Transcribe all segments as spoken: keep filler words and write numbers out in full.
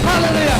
Hallelujah.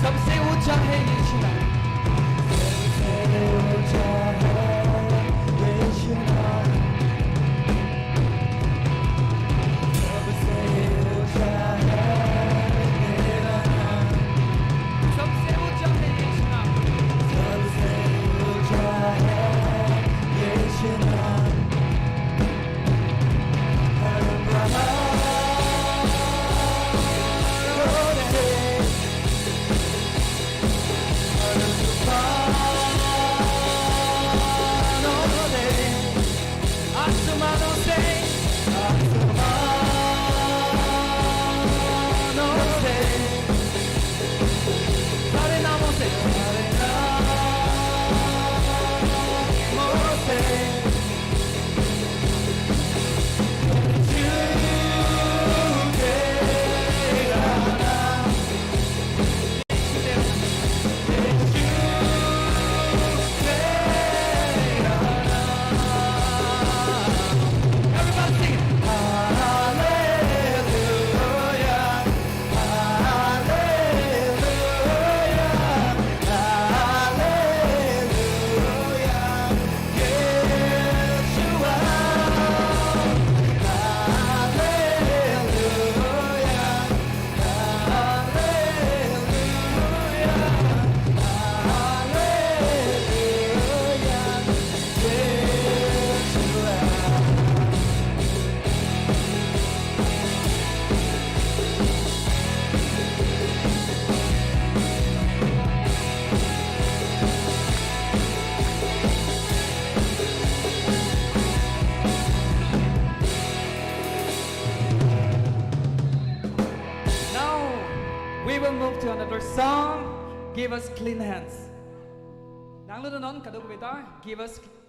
सबसे ऊंचा है यीशु नाम। Now, we will move to another song. Give us clean hands. Nangludo non kadokave ta, give us clean hands.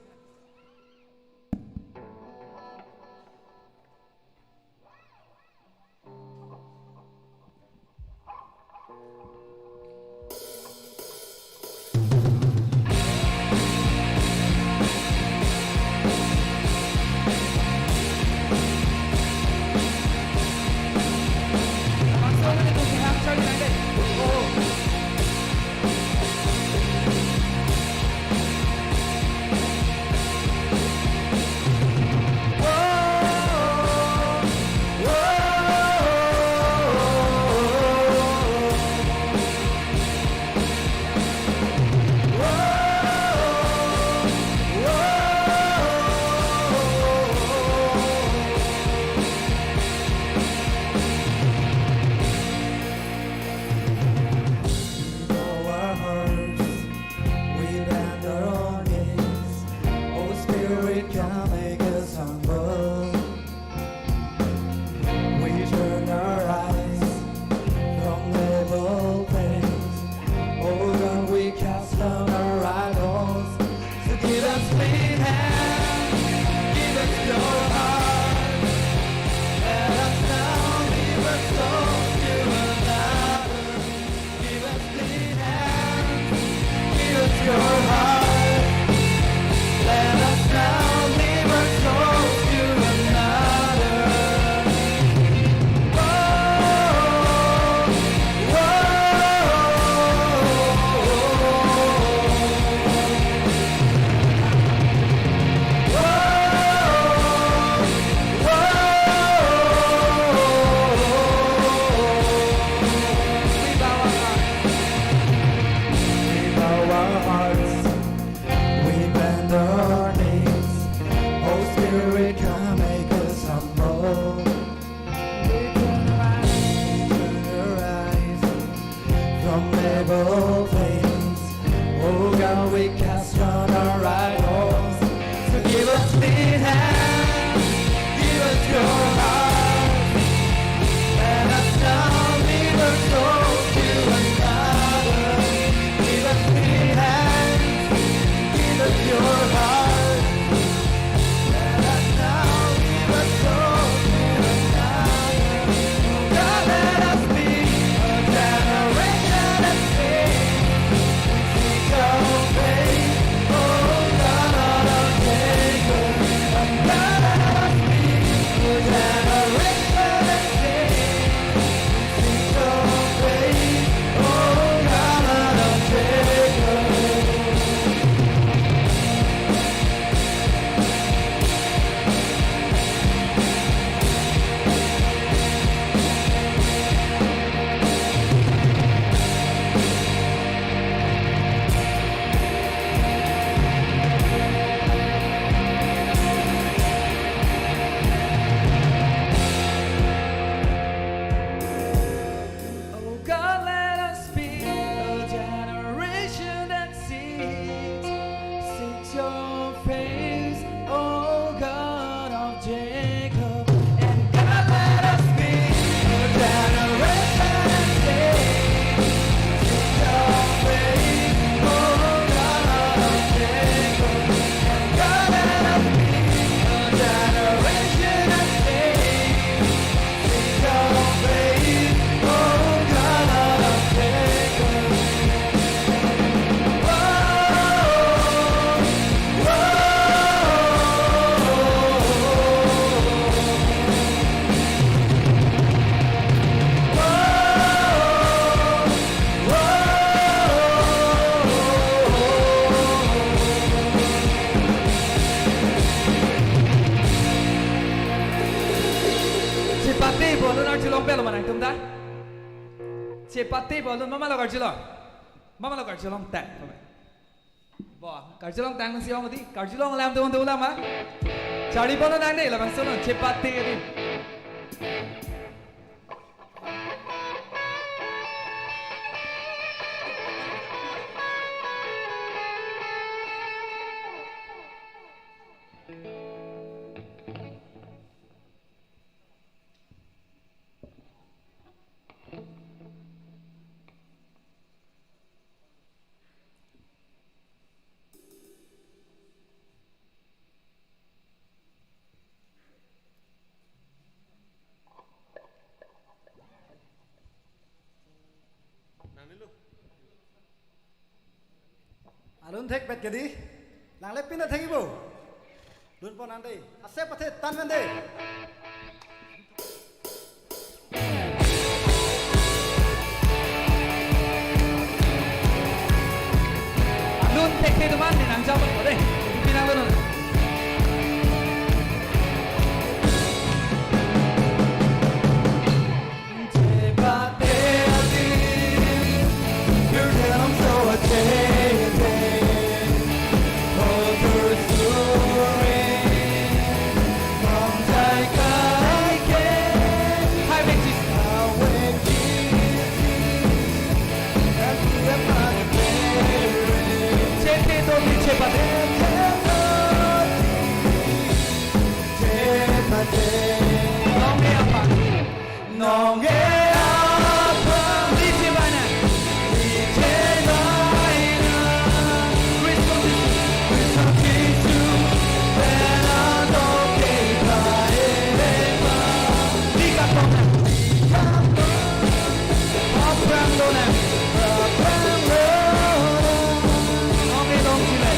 Oh God, we cast down our idols. So give us clean hands, give us your heart. Let us not be the soul to another. Give us clean hands, give us your heart. Let us not be the soul to another. God, let us be a generation that sings, sings your praise, oh God of Jacob. God, let us be a generation that sings, sings your praise, oh God of Jacob. Oh God, let us be a generation that sings, sings your praise, oh God of Jacob. And God, let us be a generation that sings, sings your praise, oh God of Jacob. And God, let us be a generation that sings, sings your praise, oh God of Jacob. Chepate pu alun arjulong pelo ma nangtum ta? Chepate pu alun mama lo karjulong? Mama lo karjulong tang. Bo, karjulong tang nang si ong di, karjulong alam tu tu lama. Charli pon nang de, labangso non, chepate di. Alun thekpet ke di? Nang le pina thekji bo. Lun pon nang de. Ase pathe tan men de. Alun thekthe atum an ne nang jam ko de. Pina lo non. Nonke aphan. Nonke aphan. Liji bana. Liji bana. Kristo Jisu. Kristo Jisu. Bena nonke bana. Lika kona. Lika kona. Aphrang lonang. Aphrang lonang. Nonke long chile.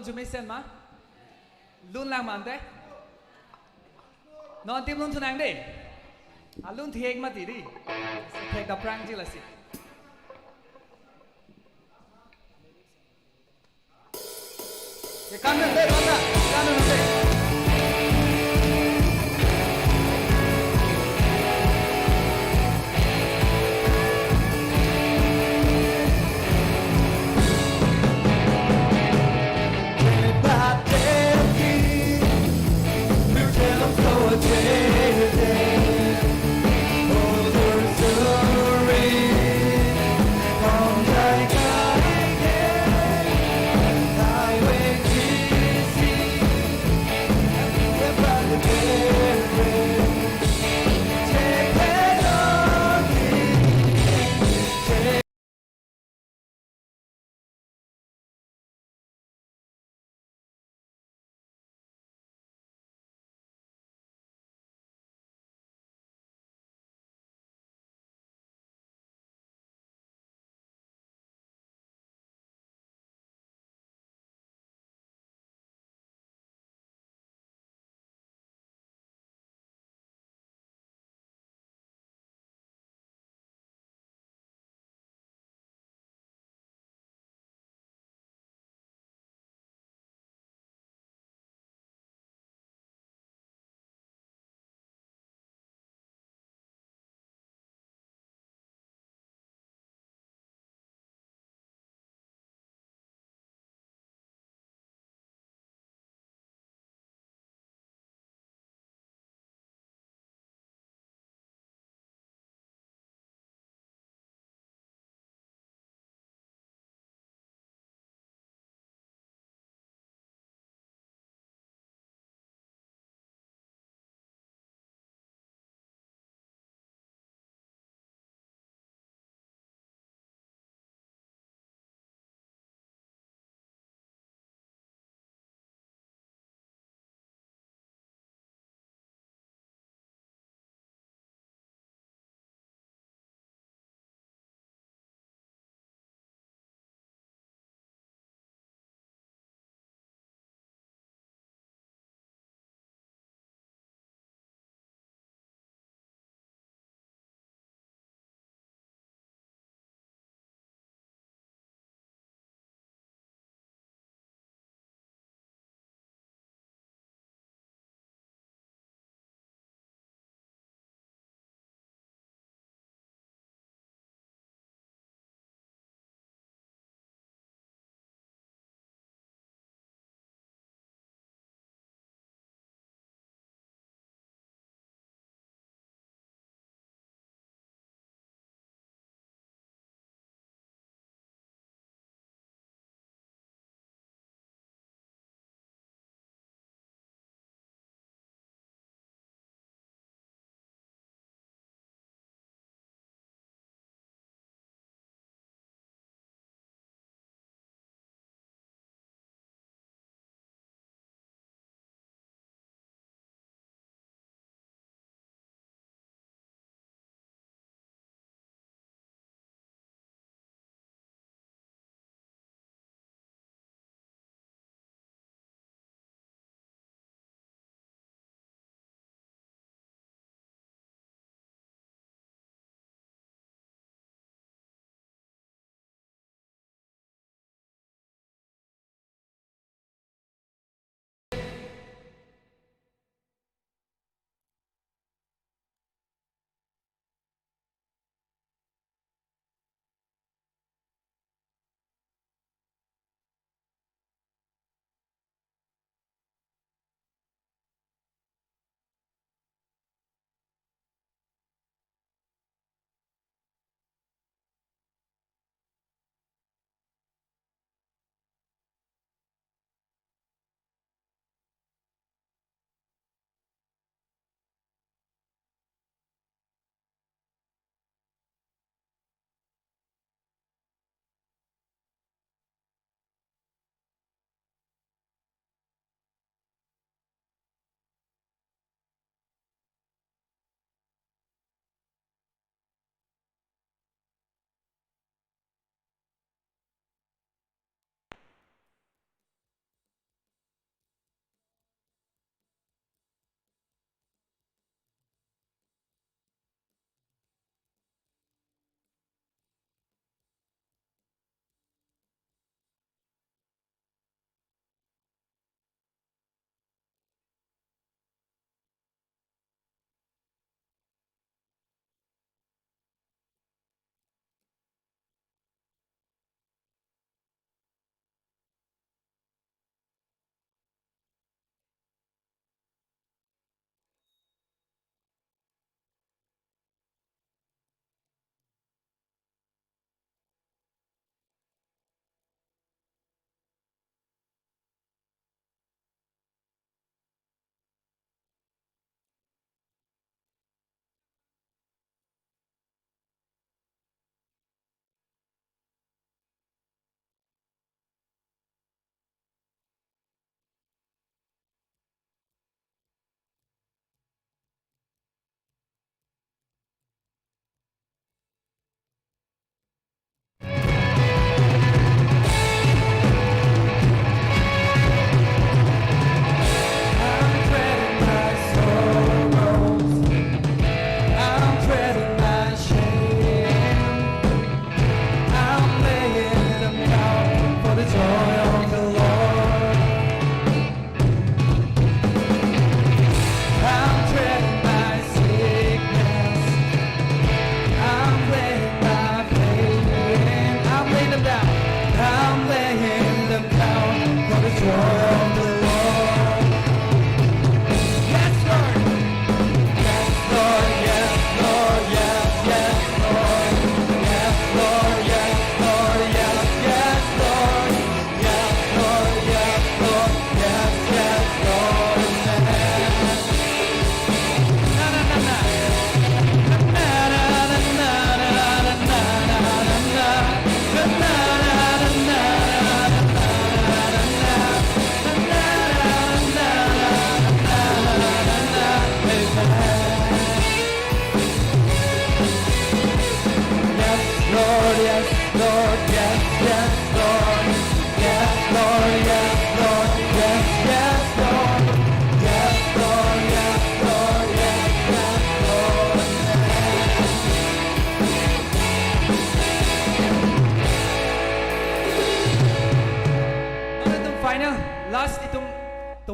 Jumesen ma? Lun lang ma ante? Non tim lun thunang de. Alun thek mati di. Thek ta prang ji lasi. Ye kan de, kan de, kan de.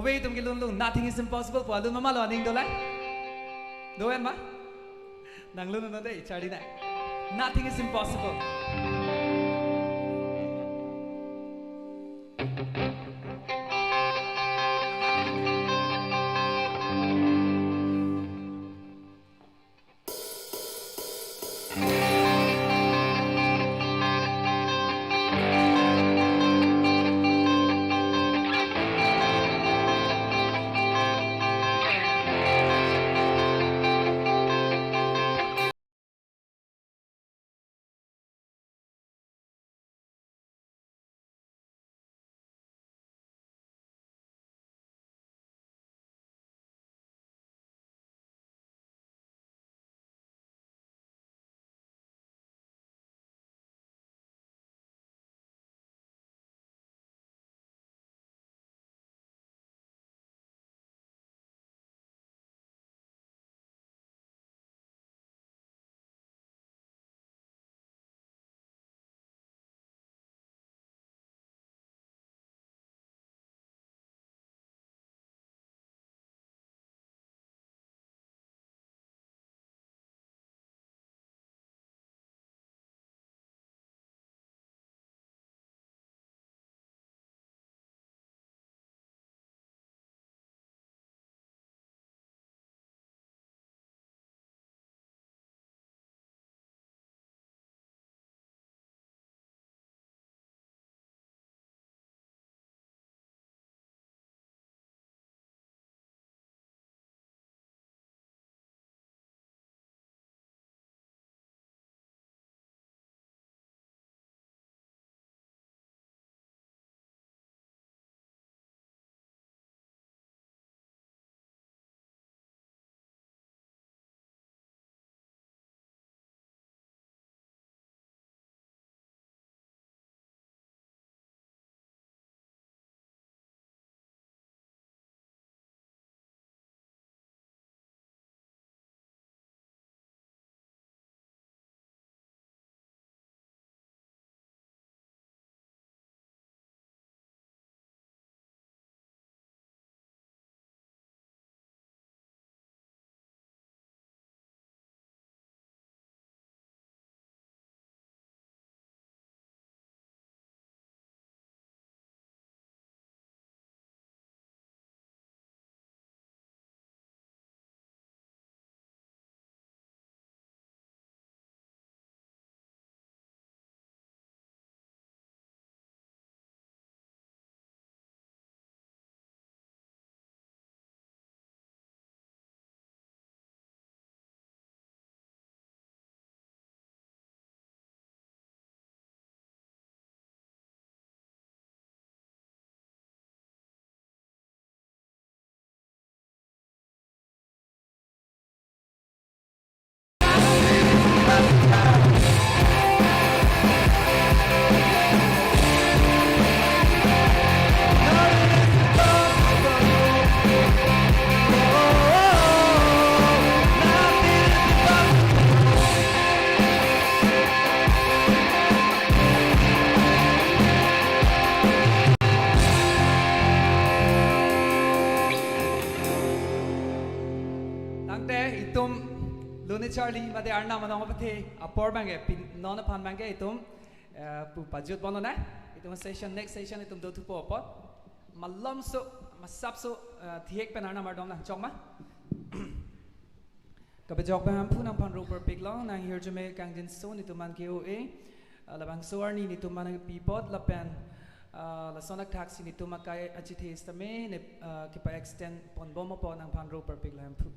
Ove, itum kelun lun, nothing is impossible pu alun ma, malo aning dolang? Do-an ma? Nanglun non dei, charli nang. Nothing is impossible. Tangte itum lun-i charli mate Arnam anong apathe apor abangke pin non aphan abangke itum, eh, pu pajut bom lonang. Itum session, next session itum dothupo apot. Malomso, masapso, eh, thihek pen Arnam ardom nangchok ma. Kapejok pen Amen aphu nangphan ro parpiklo, nanghirjume kangjinso netum aphan ke-o-e. Ah, labangso arni netum aphan nangpi apot lapen, ah, lason athaksi netum akai achethe sitame ne, ah, kepa-extend ponbom apot nangphan ro parpiklo Amen aphu.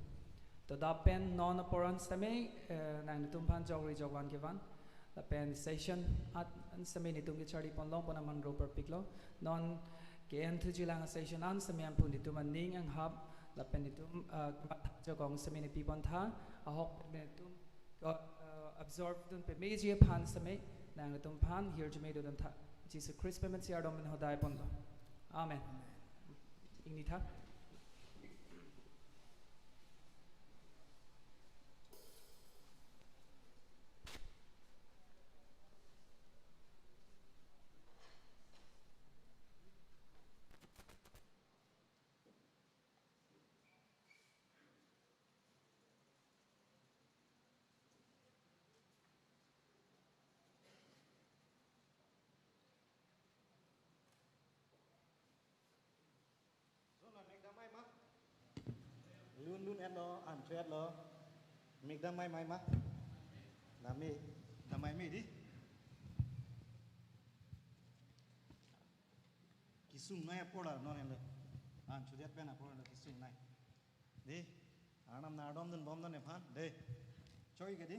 To lapen non apor an sitame, eh, nang netum aphan jokri jokvan kevan. Lapen session at an sitame netum kecharli ponlongpo nangphan ro parpiklo. Non ke-en thujilang session an sitame Amen aphu netum aning anghap lapen netum, ah, jokong sitame ne pipon tha, ahok netum ko, ah, absorb dun pemeji aphan sitame nang netum aphan hirjume dodun tha. Jisu Christ pen si ardom pen hodai ponlo. Amen. Ingni tha. Lun etlo, an chu etlo. Mik damai mai ma. Dami, damai mi di. Kisung nai apor la non enle. An chu det pen apor la kisung nai. Di. Arnam nangdom dunbom non ephan. Di. Choi ke di.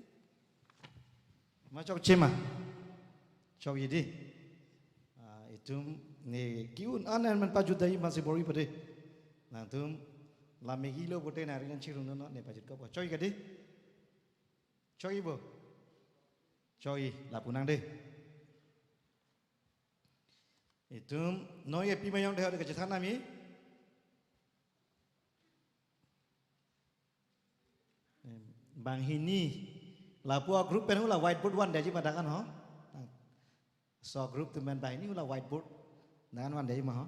Ma chokche ma. Chokji di. Ah, itum ne ke-un an an man pajut dai masi bor-i pade. Nangtum la megi lo pote nari nang chirung no ne pajut ko po. Choi ke di. Choi bo. Choi lapu nang di. Itum noi epi mayong dehot kachethan nami. Em, banghini. Lapu a-group pen hula whiteboard van daji ma dakan ho. So group atum pen banghini hula whiteboard. Dakan van daji ma ho.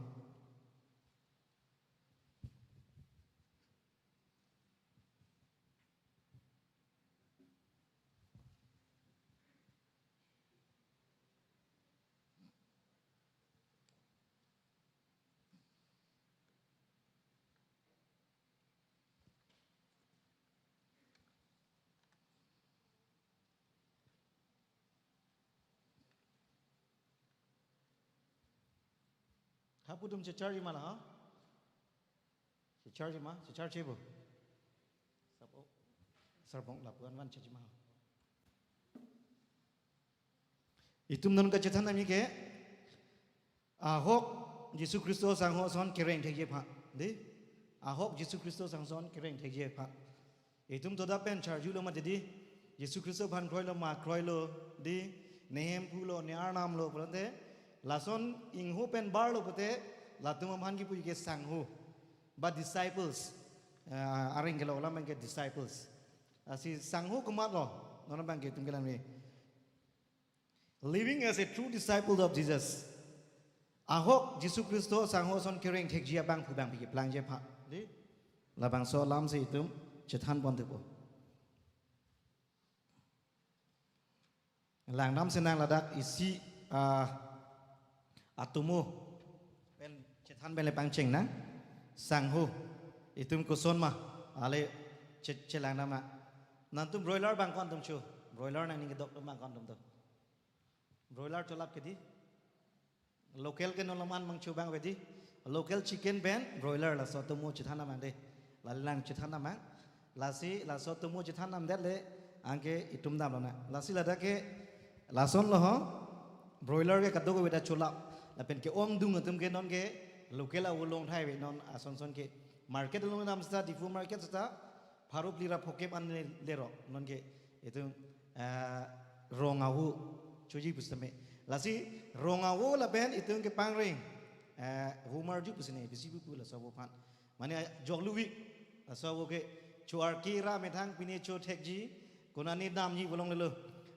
Hapu atum checharji ma la, ha? Checharji ma, checharji bo. Sabo, sarbong lapu-an van charji ma. Itum non kachethan nami ke, ahok Jisu Khristo asangho ason kereng thekji aphan. Di? Ahok Jisu Khristo asangho ason kereng thekji aphan. Itum toda pen charjulo ma di. Jisu Khristo aphan kroilo ma kroilo di. Ne hem pulo, ne arnam lo pulote. Lason ingho pen barlo pute, latum aphan kipu ke sangho. Ba disciples. Ah, areng kelo alam ke disciples. Lasi sangho komatlo, non abang ke itum kelang ni. Living as a true disciple of Jesus. Ahok Jisu Khristo asangho ason kereng thekji abangphu bangpi keplangji aphan. Di? Labangso alam si itum chethan pon thupo. Langdam senang ladak isi, ah, atomo pen chethan pen le pangcheng nang. Sangho itum koson ma ale che-, chelangdam ma. Nangtum broiler bang ko-an atum cho. Broiler nangning kedok atum bang ko-an atum to. Broiler cholap ke di. Local ke non alam an mangcho bang ave di. Local chicken pen broiler laso atomo chethan nang de. Lalilang chethan nang. Lasi laso atomo chethan nang det le anke itum damlo na. Lasi ladak ke lason lo ho. Broiler ke kadokave ta cholap. Lapen ke-ongdung atum ke non ke local a-avo along thai ave non ason son ke. Market along dam seta, Diphu market seta, pharo phli ra phokep an le, lero non ke. Itum, eh, rong avo choji pusitame. Lasi rong avo lapen itum kepangreng, eh, avo marju pusine, bisi pupu laso avo aphan. Mane jokluvi, laso avo ke cho arki ra methang pine cho thekji, konane damji pu longlelo.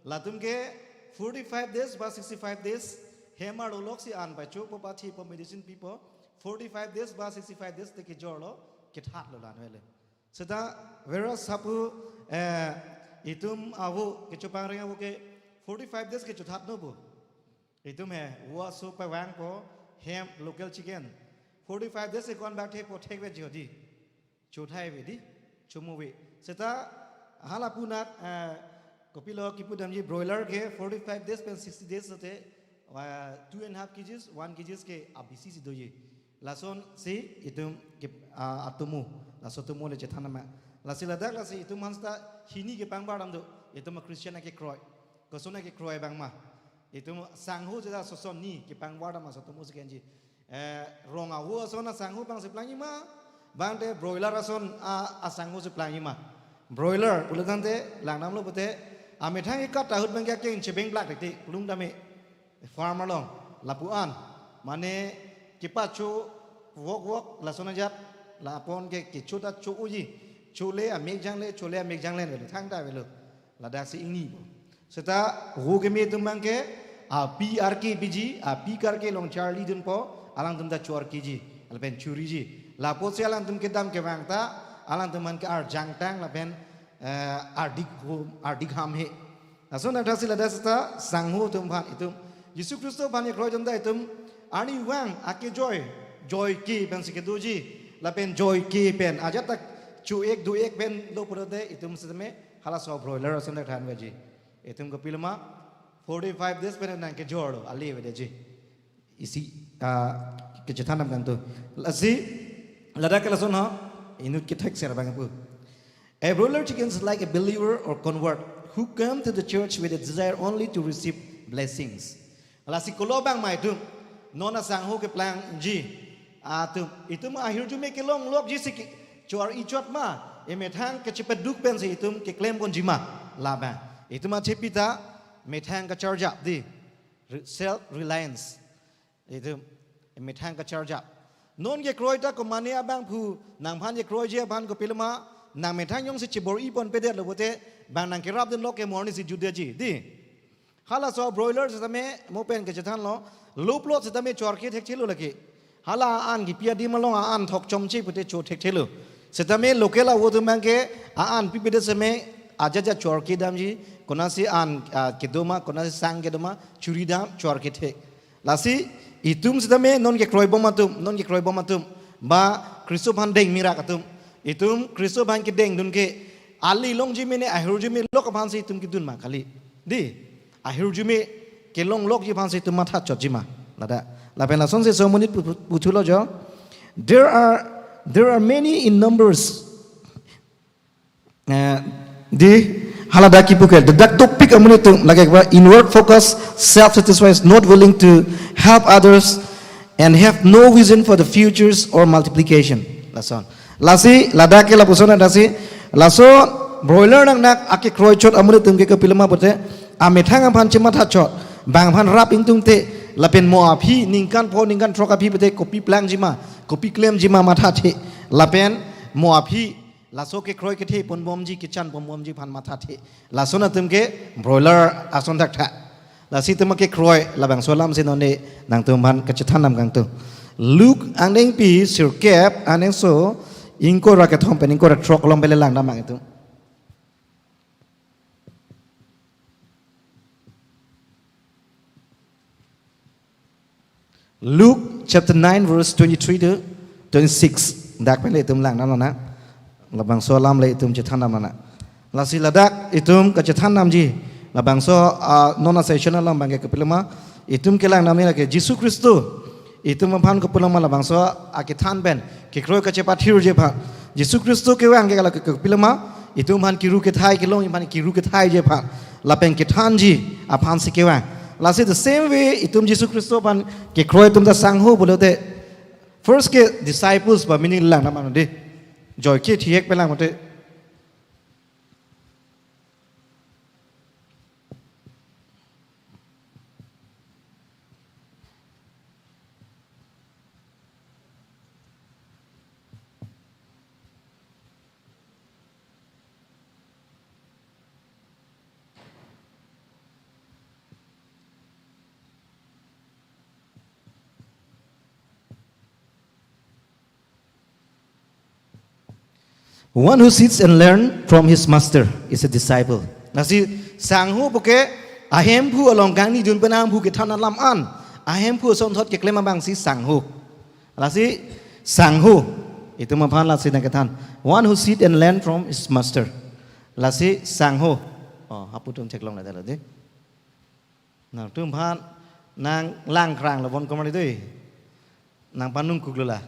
Latum ke forty-five days ba sixty-five days, hem arlo lok si an pachopo, pathi po, medicine pipo, forty-five days ba sixty-five days te kejorlo, kethatlo la-an avelo. Seta whereas hapu, eh, itum avo kechopangreng avo ke forty-five days kechothat no bo. Itum he, vo aso pavangpo, hem local chicken. Forty-five days ke ko-an bak thekpo, thekveji ho di. Chothai ave di, chomo ave. Seta hala punat, eh, kopilo kipu damji broiler ke forty-five days pen sixty days lote, eh, two and a half kgs, one kgs ke abisi si doji. Lason si itum ke, ah, atomo, laso atomo le chethan nang ma. Lasi ladak lasi itum aphan seta hini kepangbar dam do, itum a-Christian akekroi. Koson akekroi bang ma. Itum sangho jeda soson ni kepangbar dam laso atomo si kenji. Eh, rong avo ason asangho bang si plangji ma, bang te broiler ason a, asangho si plangji ma. Broiler, pulo tangte, langdamlo pute, amethang ikat ahut bang ke akeng chebeng blak titi, pulung dame. Farm along, lapu-an, mane kepacho vok vok lason ajat, lapon ke kecho ta cho-oji, chole amek jangle, chole amek jangle avelo, thangta avelo, ladak si ingni po. Seta vo keme atum bang ke, api arke piji, api karke along charli dunpo, alangtum ta cho arkiji, lapen choriji. Lapusi alangtum kedam kevang ta, alangtum aphan ke arjangtang, lapen, eh, ardik hom, ardik ham he. Lason athasi ladak seta sangho atum aphan itum. Jisu Khristo aphan kekroi atum ta itum arnivang akejoi, joike pensi kedoji. Lapen joike pen ajat ta Chu ek du ek pen lo pulote itum sitame halaso broiler ason dak than veji. Itum kopiloma forty-five days pen nangkejor lo, ale vedetji. Isi, ah, kachethan nangkangtung. Lasi, ladak ke lason ho, inut kethek ser abang pu. A broiler chicken is like a believer or convert who come to the church with a desire only to receive blessings. Lasi kolo abang ma itum, non asangho keplangji atum, itum ahirjume kelong lokji si ke, chor-i chot ma, emethang kachepeduk pensi itum keklem ponji ma, labang. Itum achepi ta, methang kacharjap di, re-, self reliance. Itum, methang kacharjap. Non kekroi ta komane abangphu, nangphan kekroiji aphan kopiloma, nang methang jongsi chebor-i ponpedet lo pulote, bang nangkerapdun lok ke morning si jutdeji, di. Halaso broiler sitame mo pen kachethan lo, lo plot sitame chor-i thekthelo lake. Hala an kipi adim along an thok chomche pute cho thekthelo. Sitame local avo atum abang ke an pipedet sitame ajaja chor-i damji, konatsi an, ah, kedo ma, konatsi sang kedo ma, churi dam, chor-i thek. Lasi, itum sitame non kekroi bom atum, non kekroi bom atum, ba Khristo aphan deng mirak atum, itum Khristo aphan kedengdun ke, ale longji mene ahirjume lok aphansi itum kedun ma kali. Di, ahirjume kelong lokji aphansi itum matha chotji ma. Ladak. Lapen lasonsi so amonit pu-, pu-, puthulo jo. There are, there are many in numbers. Eh, di, haladak kipu ke. The, the topic amonit atum lake ba inward focus, self satisfies, not willing to help others, and have no vision for the futures or multiplication. Lason. Lasi, ladak ke lapuson lasi, laso broiler nangnak akekroi chot amonit atum ke kopiloma pulote, amethang aphan chematha chot, bang aphan rap ingtungte, lapen mo aphi, ningkan pho, ningkan throk aphi pulote, kopi plangji ma, kopi klemji ma mathathe, lapen mo aphi, laso kekroi kethe ponbomji, kechan ponbomji aphan mathathe. Lason atum ke broiler ason thaktha. Lasi itum akekroi labangso alamsi nonde nangtumphan kachethan nangkangtung. Luke angdengpi sirkep angdengso ingkoi ra kethom pen ingkoi ra throk along pele langdam nang itum. Luke chapter nine verse twenty-three to twenty-six. Dak pen le itum langdamlonang. Labangso alam le itum chethan damlonang. Lasi ladak itum kachethan damji. Labangso, ah, non asession alam abang ke kopiloma. Itum kelang damji lake Jisu Khristo. Itum aphan kopiloma labangso akethan pen kekroi kachepathirji aphan. Jisu Khristo kevang ke lake kopiloma. Itum aphan kiru kethai kelongji aphan kiru kethai ji aphan. Lapen kethanji aphansi kevang. Lasi the same way itum Jisu Khristo aphan kekroi atum ta sangho pulote. First ke disciples ba meaning langdam nang di. Joy ke thihek pelang mate. One who sits and learn from his master is a disciple. Lasi sangho puke ahemphu along kangnidun pen ahemphu kethan alam an. Ahemphu asonthot keklem abangsi sangho. Lasi sangho. Itum aphan lasi nangkethan. One who sit and learn from his master. Lasi sangho. Oh, hapu atum theklong lada lade. Nangtumphan nang langkrang lo bon komari doi. Nang panung kuklo la.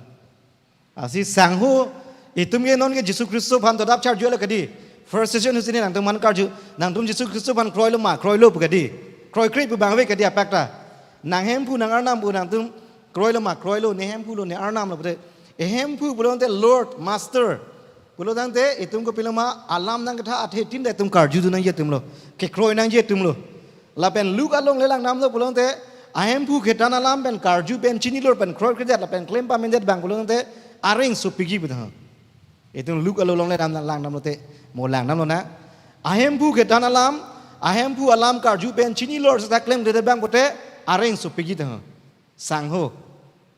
Lasi sangho itum ke non ke Jisu Khristo aphan todap charju lo kadi. First session husi ne nangtumphan karju. Nangtum Jisu Khristo aphan kroilo ma, kroilo pu kadi. Kroikre pu abang ave kadi apak ta. Nang hemphu nang arnam pu nangtum kroilo ma, kroilo, ne hemphu lo, ne arnam lo pute. E hemphu pulote Lord, Master. Pulotangte itum kopiloma alam nangketha athe tin ta itum karjudun nangji atum lo. Kekroi nangji atum lo. Lapen Luke along le langdamlo pulote ahemphu kethan alam pen karju pen chinilor pen kroikredet lapen klem pamendet abang pulote areng sopikji pu tha. Itum Luke along le dam langdamlote mo langdamlonang. Ahemphu kethan alam, ahemphu alam karju pen chinilor seta klemkredet abang pute areng sopikji tha. Sangho.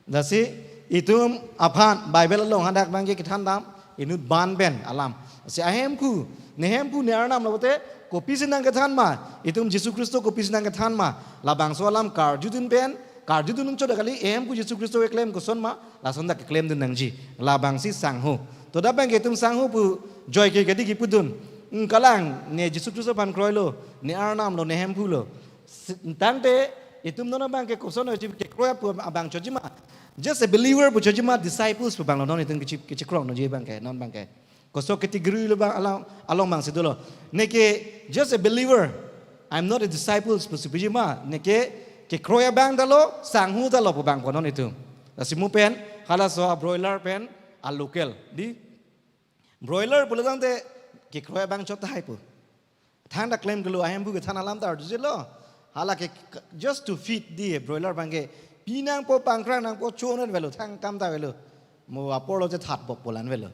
Lasi itum aphan Bible along hadak abang ke kethan dam inut ban pen alam. Lasi ahemphu, ne hemphu ne arnam lo pute kopisi nangkethan ma, itum Jisu Khristo kopisi nangkethan ma, labangso alam karjudun pen, karjudun chot kali, e hemphu Jisu Khristo keklem koson ma, lason ta keklemdun nangji. Labangsi sangho. Todap abangke itum sanghu pu joike kedi kipudun. Hmm, kalang, ne Jisu Khristo aphan kroilo, ne Arnam lo, ne Hemphu lo. Si-, tangte itum non abangke koson kekroi pu abang chojima. Just a believer pu chojima, disciples pu abang lo non itum kechi-, kechikrong nangji abangke, non abangke. Koso category lo abang along, along abangsi dolo. Neke just a believer. I'm not a disciple pusi pujima. Neke kekroi abang ta lo, sanghu ta lo pu abang ko non itum. Lasi mo pen, halaso a broiler pen, a local. Di? Broiler pulo tangte kekroi abang chot tahai pu. Thangta claim kelo ahemphu kethan alam ta arjujelo. Hala ke k-, just to feed di broiler abangke. Pi nangpo pangkrang nangpo chonan avelo, thang kam ta avelo. Mo apor lo je that bok polan avelo.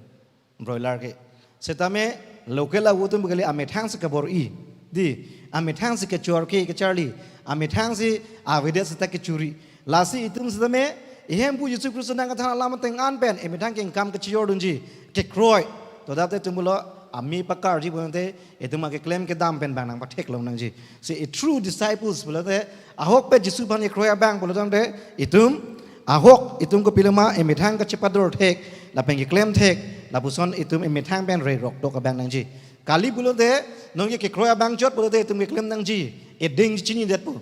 Broiler ke. Setame local awo atum kali amethang si kabor-i. Di, amethang si kechor ke kecharli. Amethang si avedet seta kechuri. Lasi itum setame, ihemphu Jisu Khristo nangkethan alam ateng an pen, emethang ke income kechiyordunji, kekroi. Todapte itum pulo, ami pakarji pulote, itum akeklem kedam pen abang nangpatheklong nangji. Si a true disciples pulote, ahok pen Jisu aphan kekroi abang pulo tangte, itum, ahok, itum kopiloma, emethang kachepador thek, lapen keklem thek, lapuson itum emethang pen rerok dok abang nangji. Kali pulote, nonke kekroi abang chot pulote, itum keklem nangji, edeng chinidetpo.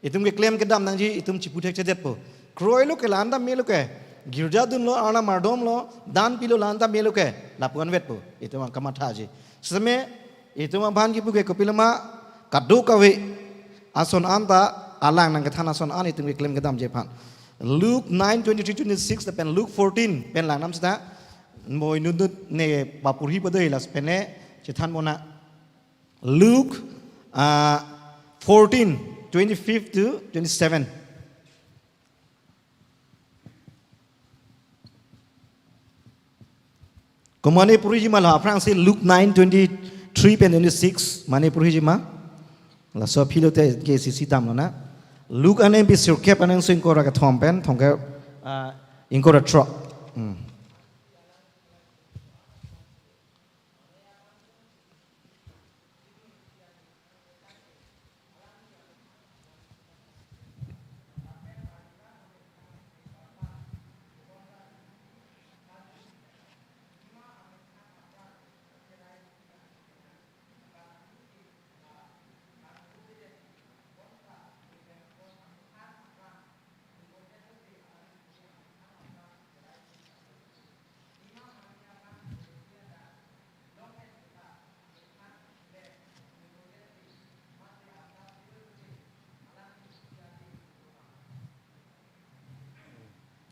Itum keklem kedam nangji, itum chipu thekchedetpo. Kroilo ke la-an ta melo ke. Girja dunlo, Arnam ardomlo, dan pilo la-an ta melo ke. Lapu-an vetpo. Itum ang kamathaji. Setame, itum aphan kipu ke kopiloma, kadokave ason anta, alang nangkethan ason an, itum keklem kedamji aphan. Luke nine twenty-three twenty-six, lapen Luke fourteen, pen langnam seta, mo inut ne papurhi padoi las pen ne, chethan mona. Luke uh, fourteen, twenty-five to twenty-seven. Ko mane purhijima lo, aphrangsi Luke nine twenty-three pen twenty-six, mane purhijima. Laso aphi lote ke sisi damlo na. Luke anempi sirkep anengsong ingkoi ra kethom pen, thomkep, uh, ingkoi ra throk. Hmm.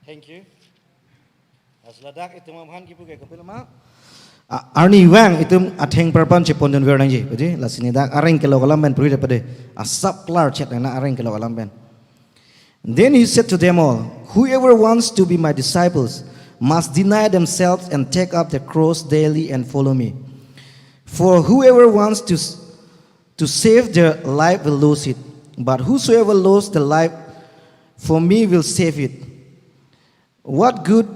Thank you. Laso ladak itum aphan kipu ke kopiloma. A-, arnivang itum athengparpan chepondun ver nangji. Pudi, lasi ne dak areng kelok alam pen puri pade. Asap klar chet na areng kelok alam pen. Then he said to them all, "Whoever wants to be my disciples must deny themselves and take up their cross daily and follow me. For whoever wants to s-, to save their life will lose it, but whosoever loses their life for me will save it. What good,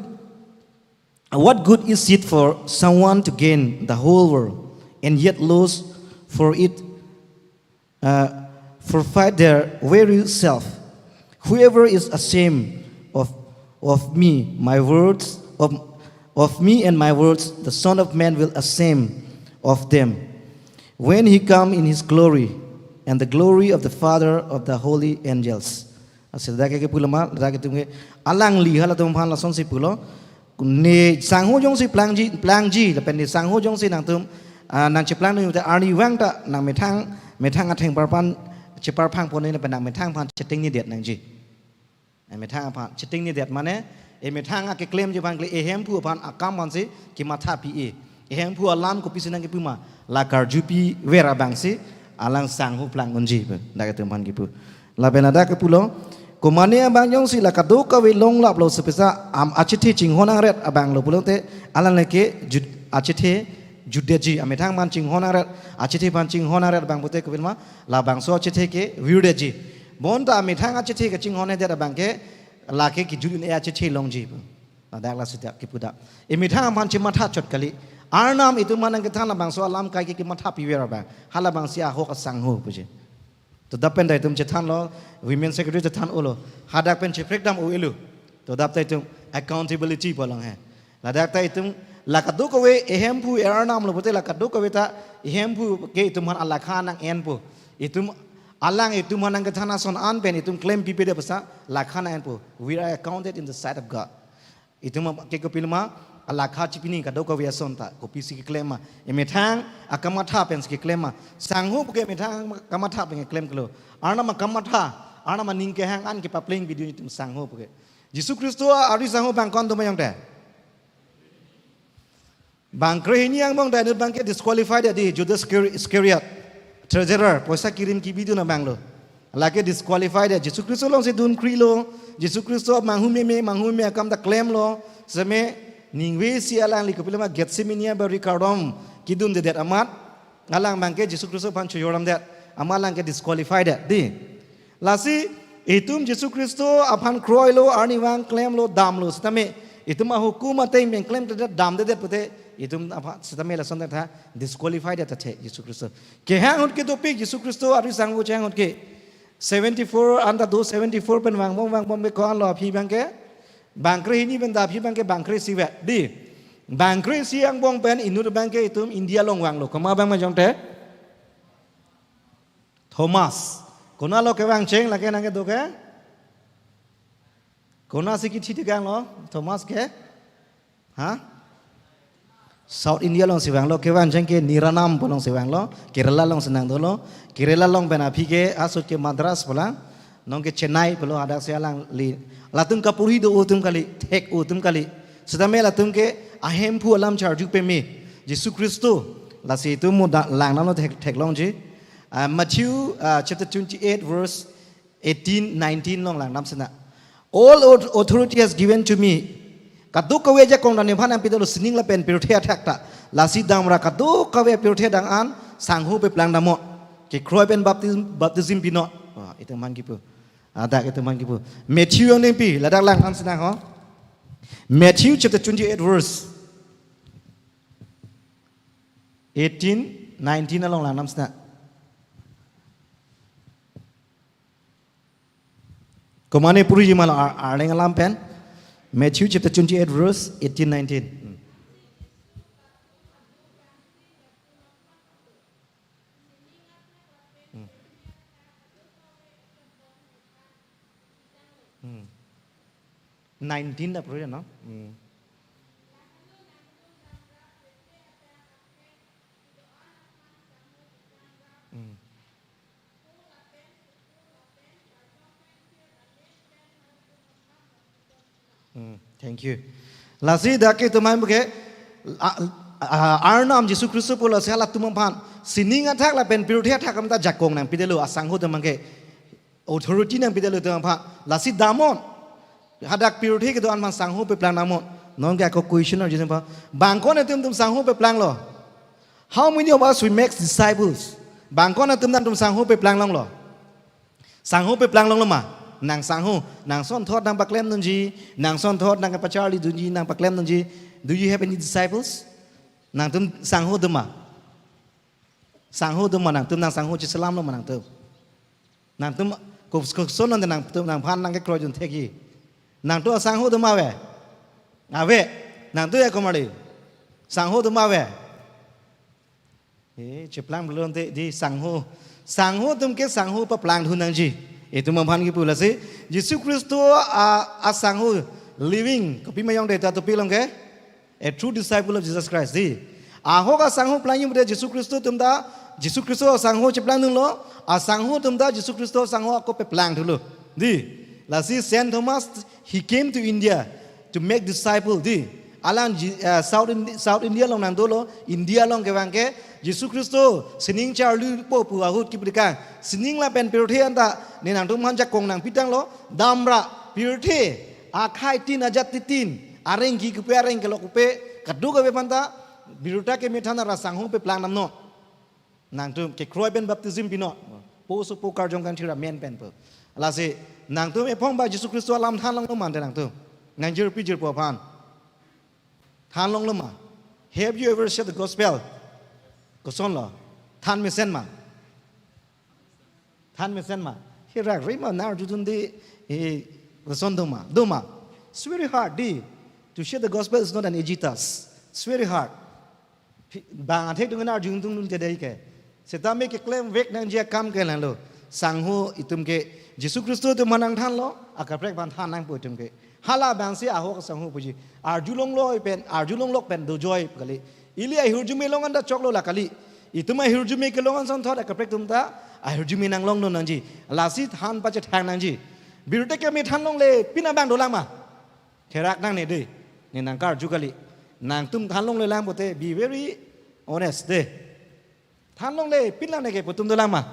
what good is it for someone to gain the whole world and yet lose for it, uh, forfeit their very self? Whoever is ashamed of, of me, my words, of, of me and my words, the Son of Man will ashamed of them when he come in his glory and the glory of the Father of the holy angels." Lasi dak ke puloma, dak itum ke alangli halatum aphan lasonsi pulo. Ne sangho jongsi plangji, plangji, lapen ne sangho jongsi nangtum, ah, nangcheplang nangji te arnivang ta nangmethang, methang athengparpan, cheparphang pon nangji lapen nangmethang aphan chetingnidet nangji. Methang aphan chetingnidet mane, emethang akeklemji aphan kali, ehemphu aphan akam aphansi kematha pi-e. Ehemphu alam kopisi nangkipuma, la karjupi ver abangsi, alang sangho plang unji pu, dak itum aphan kipu. Lapen ladak kepulo, ko mane abang jongsi la kadokave longlaplo sipisa am achethe chinghon nangret abang lo pulote, alang leke jut-, achethe jutdetji, amethang aphan chinghon nangret, achethe aphan chinghon nangret abang pute kopiloma, labangso achethe ke virdetji. Bonta amethang achethe kechinghonnedet abang ke, lake kejut un-e achethe longji pu. Ladak la seta kipu dak. Emethang aphan chematha chot kali. Arnam itum aphan nangkethan labangso alam kai ke kematha piver abang. Halabangsi ahok asangho puji. Todap pen ta itum chethanlo, women secretary chethan-olo. Hadak pen cheprek dam-o-elo. Todap ta itum accountability pu along he. Ladak ta itum La kadokave ehemphu e-Arnam lo pulote la kadokave ta ehemphu ke itum aphan alakha nang-enpo. Itum alang itum aphan nangkethan ason an pen itum klempipedet pusi lakha nang-enpo. We are accounted in the sight of God. Itum ke kopiloma alakha chipini kadokave ason ta kopisi keklem ma. Emethang akamatha pensi keklem ma. Sangho puke emethang akamatha pen keklem kelo. Arnam akamatha, Arnam aning kehang an kepapleng video itum sangho puke. Jisu Khristo ari sangho bang ko-an do ma jongte? Bang krehini angbong ta inut abangke disqualified ya di, Judas Iscar-, Iscariot, treasurer, poisa kirim kebi dun abang lo. Lake disqualified ya, Jisu Khristo alongsi dunkri lo, Jisu Khristo manghu meme, manghu meme akam ta klemlo, seme ningve si alangli kopiloma Gethsemane abari kardom kidundedet amat, alang abangke Jisu Khristo aphan chojoramdet, amat alangke disqualified ya di. Lasi itum Jisu Khristo aphan kroilo, arnivang klemlo, damlo sitame itum ahukum ateng pen klemkledet, damdedet pute itum aphan sitame lason ta disqualified ya ta the Jisu Khristo. Kehang ahut ke dopik Jisu Khristo ari sangho chehang ahut ke. Seventy-four anta do, seventy-four pen vangbom vangbom ke ko-an lo aphi abangke? Bang krehini pen ta aphi abangke bang kre-isi vet di. Bang kre-isi angbong pen inut abangke itum India along vanglo. Komat abang ma jongte? Thomas. Konat lo kevangcheng lake nangkedo ke? Konatsi kithi tikang lo Thomas ke? Ha? South India alongsi vanglo, kevangcheng ke Niranam pu alongsi vanglo, Kerala alongsi nangdolo, Kerala along pen aphi ke asut ke Madras pu lang, non ke Chennai pulo, hadaksi alangli. Latum kaporhi do atum kali, thek atum kali. Sitame latum ke ahemphu alam charju peme Jisu Khristo. Lasi itum mo da lang nano thek, theklongji. Ah, Matthew, ah, chapter twenty-eight, verse eighteen, nineteen along langdam sina. All au-, authority has given to me. Kadokave ajakong ta nephan nangpidetlo, sining lapen pirthe athak ta. Lasi damra kadokave pirthe adang an sangho peplang damnon. Kekroi pen baptism, baptism pinon. Wah, itum aphan kipu. Adak itum aphan kipu. Matthew angdengpi, ladak langdam sina ho. Matthew chapter twenty-eight, verse eighteen, nineteen along langdam sina. Komane puri ji ma la ar-, arleng alam pen. Matthew chapter twenty-eight, verse eighteen, nineteen. Hmm. Hmm. Hmm. Nineteen ta puri no? Hmm. Hmm. Hmm, thank you. Lasi dak ke itum aphan ke, a, a, Arnam Jisu Khristo pulo si halatum aphan sining athak lapen pirthe athak akam ta jakong nangpidetlo, asangho atum aphan ke authority nangpidetlo itum aphan. Lasi damnon. Hadak pirthe kedo-an aphan sangho peplang damnon. Non ke ako question arju aphan. Bang ko-an atum itum sangho peplanglo? How many of us we make disciples? Bang ko-an atum nangtum sangho peplang longlo? Sangho peplang longlo ma? Nang sangho, nang sonthot nangpaklem dunji, nang sonthot nangpacharli dunji, nangpaklem dunji. Do you have any disciples? Nangtum sangho do ma? Sangho do ma nangtum, nang sangho chiselamlo ma nangtum? Nangtum ko-, koson nangtum nangphan nangkekroi dun thekji? Nangtum asangho do ma ave? Ave. Nangtum ya komali? Sangho do ma ave? Eh, cheplang belum te di sangho. Sangho atum ke sangho peplang thu nangji. Itum aphan kipu lasi Jisu Khristo a, asangho living. Kopima jongte ta topi long ke? A true disciple of Jesus Christ. Di. Ahok asangho plangji pute Jisu Khristo atum ta, Jisu Khristo asangho cheplang dunlo, asangho atum ta Jisu Khristo asangho ako peplang thulo. Di. Lasi Saint Thomas, he came to India to make disciple. Di. Alang Ji-, eh, South Indi-, South India along nangdolo, India along kevang ke, Jisu Khristo sining charlipo pu ahut kipu dikang. Sining lapen pirthe anta, ne nangtum aphan jakong nangpitanglo, damra, pirthe, akhai tin ajat titin, areng ki kupe, areng kelok kupe, kadokave aphan ta, birta kemethan ra sangho peplang damnon. Nangtum kekroi pen baptism pinon. Po sopo karjong kangthir amen pen po. Lasi, nangtum ephong ba Jisu Khristo alam than longlo ma ante nangtum? Nang jirpi jirpo aphan than longlo ma? Have you ever shared the gospel? Kosonlo? Than mesen ma? Than mesen ma? Hirak rima nar jutun di, eh, koson do ma? Do ma? It's very hard, di. To share the gospel is not an easy task. It's very hard. Phi-, bang athek dungan arjung tung nun tedai ke. Setame keklem vek nangji akam ke lang lo. Sangho itum ke Jisu Khristo atum manang thanlo, akaprek aphan than nangpo itum ke. Hala abang si ahok sangho puji. Arjulong loi pen, arjulong lok pen dojoi kali. Ili ahirjume long anta choklo la kali. Itum ahirjume kelong anson thot akaprek atum ta ahirjume nanglong non nangji. Lasi than pachethang nangji. Birte ke mi thanlongle pin abang dolang ma. Therak nangne dei. Ne nangkarju kali. Nangtum thanlongle lang pote, be very honest dei. Thanlongle pin lang ne ke pu atum dolang ma.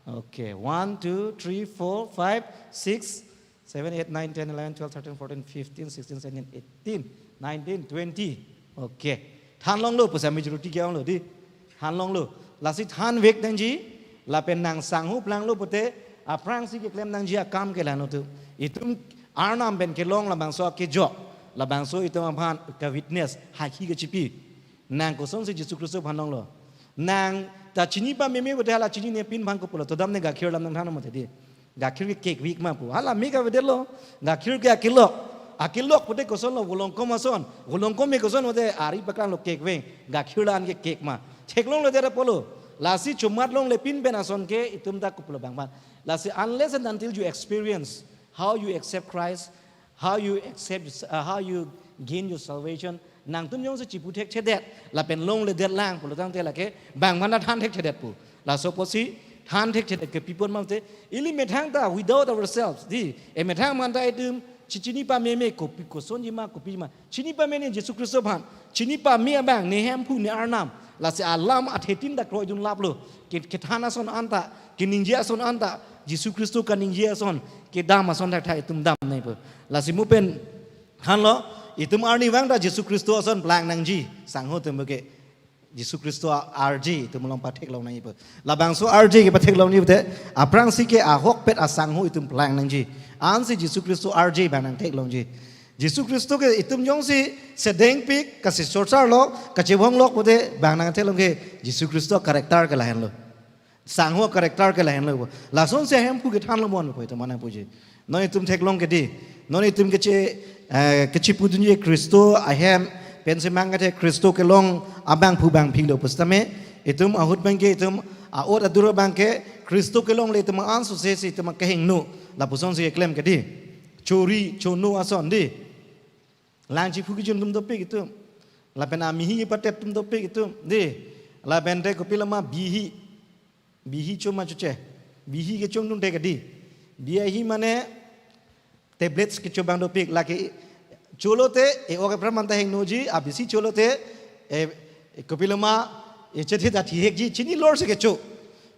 Okay, one, two, three, four, five, six, seven, eight, nine, ten, eleven, twelve, thirteen, fourteen, fifteen, sixteen, seventeen, eighteen, nineteen, twenty. Okay. Thanlonglo pusi majority ke-onglo dei. Thanlonglo. Lasi than vek nangji, lapen nang sangho planglo pote, aphrangsi keklem nangji akam ke lang lo tu. Itum Arnam pen kelong labangso akejok, labangso itum aphan kewitness, hakhi kechipi. Nang kosonsi Jisu Khristo aphan longlo. Nang ta chini pameme pote hala chinine pin aphan kopulo, to dam ne gakhir alam nangthan mati dei. Gakhir ke kekvik ma pu. Hala me kavedetlo. Gakhir ke akelok. Akelok pote kosonlo, volongkom ason. Volongkom me koson pote ari pakanglo kekvek. Gakhir la-an ke kek ma. Theklongledet apotlo. Lasi chomatlongle pin pen ason ke itum ta kopulo bang aphan. Lasi unless and until you experience how you accept Christ, how you accept, uh, how you gain your salvation, nangtum jongsi chipu thekthedet, lapen longledet lang pulo tangte lake bang aphan ta than thekthedet pu. Laso apotsi than thekthedet ke pi apot ma pote, ili methang ta without ourselves dei, e methang aphan ta itum chi-, chini pameme kopi kosonji ma kopi ma. Chini pame ne Jisu Khristo aphan. Chini pame abang ne Hemphu ne Arnam. Lasi alam athetin ta kroidun laplo. Ke, kethan ason anta, keningje ason anta, Jisu Khristo kaningje ason, kedam ason thakthak itum dam nangpo. Lasi mo pen thanlo, itum arnivang ta Jisu Khristo ason plang nangji, sangho atum ke. Jisu Khristo a-, arje itum along patheklong nangpo. Labangso arje kepatheklong nangji pote, aphrangsi ke ahokpet asangho itum plang nangji. Ansi Jisu Khristo arje bang nangtheklongji. Jisu Khristo ke itum jongsi sedengpik, kachesor-sarlok, kachevonglok pote bang nangtheklong ke Jisu Khristo character ke lahenlo. Sangho character ke lahenlo. Lasonsi Hemphu kethanlo mon ko itum mana puji. Non itum theklong ke dei. Non itum keche, eh, kechipudunji Khristo ahem pensi mang kethe Khristo kelong abangphu bangphilo pusitame itum ahut abang ke itum a-ot adur abang ke Khristo kelongle itum ansose si itum kehingno. Lapusonsi keklem ke dei. Chori, chono ason dei. Lang chiphu kejun atum dopik itum. Lapen amihi kepatet atum dopik itum dei. Lapen te kopi lama bihi. Bihi cho ma choche. Bihi kechongdunde ke dei. Bihi mane tablets kecho abang dopik, lake cholote e-ok apran aphanta hingnoji, abisi cholote e, e kopi lama e chethe ta thihekji, chini lor si kecho.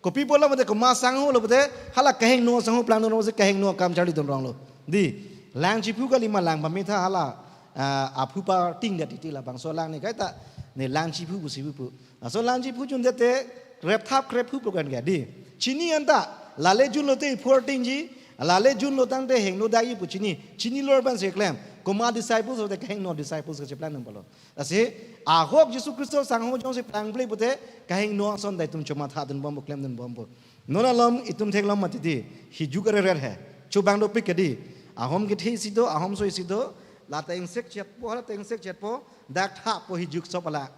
Kopi pulo mate komat sangho lo mate hala kehingno sangho plangdunlo si kehingno akam charlidun ronglo. Dei, lang chiphu kali ma lang pametha hala, ah, aphu parting det titi labangso lang ne kaita ne lang chiphu pusi pu. Laso lang chiphu jundet te krepthap krephu program ke dei. Chini anta, lale junlote iphu artingji, lale junlo tangte hingno dagi pu chini, chini lor abang si keklem. Komat disciples lote kehingno disciples kecheplangdun pulo. Lasi ahok Jisu Khristo sangho jongsi plangple pote kehingno ason ta itum chomatha dunbom pu klemdunbom pu. Non alom itum theklong mati dei, hijuk areret he. Cho abang dopik ke dei. Ahom kethe isi do, ahomso isi do, la ta ingsek chetpo, la ta ingsek chetpo, dak thappo hijuk sop ala.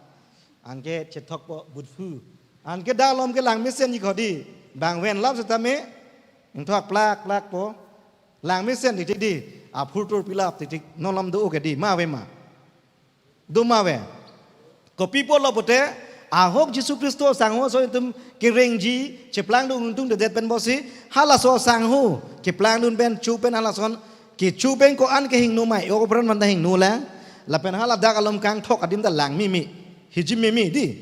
Anke chethokpo butphu. Anke dak alom ke langmesen ji ko dei. Bang ven lap setame. Ingthok plak plakpo. Langmesen titik dei. Aphurtur pilap titik. Non alom do ke dei. Ma ave ma. Do ma ave. Kopi pulo pote. Ahok Jisu Khristo sangho ason itum kerengji. Cheplangdun ungtung dedet pen pusi. Halaso sangho. Keplangdun pen cho pen halason. Kecho pen ko-an kehingno ma. E-ok apran aphanta hingno lang. Lapen hala dak alom kangthok adim ta lang meme. Hijim meme dei.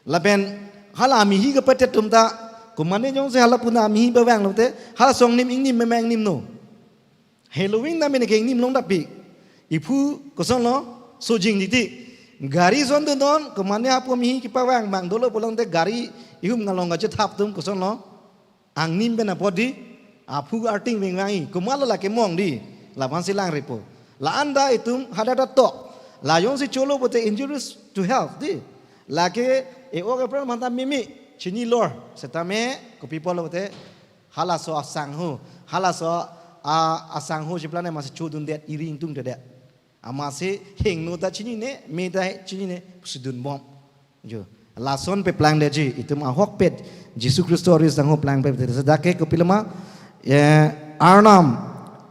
Lapen hala amihi kepatet atum ta, komane jongsi hala puna amihi pavanglo te, hala song nim ingnim meme ingnimno. Halloween ta mene ke ingnim long tapi. Iphu kosonlo, sojing titi. Gari sondundon, komane aphu amihi kepavang bang dolo pulote gari ihum ngalong kachethap atum kosonlo. Angnim pen apot dei, aphu arting vengvang-i, komatlo lake mong dei, laphan si langrepo. La-an ta itum hadak ta tok, la jongsi cholo pote injurious to health dei. Lake e-ok apran aphanta meme, chini lor, setame, kopi pulo pote, halaso asangho, halaso a, asangho chiplang ne masi chodundet, iri ingtungdedet. Amatsi hingno ta chinine, me ta chinine, pusi dunbom. Jo. Lason paplangdetji, itum ahokpet Jisu Khristo ari sangho plangpet. Ladak ke kopiloma, eh, Arnam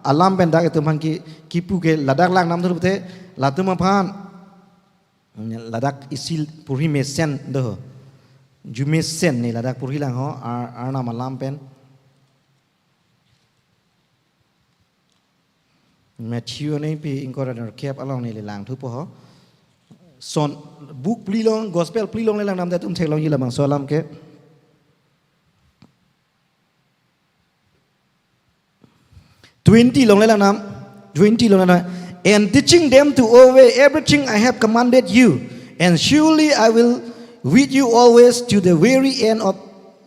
alam pen dak itum aphan ke kipu ke ladak langnamthu pute, latum aphan, ladak isi porhi mesen do. Ju mesen ne ladak porhilang ho, Ar-, Arnam alam pen. Matthew aningpi ingkoi ra nerkep along neli langthupo ho. Son book phli along, gospel phli along le langnamdet atum theklongji labangso alam ke. Twenty along le langnam, twenty along le langnam. "And teaching them to obey everything I have commanded you, and surely I will with you always to the very end of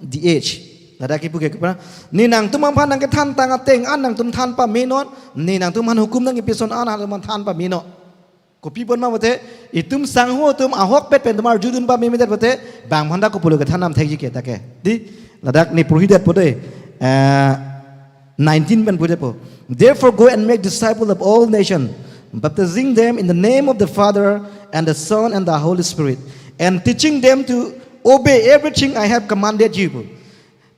the age." Ladak kipu ke kepra, ne nangtum aphan nangkethan tang ateng an nangtum than pamenon, ne nangtum aphan hukum nangkepi ason an nangtum aphan than pamenon. Kopi apot ma pute, itum sangho atum ahokpet pen itum arjudun pamemedet pute, bang aphan ta kopulo kethan nam thekji ke ta ke. Di, ladak ne porhidet pute, eh, nineteen pen pute po. "Therefore go and make disciples of all nations, baptizing them in the name of the Father and the Son and the Holy Spirit, and teaching them to obey everything I have commanded you."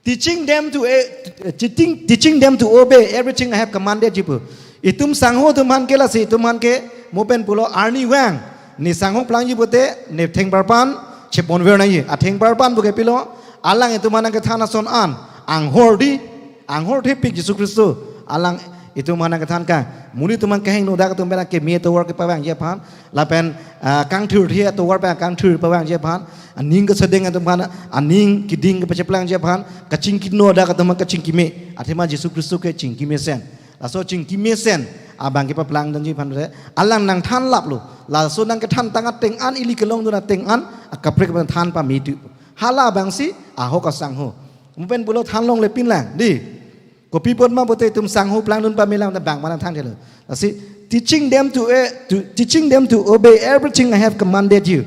Teaching them to, eh, teaching, teaching them to obey everything I have commanded you. Itum sangho atum aphan ke lasi, itum aphan ke mo pen pulo arnivang. Ne sangho plangji pute, ne thengparpan cheponver nangji. Athengparpan pu ke pilo, alang itum aphan nangkethan ason an, anghor di, anghor thepik Jisu Khristo. Alang itum aphan nangkethan ka. Monit atum aphan kehingno dak atum pen keme atovar kepavangji aphan. Lapen, ah, kangthirthe atovar pen kangthir pavangji aphan. Aning kesedeng atum aphan, aning keding kepacheplangji aphan. Kachingkino dak atum aphan kachingkime. Athema Jisu Khristo ke chingkimesen. Laso chingkimesen abang kepaplangdunji aphan re. Alang nangthan laplo. Laso nangkethan tang ateng an ili kelongdun ateng an akaprek aphan than pame tu. Hala abangsi ahok asangho. Mo pen pulo thanlongle pinlang. Di. Kopi apot ma pute itum sangho plangdun pamelang ta bang aphan thanthelo. Lasi, "Teaching them to, eh, to, teaching them to obey everything I have commanded you.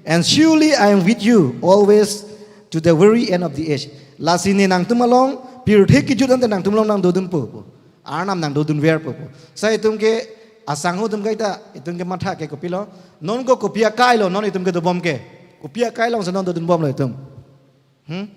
And surely I am with you always to the very end of the age." Lasi ne nangtum along, pirthe kejut ante nangtum along nangdodunpo pu. Arnam nangdodunverpo pu. Sai itum ke asangho atum kaita, itum ke matha ke kopilo. Non ko kopi akai lo, non itum ke dobom ke. Kopi akai alongsi non dodunbomlo itum. Hmm?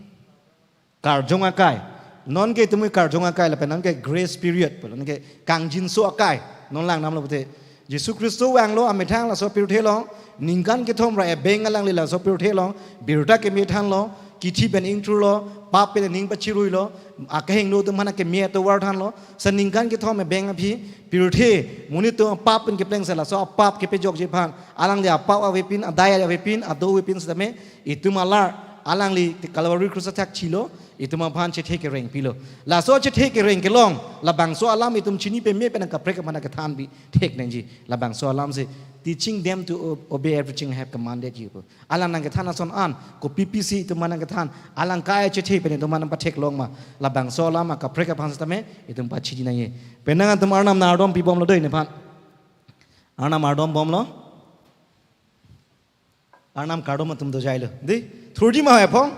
Karjong akai. Non ke itum ke karjong akai lapen non ke grace period, non ke kangjinso akai. Non langnamlo pute. Jisu Khristo vanglo amethang laso pirthe along. Ningkan kethom ra ebeng alangli laso pirthe along. Birta keme thanlo. Kithi pen ingthurlo. Pap pen ning pachiruilo. Akehingno atum aphan keme atovar thanlo. Sa ningkan kethom ebeng aphi. Pirthe. Monit atum pap pen kepleng sa laso apap kepajokji aphan. Alangli apap avepin, adai avepin, ado avepin setame. Itum alar, alangli Calvary Cross athak chilo, itum aphan chethe kereng pilo. Laso chethe kereng kelong, labangso alam itum chini peme pen kaprek aphan kethan bi thek nangji. Labangso alamsi, "Teaching them to o-, obey everything I have commanded you." Alang nangkethan ason an, kopi pisi itum aphan nangkethan, alang kai chethe pen itum aphan patheklong ma. Labangso alam akaprek aphan setame, itum pachini nangji. Penang atum Arnam nangdom pibomlo dei nephan. Arnam nangdombomlo. Arnam kardom atum dojailo. Di, thurji ma hai phong.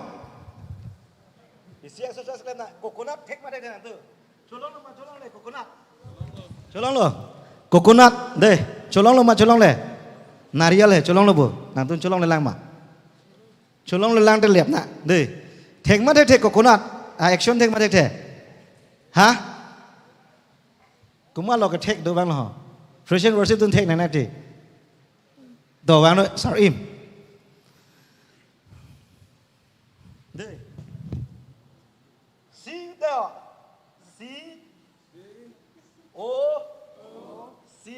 Isi exercise klemna, coconut thek ma thek na tu. Cholonglo ma cholongle, coconut. Cholonglo. Coconut, de. Cholonglo ma cholongle. Narial he, cholonglo bo. Nangtum cholongle lang ma. Cholongle lang te lep na, de. Thek ma thek thek coconut. Ah, action thek ma thek thek. Ha? Komatlo kethek do abang lo. Praise and worship atum thek nang nati. Do abang lo, sar-im. De. C, do. C, O, C,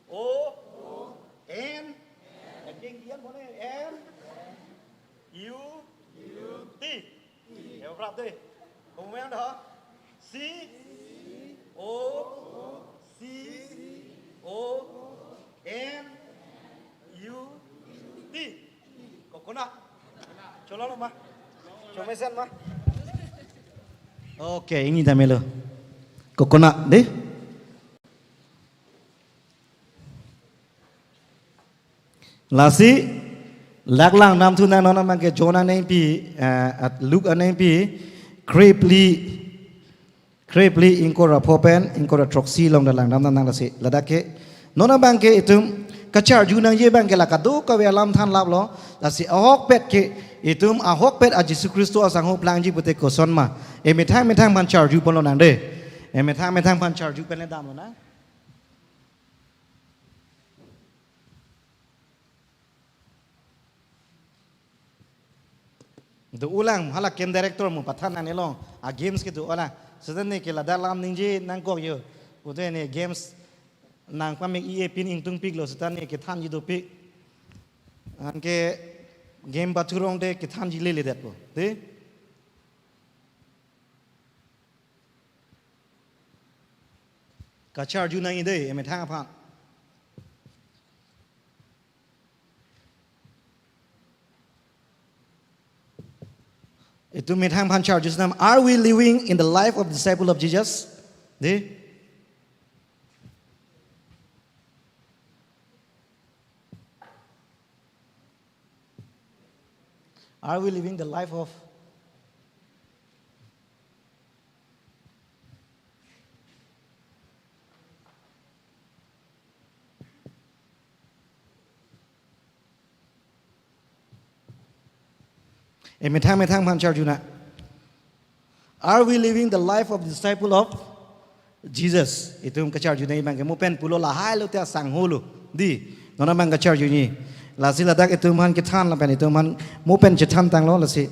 O, N. N. U, T. Em prap de. Komat do? C, O, C, O, N, U, T. Coconut. Cholonglo ma. Chomesen ma. Okay, ingni damelo. Coconut de. Lasi, dak langdam thu nang non abang ke John aningpi, eh, at Luke aningpi, krephli, krephli ingkoi ra pho pen, ingkoi ra throksi along dak langdam nang lasi. Ladak ke, Non abangke itum kacharju nangji abangke la kadokave alam than laplo, lasi ahokpet ke itum ahokpet a Jisu Khristo asangho plangji pute kosonma. Emethang methang aphan charju ponlonang de. Emethang methang aphan charju pen damlonang. Do-olang, hala camp director mo pathan nangne long, a games kedo-olang. Seta ne ke ladak lam ningje nangkok yo. Pute ne games nangpamek-e pin ingtungpiklo, seta ne kethanji dopik. Anke game pathurong de kethanji lele detpo. Te? Kacharju nangji de, emethang aphan. Itum methang aphan charju nam, are we living in the life of disciple of Jesus? De? Are we living the life of Emethang methang aphan charju nang. Are we living the life of disciple of Jesus? Itum kacharju nangji abangke mo pen pulo lahai lote asangho lo. De, non abang kacharju nangji. Lasi ladak itum aphan kethan lapen itum aphan mo pen chethan tanglo lasi.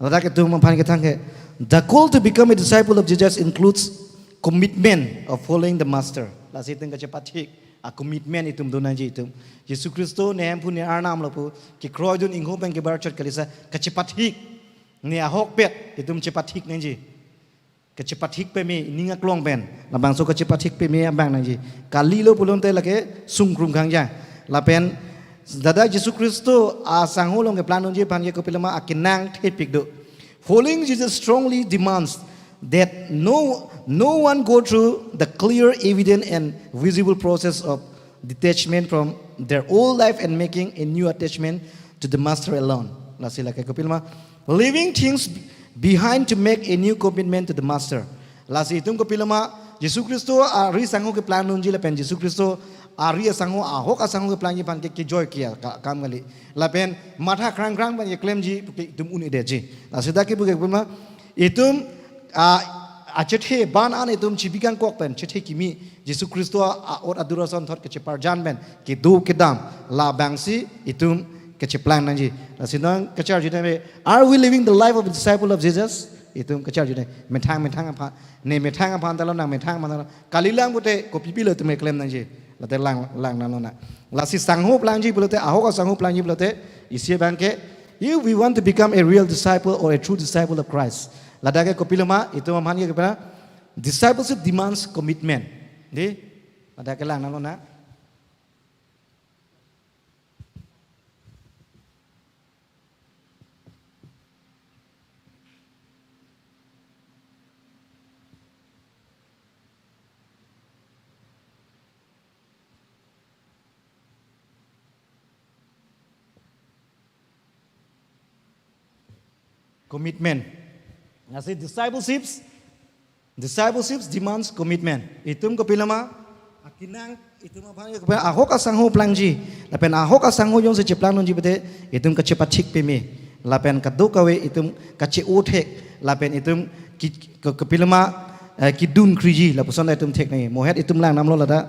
Ladak itum aphan kethan ke, the call to become a disciple of Jesus includes commitment of following the master. Lasi itum kachepathik a commitment itum do nangji itum. Jisu Khristo ne Hemphu ne Arnam lo pu kekroidun ingho pen kebarchot kali sa kachepathik. Ne ahokpet itum chepathik nangji. Kachepathik peme ning aklong pen. Labangso kachepathik peme abang nangji. Kalilo pulote lake sungkrung khang ja. Lapen ladak Jisu Khristo asangho along keplangdunji aphan ke kopiloma akenang thepik do. Following Jesus strongly demands that no, no one go through the clear, evident, and visible process of detachment from their old life and making a new attachment to the master alone. Lasi lake kopiloma, leaving things behind to make a new commitment to the master. Lasi itum kopiloma, Jisu Khristo ari asangho keplangdunji lapen Jisu Khristo ari asangho ahok asangho keplangji aphan ke kejoi ke ka-, kam kali. Lapen matha krang krang pen keklemji puke itum un-edetji. Lasi dak ke puke kopiloma, itum a, achethe ban an itum chibikangkok pen chethe kimi Jisu Khristo a-ot adur asonthot kacheparjan pen kedo kedam labangsi itum kacheplang nangji. Lasi non kacharju nang, are we living the life of a disciple of Jesus? Itum kacharju nang, methang methang aphan, ne methang aphan talo nang methang aphan talo. Kalilang pute kopi pilo itum keklem nangji. Late lang lang nang nona. Lasi sangho plangji pulote, ahok asangho plangji pulote, isi abangke, if we want to become a real disciple or a true disciple of Christ, ladak ke kopiloma, itum aphan ke kopiloma, discipleship demands commitment. De, ladak ke lang nang nona. Commitment. Lasi discipleships, discipleships demands commitment. Itum kopiloma, akenang itum aphan ke kopiloma ahok asangho plangji. Lapen ahok asangho jongsi cheplangdunji pute, itum kachepathik peme. Lapen kadokave itum kache-o thek. Lapen itum ki-, ke-, kopiloma, eh, kedun kriji. Lapuson itum thek nangji. Mohet itum lang namlo ladak.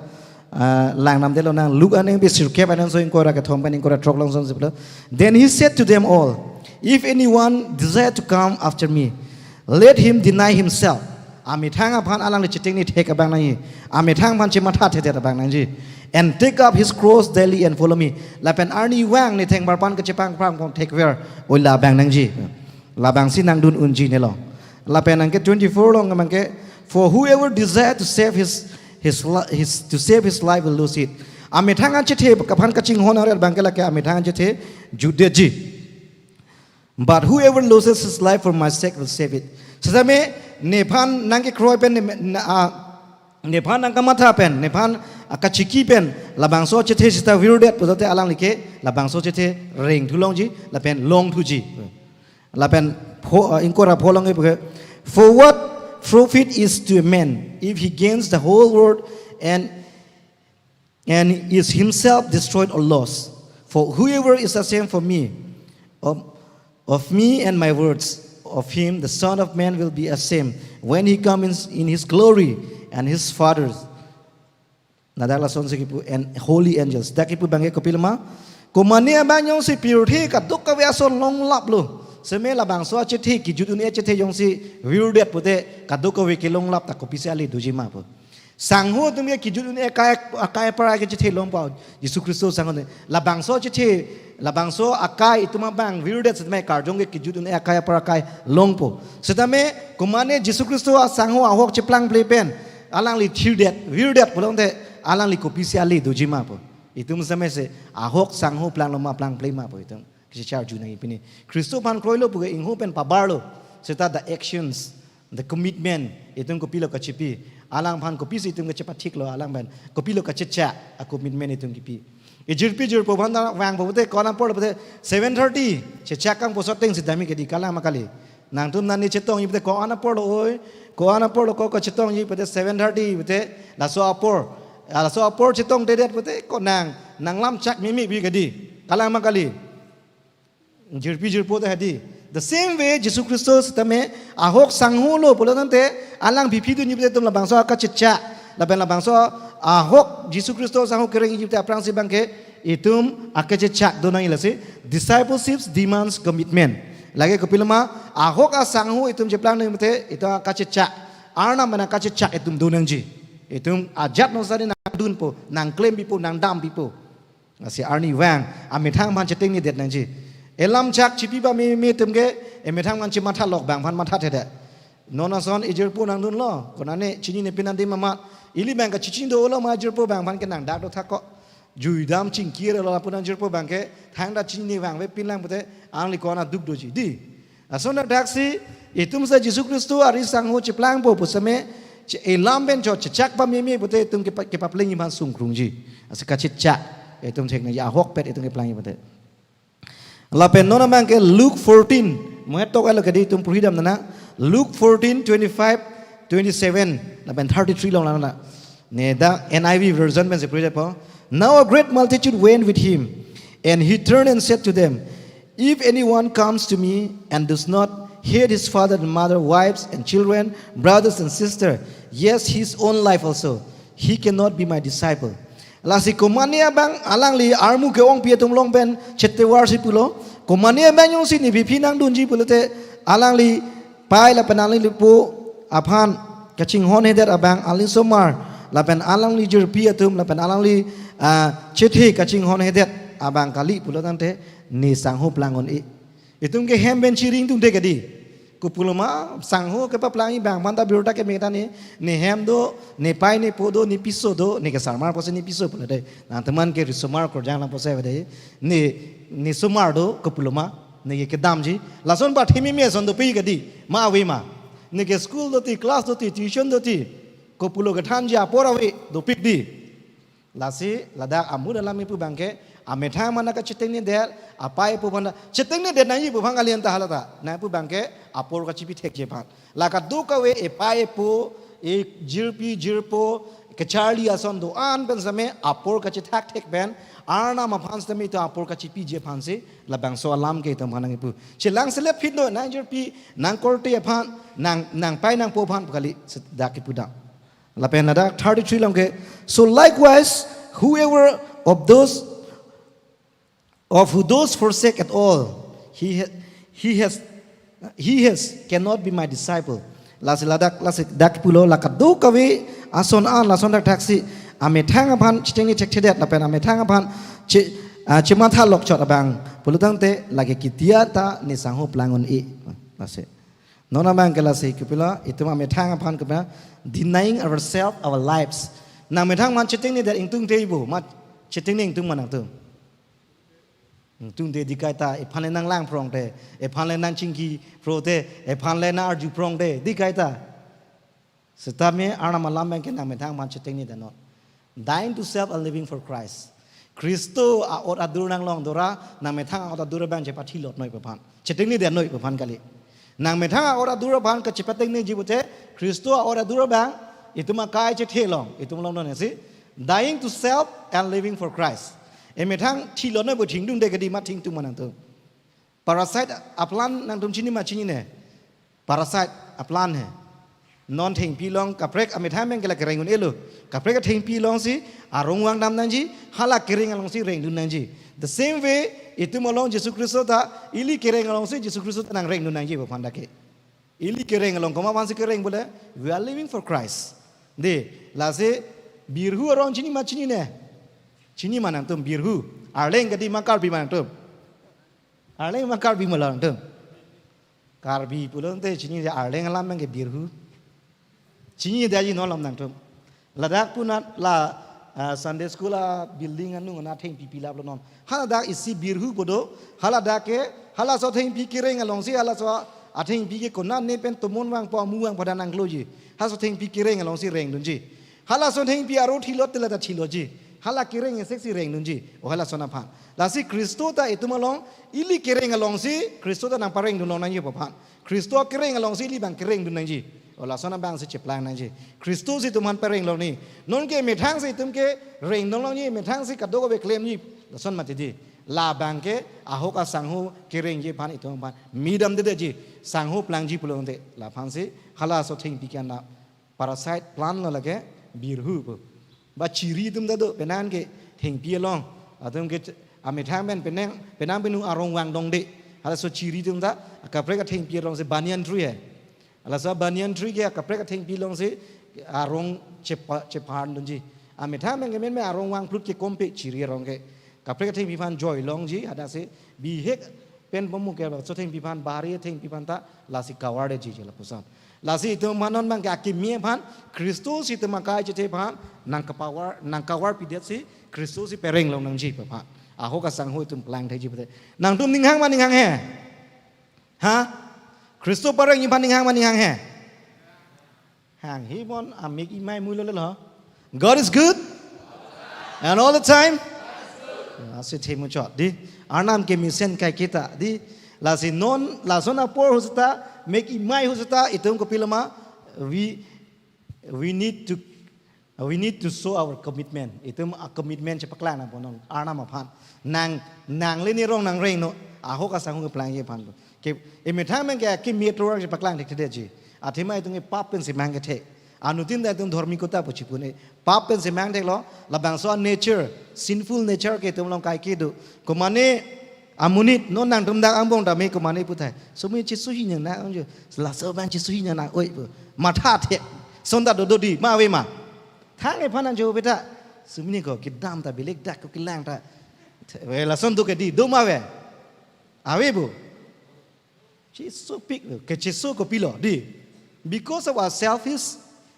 Ah, lang namdelo nang, Luke aningpi sirkep aningso ingkoi ra kethom pen ingkoi ra throk along sonsi pulo. Then he said to them all, "If anyone desire to come after me, let him deny himself." Amethang aphan alangli chetengne thek abang nangji. Amethang aphan chematha thekthe abang nangji. "And take up his cross daily and follow me." Lapen arnivang ne thengparpan kachepangpang pon thekver oila abang nangji. Labangsi nangdun unji nelo. Lapen anke twenty-four along abangke, "For whoever desire to save his, his, li-, his, to save his life will lose it." Amethang an chethe aphan kachinghon aret abangke lake amethang an chethe jutdetji. "But whoever loses his life for my sake will save it." Sitame nephan nangkekroi pen ne, na, a, nephan nangkamatha pen, nephan, a, kachiki pen, labangso chethe sita virdet pulote alangli ke labangso chethe rengthulongji, lapen longthuji. Lapen pho, uh, ingkoi ra pho along ke, "For what profit is to a man if he gains the whole world and and is himself destroyed or lost. For whoever is ashamed for me, of, of me and my words, of him the Son of Man will be ashamed when he comes in, in his glory and his Father's. Ladak lasonsi kipu and holy angels. Dak kipu abangke kopiloma. Komane abang jongsi pirthe kadokave ason longlaplo, seme labangso achethe, kejut un-e achethe jongsi virdet pute kadokave kelonglap ta kopisi ale dojima pu. Sangho atum ke kejut un-e akai, akai apar akai chethe longpo. Jisu Khristo sangho ne. Labangso achethe, labangso akai itum abang virdet setame karjong ke kejut un-e akai apar akai longpo. Setame komane Jisu Khristo asangho ahok cheplangple pen alangli thirdet, virdet pulote alangli kopisi ale dojima pu. Itum seme se ahok sangho planglo ma plangple ma pu itum kachecharju nangji pini. Khristo aphan kroilo puke ingho pen pabarlo. Seta the actions, the commitment, itum kopilo kachipi. Alangphan kopisi itum kachepathiklo, alang pen kopilo kachechak a commitment itum kipi. Ejirpi jirpo aphan ta vangpo pute, ko-an aporlo pute, seven thirty chechak kangpo soteng si dami kedi, kalang ma kali. Nangtum nani chetongji pute ko-an aporlo oi, ko-an aporlo ko, ko chetongji pute seven thirty pute, laso apor. Ah, laso apor chetongdedet pute ko nang, nang lamchak mimi bi kedi, kalang ma kali. Jirpi jirpo ta hedi. The same way Jisu Khristo setame ahok sangholo pulotangte alang biphi dunji pute itum labangso akachechak, lapen labangso ahok Jisu Khristo sangho kerengji pute aphrangsi abangke itum akachechak do nangji lasi. Discipleship demands commitment. Lake kopiloma, ahok asangho itum cheplang nangji pute itum akachechak, Arnam pen akachechak itum do nangji. Itum ajat nusari nangdunpo, nangklempipo, nangdampipo. Lasi arnivang amethang aphan chetengnedet nangji. Elamchak chipi pameme atum ke emethang aphan chemathalok abang aphan mathathedet. Non ason ejirpo nangdunlo, konane chinine pin adim amat. Ili abang kachechini dolo ma ejirpo abang aphan ke nangdak do thakko. Juidam chingkirlo lapu nang ejirpo abang ke thangta chinine vangve pinlang pute alangli ko-an aduk doji di. Lason daksi itum sa Jisu Khristo ari sangho cheplangpo pusitame che-, elam pen cho chechak pameme pute itum kepa-, kepaplengji aphan sungkrungji. Lasi kachechak itum thek nangji, ahokpet itum keplangji pute. Lapen non abangke Luke fourteen, mohet tok alo kedi itum purhidam nana. Luke fourteen, twenty-five, twenty-seven, lapen thirty-three along nana. Ne dak N I V version pensi purhidampo. Now a great multitude went with him, and he turned and said to them, "If anyone comes to me and does not hate his father and mother, wives and children, brothers and sisters, yes, his own life also, he cannot be my disciple." Lasi komane abang alangli armu ke-ongpi atum along pen chetewarsi pulo. Komane abang jongsi ne biphi nangdunji pulote alangli pei lapen alangli po aphan kachinghonhedet abang, alangli osomar lapen alangli jirpi atum lapen alangli, ah, chethe kachinghonhedet abang kali pulotangte ne sangho plang un-e. Itum ke hem pen chiring tungte kedi. Kopiloma, sangho kepaplangji abang aphan ta birta keme ta ne, ne hem do, ne pei ne po do, ne piso do, ne ke sarmar pusi ne piso pulo de. Nangteman ke risomar korjang lang pusi de. Ne, ne somar do, kopiloma, ne ke kedamji. Lason pathimi me ason dopik kedi, ma ave ma. Ne ke school doti, class doti, tuition doti, kopilo kethanji apor ave, dopik di. Lasi ladak amut alam ipu abangke, amethang aphan kachetengnedet, apei apo aphan ta chetengnedet nangji pu abang kali anta halata. Nangpu abangke apor kachipi thekji aphan. La kadokave epei epo, ejirpi jirpo, kacharli ason do-an pen sitame apor kachethak thek pen, Arnam aphan sitame itum apor kachipiji aphansi labangso alam ke itum aphan nangkipu. Chelang selep phit do, nang jirpi, nang korte aphan, nang, nang pei nang po aphan pu kali, se-, dak kipu dam. Lapen ladak thirty-three along ke, "So likewise, whoever of those, of who those forsake at all, he ha-, he has, he has cannot be my disciple." Lasi ladak, lasi dak pulo, la kadokave ason an, lason dak thaksi amethang aphan chetengne thekthedet lapen amethang aphan che-, ah, chemathalok chot abang pulotangte lake kitia ta ne sangho plang un-e. Lasi. Non abangke lasi kopilo, itum amethang aphan kopilo, denying ourselves, our lives. Nangmethang aphan chetengnedet ingtungte ibo, ma chetengne ingtung ma nangtum? Ingtungte di kaita, ephan le nanglang prongte, ephan le nangchingki prote, ephan le nang-arju prongte, di kaita. Setame Arnam alam abangke nangmethang aphan chetengnedetnon. Dying to self and living for Christ. Khristo a-ot adur nanglong dora, nangmethang a-ot adur abang chepathilot noi pu aphan, chetengnedetnoi pu aphan kali. Nangmethang a-ot adur aphan kachepatengneji pute, Khristo a-ot adur abang, itum akai chethe along, itum longdun si. Dying to self and living for Christ. Emethang thilonoi bo thingdunde kedi ma thingtung ma nangtum. Parasite aplan nangtum chini ma chinine. Parasite aplan he. Non thengpi along kaprek amethang pen ke la kereng un-elo. Kaprek athengpi alongsi arong vangdam nangji, hala kereng alongsi rengdun nangji. The same way, itum along Jisu Khristo ta, ili kereng alongsi Jisu Khristo ta nangrengdun nangji pu aphan ta ke. Ili kereng along komat aphansi kereng pule, we are living for Christ. De, lasi birhu arong chini ma chinine. Chini ma nangtum birhu. Arleng kedi ma Karbi ma nangtum. Arleng ma Karbi ma la nangtum. Karbi pulote chini arleng alam ke birhu. Chinidetji non alam nangtum. Ladak pu nat la, ah, Sunday school abuilding anung nat thengpi pilaplo non. Haladak isi birhu pu do, haladak ke, halaso thengpi kereng alongsi, halaso athengpi ke konat ne pen tomon vangpo amu vangpo dan nangkloji. Halaso thengpi kereng alongsi rengdunji. Halaso thengpi aro thilo te la ta thiloji. Hala kereng eseksi rengdunji. O halason aphan. Lasi Khristo ta itum along ili kereng alongsi Khristo ta nangparengdun long nangji pu aphan. Khristo kereng alongsi ili abang kerengdun nangji. O lason abangsi cheplang nangji. Khristo si itum aphan pareng longji. Non ke methangsi itum kerengdun longji, methangsi kadokave klemji. Lason mati di. La abang ke ahok asangho kerengji aphan itum aphan midamdedetji. Sangho plangji pulote. Laphansi halaso thengpi ke-an na parasite plant lo lake birhu pu. Ba chiri atum ta do, penang ke thengpi along. Atum ke ch-, amethang pen penang, penang penung arong vangdunde. Halaso chiri atum ta, kaprek athengpi alongsi banyan tree he. Halaso banyan tree ke kaprek athengpi alongsi arong chepa-, chephan dunji. Amethang pen ke menme arong vangplut ke kompe chiri arong ke. Kaprek athengpi aphan joi longji, hadaksi bihek pen pemuk ke bangso thengpi aphan, bahari thengpi aphan ta, lasi cover detji je lapuson. Lasi itum aphan non abang ke akimi aphan, Khristo si itum akai chethe aphan, nangkapower, nangcover pidetsi, Khristo si pareng long nangji pu aphan. Ahok asangho itum plang thekji pute. Nangtum ning hang ma ning hanghe? Ha? Khristo parengji aphan ning hang ma ning hanghe? Hang hi bon amek imai mulo lelo. God is good. And all the time. Asi themu chot di. Arnam kemesen kaiketa di. Lasi non, lason apor ahut seta, mek imai ahut seta, itum kopiloma, we, we need to, we need to show our commitment. Itum a-commitment chepaklang nangpo non, Arnam aphan. Nang, nangle nirong nangrengnon, ahok asangho keplangji aphan lo. Ke, emethang pen ke akimi atovar chepaklang thekthedetji. Athema itum ke pap pensi mang kethe. Anuttin ta itum dhormikota pu chipune. Pap pensi mang theklo, labangso nature, sinful nature ke itum along kaike do. Komane amonit, non nangtum dak angbong dame komane puthai. Sumi chisuhi nang na angjo. Laso abang chisuhi nang na oi pu. Matha the. Sonda dodo di, ma ave ma. Thang ephan nang jo beta. Sumi ko kedam ta bilik dak ko kelang ta. Ve lason do ke di, do ma ave. Ave bu. Chesopik lo, kecheso kopilo di. Because of our selfish,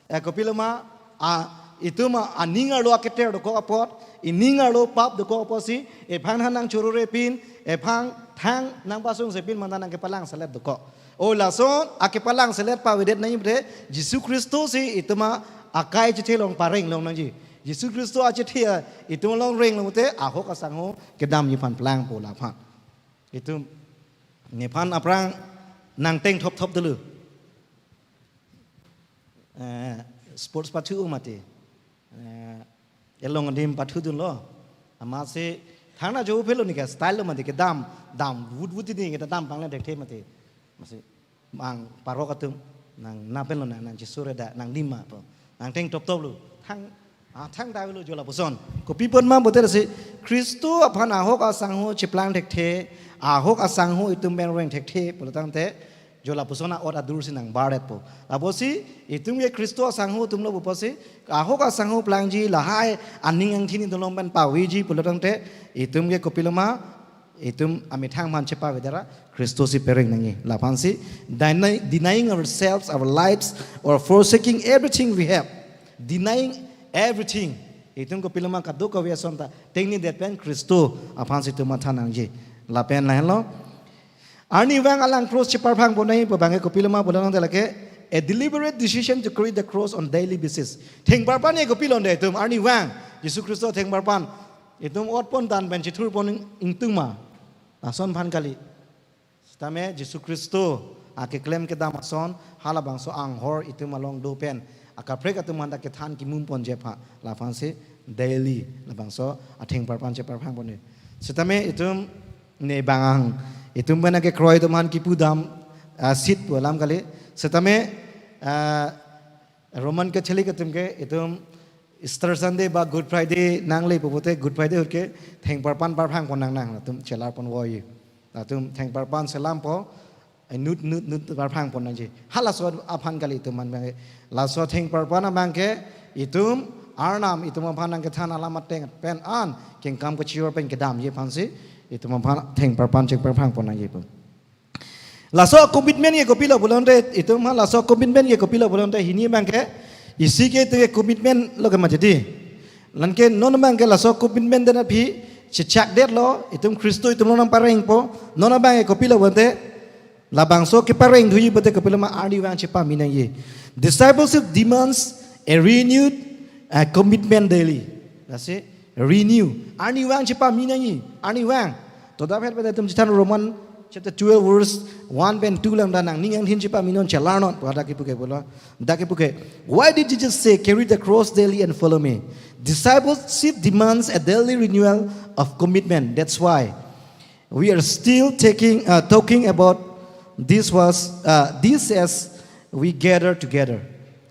eh, kopiloma, a, itum aning arlo aketer dokok apot, ining arlo pap dokok apotsi, ephan than nangchororepin, ephan thang nangpasungsepin manta nangkepalang selet dokok. O lason, akepalang selet pavedet nangji pute, Jisu Khristo si itum akai chethe along pareng long nangji. Jisu Khristo achethe, itum along reng long pute, ahok asangho kedamji aphan plangpo laphan. Itum nephan aphrang nangteng thopthop dulu. Eh, sports pathu mati. Eh, elong adim pathudunlo. Amatsi thangna jo phelo nika style lo mati kedam, dam, vut vut ini kita dam pangle thekthe mati. Amatsi mang parok atum nang napen lo nang, nang chisure da nang lima po. Nangteng thopthop lo. Thang, ah, thang ta lo jo lapuson. Kopi pon ma bote si Khristo aphan ahok asangho cheplang thekthe, ahok asangho itum pen reng thekthe pulotangte jo lapuson a-ot adur si nangbardetpo. Lapusi itum ke Khristo asangho atumlo pupusi ahok asangho plangji lahai aning angthin itum along pen paveji pulotangte itum ke kopiloma itum amethang aphan chepavedetra Khristo si pereng nangji. Laphansi deny-, denying ourselves, our lives, or forsaking everything we have. Denying everything. Itum kopiloma kadokave ason ta tengnedet pen Khristo aphansi itum matha nangji. Lapen lahenlo. Arnivang alang cross cheparphang ponai pu abang ke kopiloma pulotangte lake a deliberate decision to carry the cross on daily basis. Thengparpan ye kopilonde itum arnivang Jisu Khristo thengparpan itum otpon tan pen chithurpon ing-, ingtung ma. Lason aphan kali. Sitame Jisu Khristo akeklem kedam ason halabangso anghor itum along do pen Akaprek atum aphan ta kethan kimum ponji aphan, laphan si daily labangso athengparpan cheparphang pon-e. Setame itum ne bang-ang, itum pen kekroi atum aphan kipu dam, ah, sit pu alam kali. Setame, ah, Roman Catholic atum ke itum Easter Sunday ba Good Friday nangle pu pute Good Friday ahut ke thengparpan parphang pon nangnang, latum chelar pon voi. Latum thengparpan selam po, eh, nut nut nut parphang pon nangji. Halaso aphan kali itum aphan bang ke. Laso thengparpan abang ke itum Arnam itum aphan nangkethan alam ateng pen an kengkam kachijor pen kedamji aphan si itum aphan thengparpan cheparphang pon nangji pu. Laso commitment ke kopilo pulote, itum aphan laso commitment ke kopilo pulote, hini abang ke isi ke itum ke commitment lo ke mati di. Lake non abang ke laso commitment den aphi chechakdetlo, itum Khristo itum along nangparengpo, non abang ke kopilo pulote, labangso kepareng thuji pute kopiloma arnivang chepame nangji. Discipleship demands a renewed, uh, commitment daily. Lasi renew. Arnivang chepame nangji. Arnivang. To dak phet phet itum chethan Roman chapter twelve verse one pen two lang, nangning angthin chepame non, chelar non pu hadak kipu ke pulo. Dak kipu ke. Why did Jesus say, "Carry the cross daily and follow me"? Discipleship demands a daily renewal of commitment. That's why we are still taking, uh, talking about this was, uh, this as we gather together.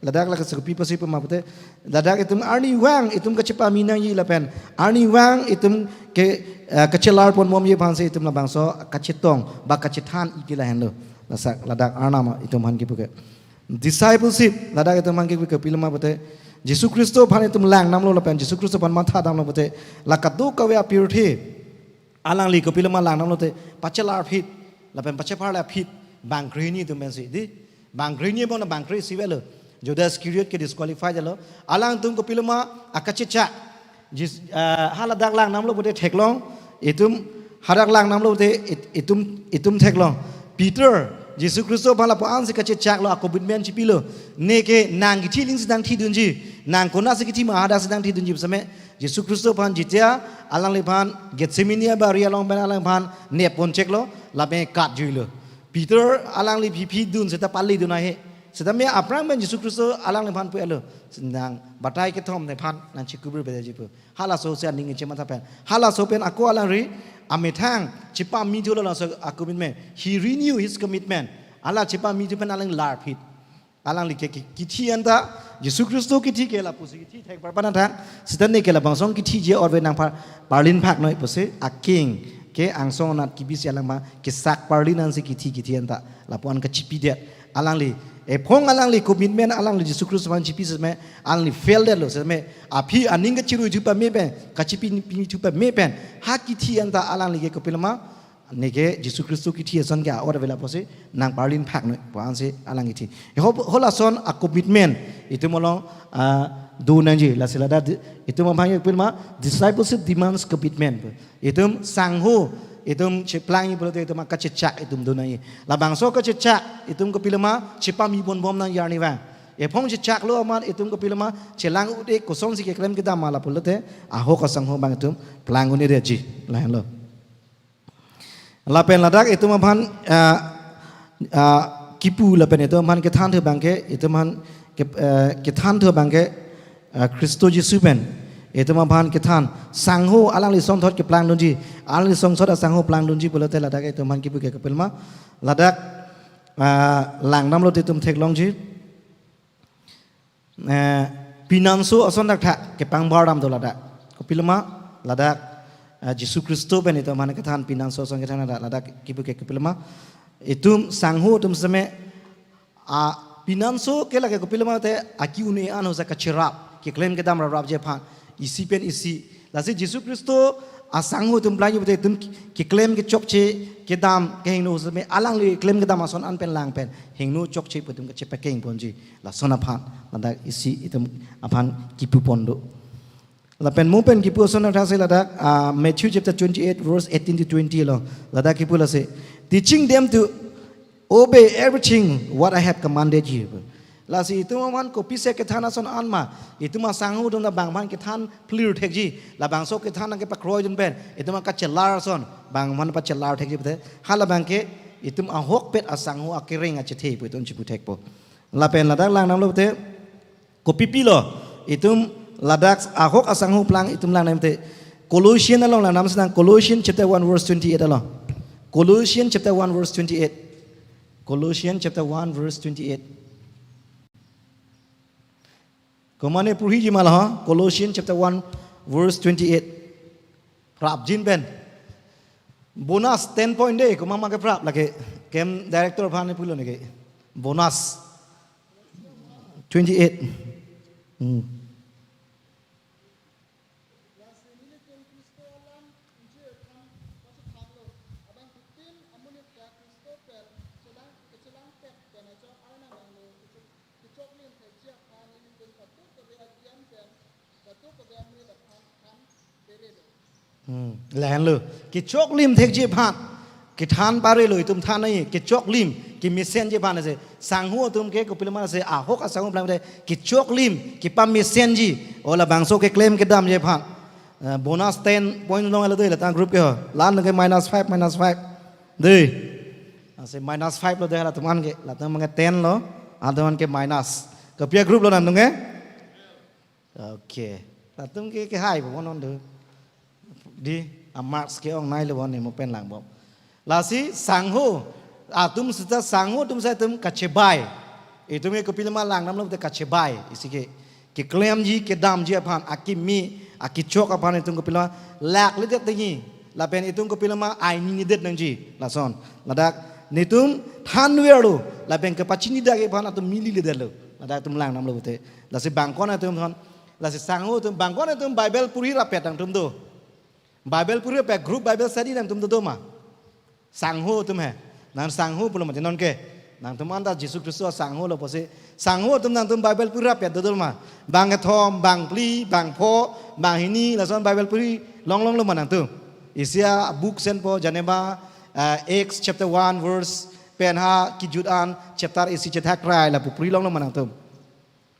Ladak lake sepi pasi puma pute, ladak itum arnivang itum kachepame nangji lapen arnivang itum ke, eh, kachelar pon bomji aphan si itum labangso kachetong ba kachethan-ik ke lahenlo. Laso ladak Arnam itum aphan kipu ke. Discipleship, ladak itum aphan kipu ke kopiloma pute, Jisu Khristo aphan itum lang damlo lapen Jisu Khristo aphan matha damlo pute, la kadokave apirthe alangli kopiloma lang damlote pachelar phit, lapen pacheparla phit, bangkrehini atum pensi di. Bangkrehini bon bangkre isi avelo. Judas Iscariot ke disqualify detlo. Alangtum kopiloma akachechak. Jis, ah, haladak lang damlo pute theklong, itum hadak lang damlo pute it-, itum, itum theklong. Peter, Jisu Khristo aphan lapu-an si kachechaklo, a-commitment chepilo. Neke nang kithi aling si nangthidunji, nang konat si kithi ma hadak si nangthidunji pu setame, Jisu Khristo aphan jitia alangliphan Gethsemane abari along pen alangliphan nep pon cheklo, lapen katjuilo. Peter alangli phiphi dun seta pali dun ahe. Setame aphrang pen Jisu Khristo alangliphan pu-etlo, nang batai kethom nephan nangchikubur bedeji pu. Halaso si aning chematha pen, halaso pen ako alangli amethang chepame thulo laso a-commitment. He renew his commitment. Hala chepame thu pen alang lar phit. Alangli ke, ke, kithi anta, Jisu Khristo kithi ke lapusi kithi thengparpan athang, seta neke labangso kithiji ave nang par-, parlin phak noi pusi, aking ke angsong anat kibisi alang ma kesak parlin ansi kithi kithi anta, lapu-an kachipidet. Alangli, ephong alangli commitment alangli Jisu Khristo aphan chipi setame, alangli fail detlo setame, aphi aning kachirui thu pame pen, kachipi pi thu pame pen, ha kithi anta alangli ke kopiloma, neke Jisu Khristo kithi ason ke a-ot avela pusi nang parlin phak noi pu-an si alang kithi. Ho, halason a-commitment itum along, ah, do nangji, lasi ladak di-, itum aphan ke kopiloma, discipleship demands commitment. Itum sangho, itum cheplangji pulote itum akachechak itum do nangji. Labangso kachechak itum kopiloma chepame pon bom nangji arnivang. Ephong chechaklo amat itum kopiloma chelang un-e, kosonsi keklem kedam ma lapulote, ahok asangho abang itum plang un-edetji. Lahenlo. Lapen ladak itum aphan, ah, ah, kipu lapen itum aphan kethan thu abang ke, itum aphan ke, eh, kethan thu abang ke, ah, Khristo Jisu pen itum aphan kethan, sangho alangli asonthot keplang dunji, alangli asonthot asangho plang dunji pulote ladak itum aphan kipu ke kopiloma, ladak, ah, lang damlote itum theklongji. Eh, pinanso ason dak tha kepangbar dam do ladak. Kopiloma ladak, eh, Jisu Khristo pen itum aphan kethan pinanso ason kethan ladak, ladak kipu ke kopiloma. Itum sangho atum setame, ah, pinanso ke lake kopiloma te aki un-e an hosa kacherap, keklem kedam raprapji aphan, isi pen isi. Lasi Jisu Khristo asangho atum plangji pute itum keklem kechokche kedam kehingno setame alangli keklem kedam ason an pen lang pen hingno chokche pu itum kachepakeng ponji. Lason aphan, ladak isi itum aphan kipu pon do. Lapen mo pen kipu ason athasi ladak, ah, Matthew chapter twenty-eight verse eighteen to twenty lo. Ladak kipu lasi, "Teaching them to obey everything what I have commanded you." Lasi itum aphan kopisi kethan ason an ma, itum asangho atum ta bang aphan kethan phlir thekji, labangso kethan nangkepakroi dun pen itum akachelar ason bang aphan pachelar thekji pute, halabang ke itum ahokpet asangho akereng achethe pu itum chipu thekpo. Lapen ladak lang damlote, Kopi pilo? Itum ladak ahok asangho plang itum lang nangte Colossian along lang nam senang, Colossian chapter one verse twenty-eight along. Colossian chapter one verse twenty-eight. Colossian chapter one verse twenty-eight. Komane purhi ji ma la ha? Colossian chapter one verse twenty-eight. Prap jin pen. Bonus ten point de, komat ma ke prap lake. Camp director aphan ne pulo ne ke. Bonus twenty-eight. Hmm. Hmm. Lahenlo. Kechoklim thekji aphan kethan parelo, itum than nangji, kechoklim, kemesenji aphan ase. Sangho atum ke kopilo ma ase, ahok asangho plang te kechoklim, kepamesenji. O labangso keklem kedamji aphan. Eh, bonus ten point long alo de, la tang group ke ho. La-an ke minus five, minus five. De. Ase minus five lo de, latum an ke, latum an ke ten lo, latum an ke minus. Kopi agroup lo nangtum ke? Okay. Latum ke, ke hai po non do. Di, a marks ke-ong nai lo bon ne mo pen lang bom. Lasi sangho atum seta, sangho atum sa itum kachebai. Itum ke kopilo ma lang nam lo te kachebai. Isi ke keklemji, kedamji aphan, akimi, akechok aphan itum kopilo ma laklidet nangji. Lapen itum kopilo ma aini nidet nangji. Lason. Ladak netum thanverlo. Lapen kepachini dak aphan atum mililidetlo. Ladak itum lang nam lo te. Lasi bangkon atum thon. Lasi sangho atum bangkon atum Bible puri rapet nangtum do. Bible puri rapet group Bible study nangtum do do ma? Sangho atum he. Nang sangho pulo mati non ke. Nangtum anta Jisu Khristo sangho lo pusi. Sangho atum nangtum Bible puri rapet do do ma? Bang kethom, bang phli, bang pho, bang hini, lason Bible puri longlong lo ma nangtum? Isi a book senpo, janeba, eh, Acts chapter one verse pen ha kejut an chapter isi chethak rai lapu puri longlo ma nangtum?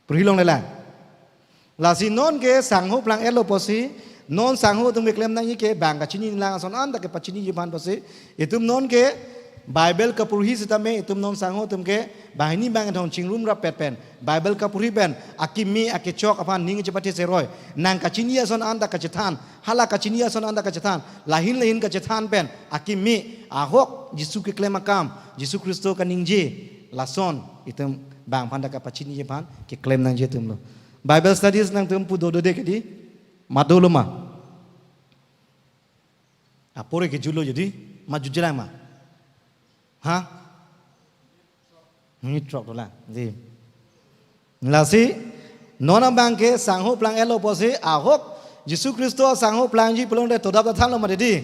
Puri longle lang. Lasi non ke sangho plang-etlo pusi, non sangho atum keklem nangji ke bang kachini lang ason anta kepachiniji aphan pusi, itum non ke Bible kapurhi sitame itum non sangho atum ke banghini bangkethom chingrum rapet pen, Bible kapurhi pen, akimi akechok aphan ning chepathe seroi. Nang kachini ason anta kachethan, hala kachini ason anta kachethan, lahin lahin kachethan pen, akimi, ahok, Jisu keklem akam, Jisu Khristo kaningje, lason itum bang aphan ta kapachiniji aphan keklem nangji atum lo. Bible studies nangtum pu do do de ke di? Madu lo ma? Apore kejutlo jadi, ma jutji lang ma? Ha? Ni throk dolang. Di. Lasi, non abang ke sangho plang-etlo pusi, ahok, Jisu Khristo sangho plangji pulote todap ta thanlo ma di?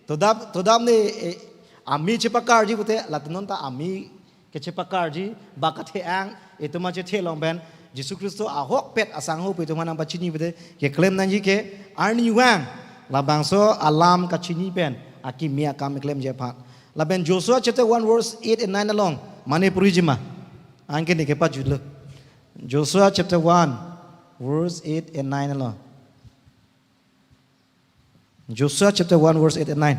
Todap, todap ne, eh, ami chepakarji pute, latum non ta ami kechepakarji, ba kathe-ang, itum achethe along pen, Jisu Khristo ahokpet asangho pu itum aphan nangpachini pute, keklem nangji ke, arnivang, labangso alam kachini pen, akimi akam keklemji aphan. Lapen Joshua chapter one verse eight and nine along, mane puriji ma? Anke ne kepajutlo. Joshua chapter one, verse eight and nine along. Joshua chapter one verse eight and nine.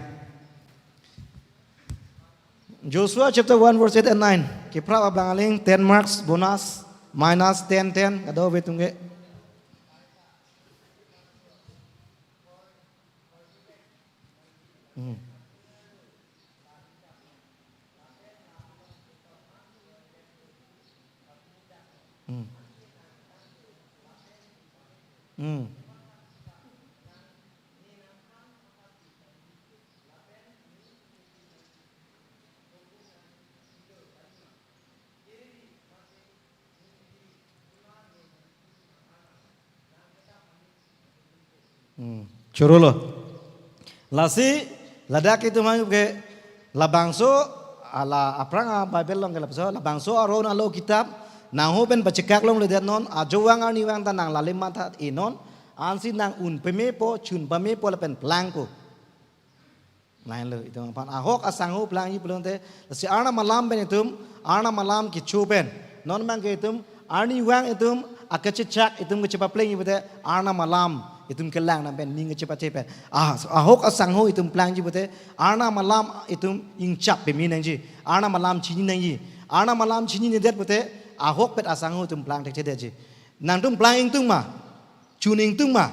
Joshua chapter one verse eight and nine. Keprap abang aling ten marks bonus, minus ten, ten. Kadokave atum ke. Hmm. Hmm. Hmm. Hmm. Chorolo. Lasi, ladak itum aphan ke labangso, ala aphrang a Bible along ke labangso, labangso aron alo kitab, nangho pen pachekak longledet non, ajovang arnivang ta nang lalim matha-i non, ansi nang un pamepo, chun pamepo lapen plangpo. Lahenlo, itum aphan ahok asangho plangji pulote, lasi Arnam alam pen itum, Arnam alam kecho pen. Non abang ke itum, arnivang itum, akachechak itum kechepaplengji pute, Arnam alam itum kelang nang pen, ning kechepathe pen. Ah, ahok asangho itum plangji pute, Arnam alam itum ingchap peme nangji, Arnam alam chini nangji, Arnam alam chinine det pute, ahokpet asangho itum plang thekthedetji. Nangtum plang ingtung ma? Chun ingtung ma?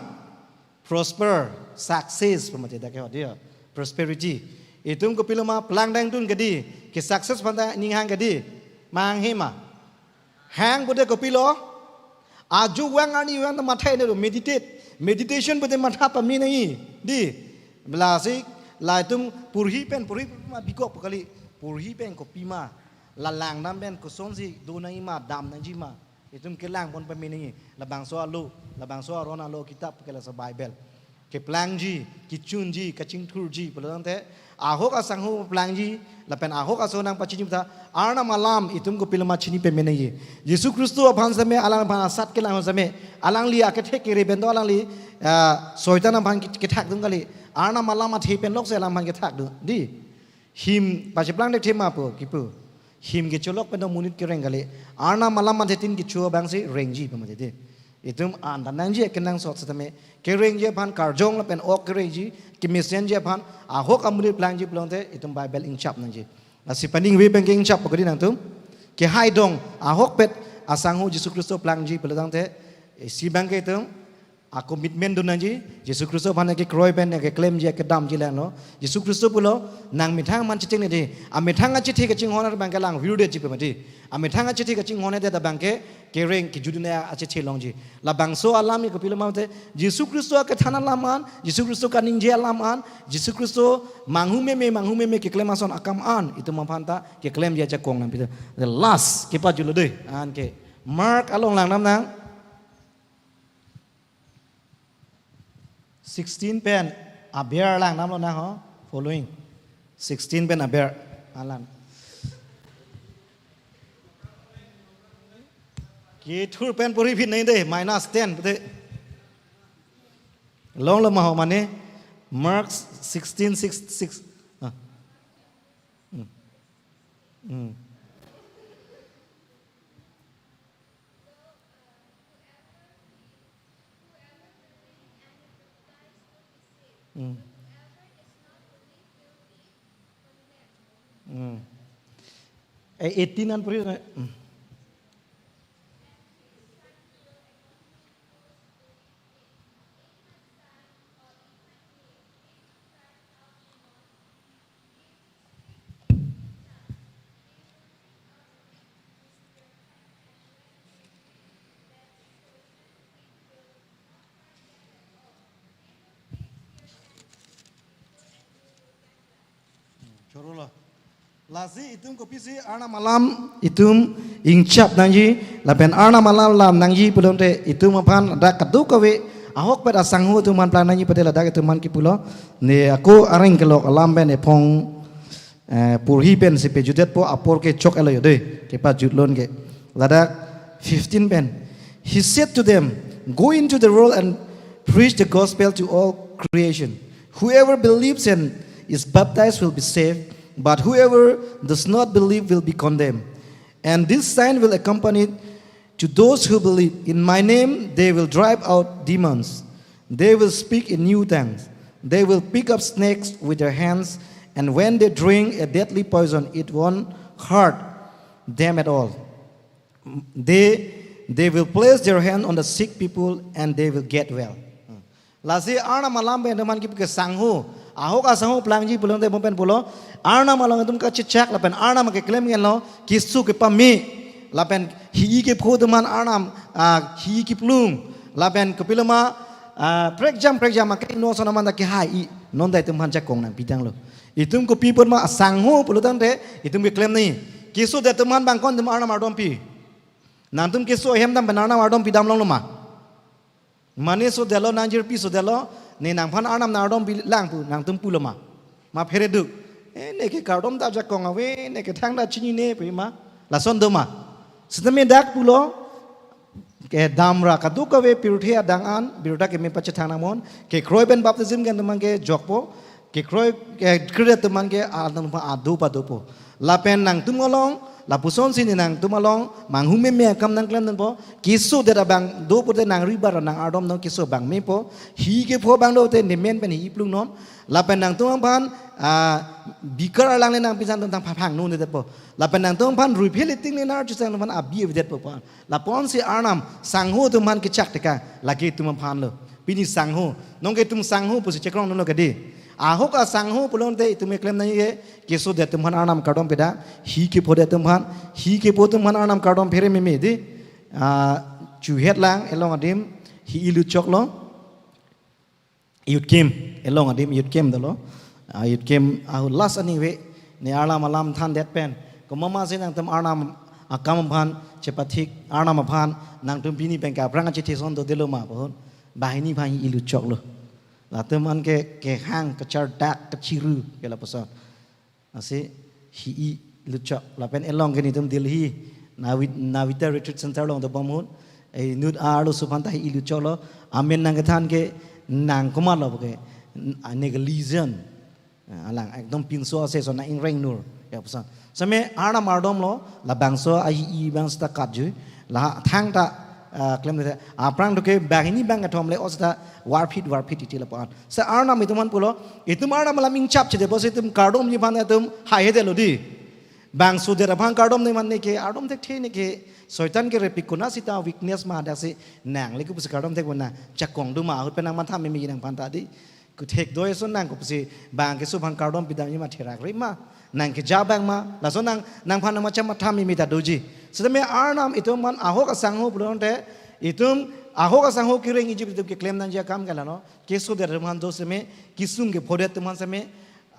Prosper, success, pamati dak ke hot dia. Prosperity. Itum kopiloma plang dang tun kedi, ke success aphan ta ning hang kedi. Mang he ma? Hang pute kopilo? Ajo vang arni vang ta matha ne lo, meditate. Meditation pute matha pame nangji. Di. Lasi, la itum porhi pen, porhi ma bikok pu kali. Porhi pen kopi ma. La langdam pen kosonsi do nangji ma, dam nangji ma. Itum kelang pon pame nangji, labangso alo, labangso aron alo kitap ke laso Bible. Keplangji, kechunji, kachingthurji, pulotangte, ahok asangho plangji, lapen ahok aso nangpachiniji ta, Arnam alam itum kopiloma chini pame nangji. Jisu Khristo aphan seme, alangphan asat kelang seme, alangli akethe kere pen do alangli, ah, Soitan aphan ke-, kethakdun kali, Arnam alam athe pen lokse alangphan kethakdun. Di. Him, pacheplangdet thema po, kipu. Him kecholok pen do monit kereng kali. Arnam alam athetin kecho abangsi rengji pamati di. Itum an ta nangji kenangsot setame. Kerengji aphan karjong lapen ok kerengji, kemesenji aphan, ahok amonit plangji pulotangte, itum Bible ingchap nangji. Lasi paningve pen ke ingchap pokri nangtum. Kehai dong, ahokpet, asangho Jisu Khristo plangji pulotangte, isi abangke itum, a commitment dun nangji, Jisu Khristo aphan kekroi pen keklemji kedamji lang lo. Jisu Khristo pulo, nang methang man chetheng ne di. Amethang achethe kachinghon abangke lang virdetji pamati. Amethang achethe kachinghon det abangke kereng kejut ne achethe longji. Labangso alam ke kopiloma te, Jisu Khristo akethan alam an, Jisu Khristo kaningje alam an, Jisu Khristo manghu meme, manghu meme keklem ason akam an, itum aphan ta keklemji ajakong nangpi ta. The last, kepajutlo dei, anke. Mark along langdam nang. Sixteen pen aber langdamlo nang ho, following. Sixteen pen aber alang. Kethur pen porhi phin nangji dei, minus ten pute. Longlo ma ho mane, Mark sixteen six six. Ah. Hmm. Hmm. Hmm. Hmm. Eh, eighteen an porhi, hmm. Chorolo. Lasi itum kopisi Arnam alam itum ingchap nangji, lapen Arnam alam lam nangji pulotangte itum aphan dak kadokave ahokpet asangho atum aphan plang nangji pute ladak itum aphan kipulo. Ne ako areng kelok alam pen ephong, eh, porhi pensi pejutdetpo apor ke chok elo yo dei, kepajut lon ke. Ladak fifteen pen. He said to them, "Go into the world and preach the gospel to all creation. Whoever believes and is baptized will be saved, but whoever does not believe will be condemned. And this sign will accompany to those who believe. In my name, they will drive out demons. They will speak in new tongues. They will pick up snakes with their hands, and when they drink a deadly poison, it won't hurt them at all. They, they will place their hand on the sick people and they will get well." Lasi Arnam alam pen teman kip ke sangho, ahok asangho plangji pulotangte mo pen pulo, Arnam along itum kachechak lapen Arnam keklem ngen lo, keso kepame, lapen hi-i kepho teman Arnam, ah, hi-i kiplung, lapen kopiloma, ah, prekjam prekjam ake no asonam anta kehai-i, non dei itum aphan jakong nangpi tanglo. Itum kopi pon ma asangho pulotangte, itum keklem nangji. Kesodet atum aphan bang ko-an itum Arnam ardompi. Nangtum keso ahem dam pen Arnam ardompi dam longlo ma? Mane sodetlo, nang jirpi sodetlo, ne nangphan Arnam nang ardompi lang pu, nangtum pulo ma? Ma phere duk. Eh, ne ke kardom ta jakong ave, ne ke thangta chinine pu ma? Lason do ma? Setame dak pulo, kedamra kadokave pirthe adang an, birta keme pachethang nangmon, kekroi pen baptism ke teman ke jokpo, kekroi, eh, kre-det teman ke alang pa adu pa dopo. Lapen nangtum along, Lapusonsi ne nangtum along manghu meme akam nangklemdunpo. Keso det abang do pute nangri bar nang ardom non keso abang mepo. Hi kepho abang do pute ne men pen hi plung non. Lapen nangtum aphan, ah, bikar alangle nangpisan atum thang phaphang nundetpo. Lapen nangtum aphan ruiphel iting le nar chusang aphan abi avedetpo pon. Lapuson si Arnam sangho atum aphan kechak teka, lake itum aphan lo. Pini sangho, nonke itum sangho pusi chekrong nono kedi. Ahok asangho pulote itum keklem nangji ke, keso det atum aphan Arnam kardom peda, hi kepho det atum aphan, hi kepho atum aphan Arnam kardom phere meme di. Ah, chuhet lang, elong adim, hi ilu choklo. Youth camp, elong adim youth camp dolo. Ah, youth camp ahu last anyway, ne Arnam alam thandet pen. Komat ma si nangtum Arnam akam aphan chepathik, Arnam aphan nangtum pini pen ke aphrang achetheson dodelo ma pu. Banghini aphan hi ilu choklo. Latum an ke kehang kachardak kachiru ke lapuson. Lasi hi ilu chok lapen elong ke netum Delhi Navi-, Navita Retreat Center along dobom ahut. Eh, inut arloso aphan ta hi ilu choklo. Amen nangkethan ke nang komatlo ke n-, negligent. Ah, alang ekdom pinso ase so na ingreng nur. Ya puson. Seme Arnam ardomlo, labangso ahi i bang seta katjui. La thangta, ah, klemdet. Aphrang doke banghini bang kethom le o seta warphit warphit titi lapuson. Se Arnam itum aphan pulo, itum Arnam alam ingchap chede pusi itum kardomji aphan itum haihedetlo di. Bangso det aphan kardom ne mane ke, ardom thekthe ne ke, Soitan kerepik konat sita weakness ma daksi nang le kopusi kardom thekpo na, chakong do ma ahut pen nangmatha meme nangphan ta di. Kuthek do eso nang kopusi bang keso aphan kardom pidamji ma therak ri ma. Nang keja bang ma, laso nang, nangphan nangmacham matha meme ta doji. Setame Arnam itum aphan ahok asangho pulote, itum ahok asangho kereng iji itum keklem nangji akam ke lano. Keso det atum aphan do seme, kesung kepho det atum aphan seme,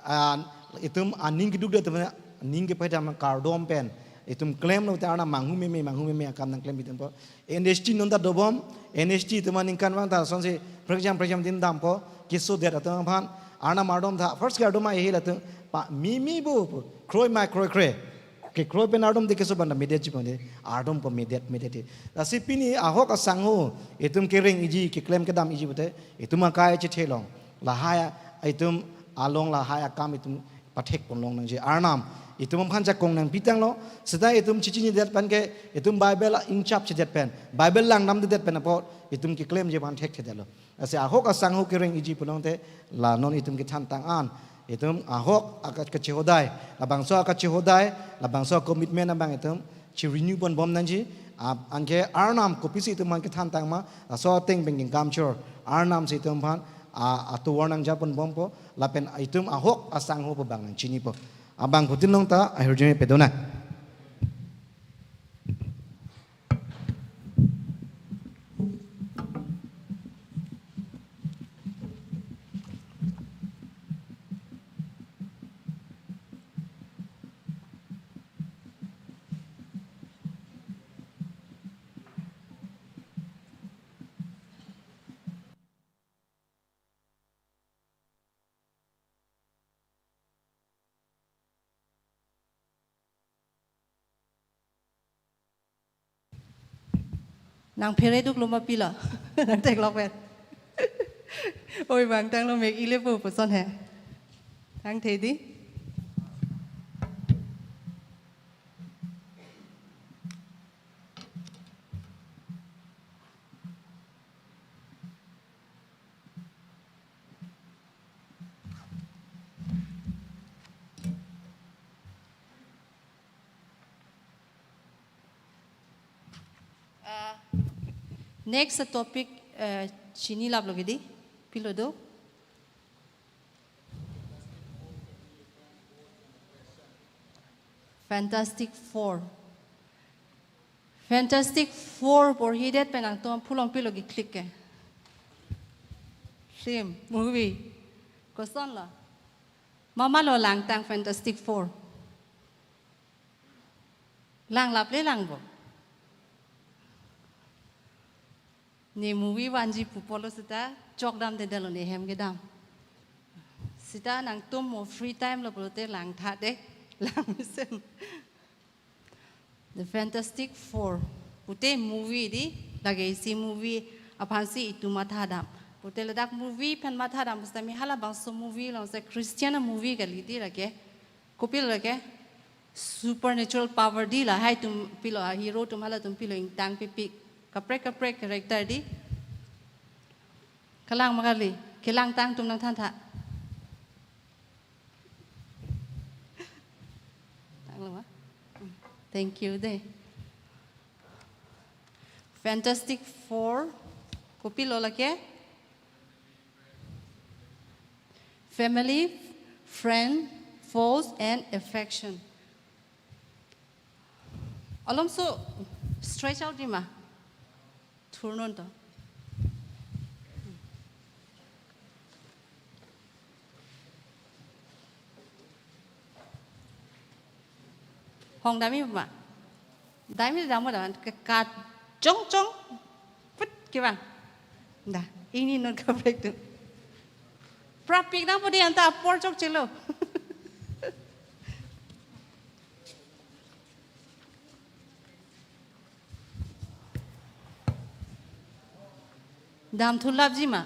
ah, itum aning keduk det atum aphan, aning kepho det atum aphan kardom pen. Itum klemlo te Arnam manghu meme, manghu meme akam nangklem itum po. N H T non ta dobom, N H T itum aningkanvang ta sonsi prekjam prekjam dim dampo, keso det atum aphan, Arnam ardom tha, first ke ardom ma ehi latum, pa, meme bo, kroi ma kroi kroi. Kekroi pen ardom te keso aphan ta medet ji pon de, ardom po medet, medet de. Lasi pini ahok asangho, itum kereng iji, keklem kedam iji pute, itum akai chethe long. Lahai, itum along lahai akam itum pathek pon long nangji Arnam. Itum aphan chakong nangpitanglo, seta itum chechinidet pen ke, itum Bible ingchap chedet pen, Bible langdamdedet pen apot, itum keklemji aphan thekthedetlo. Lasi ahok asangho kereng iji pulote, la non itum kethan tang an. Itum ahok aka-, kachehodai, labangso akachehodai, labangso commitment abang itum, chi renew ponbom nangji, ap-, anke Arnam kopisi itum aphan kethan tang ma, laso ateng pen kengkam chor, Arnam si itum aphan, a, atovar nangja ponbompo, lapen itum ahok asangho pu bang nangchinipo. Abangphutin long ta, ahirjume pedona. Nang phere duk lo ma pilo. Nang theklong pen. Oi bang tanglo mek ile po puson he. Thangthe di. Uh, next topic, uh, chinilaplo kedi, pilo do. Fantastic Four. Fantastic Four porhidet pen nangtum phulong pilo keklik ke. Film, movie. Kosonlo? Mama lo langtang Fantastic Four. Lang laple lang bo. Ne movie vanji pupo lo seta chokdamdedetlo ne hem kedam. Seta nangtum mo free time lo pulote langtha de, lang mesen. The Fantastic Four. Pute movie di, lake isi movie aphansi itum mathadam. Pute ladak movie pen mathadam, pusitame halabangso movie alongsi Christian movie kali di lake. Kopilo lake? Supernatural power di lahai atum pilo, a hero atum halatum pilo ingtang pipik. Kaprek kaprek character di. Kalang ma kali, kelangtang atum nangthantha. Tanglo ma? Thank you de. Fantastic Four. Kopilo lake? Family, friend, foes, and affection. Alomso stretch out di ma? Thurnon to. Hong dami ma? Dami damo dam kekat chong chong. Put kibang. Da, ingni non kaprek atum. Prapik nangpo di anta apor chokchelo. Damthulapji ma?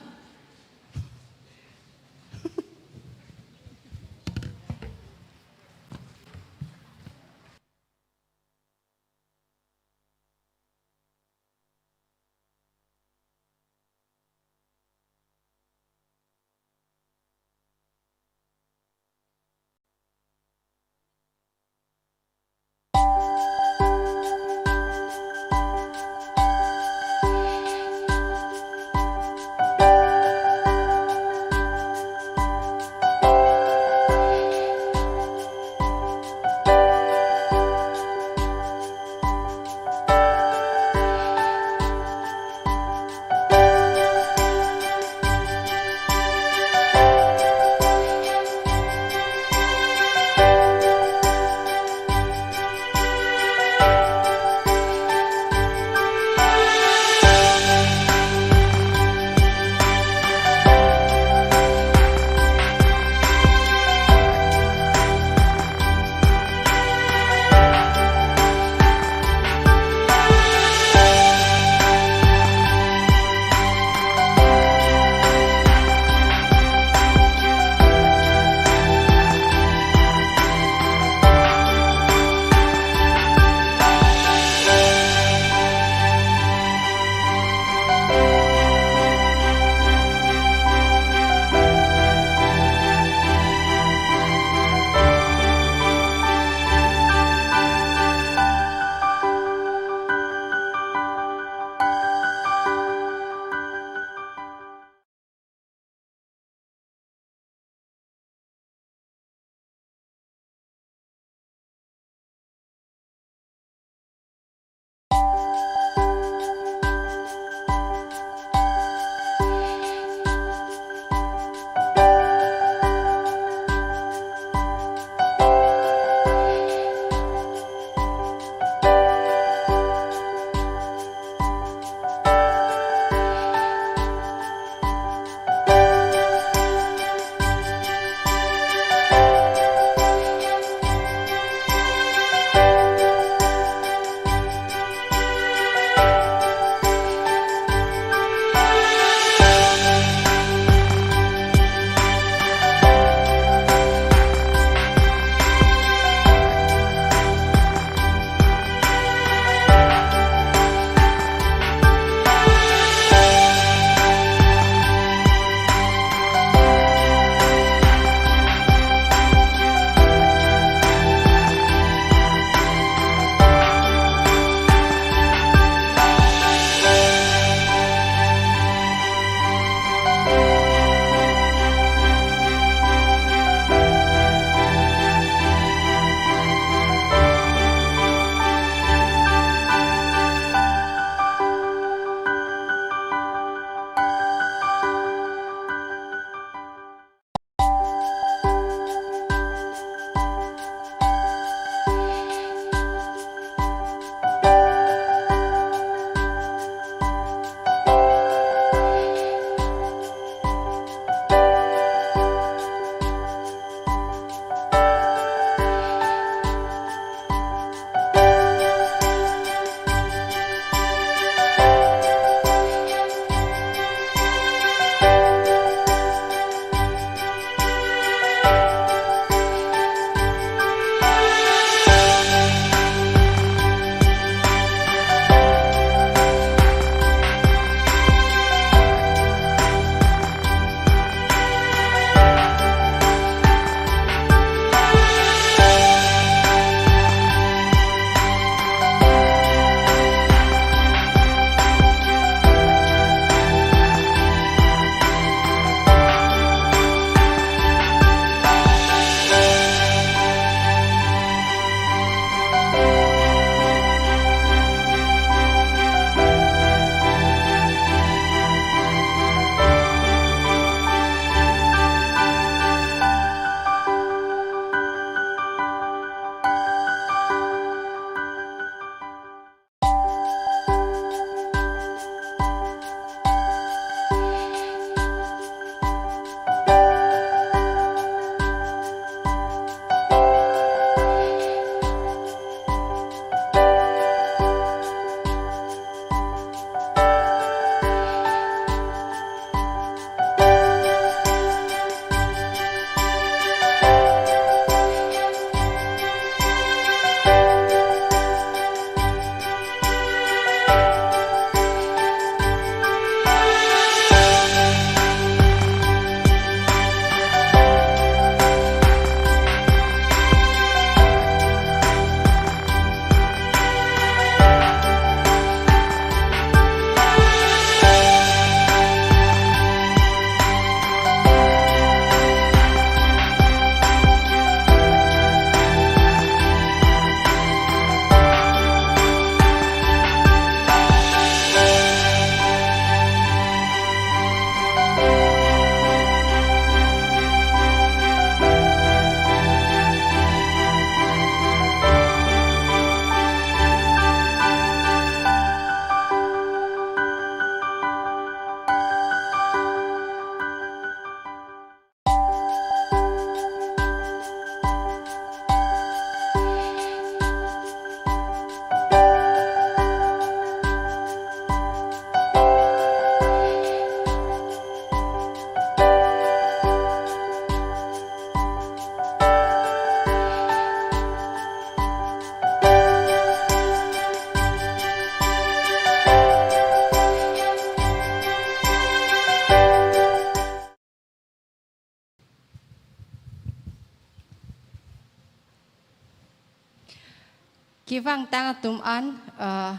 Kevang tang atum an, uh,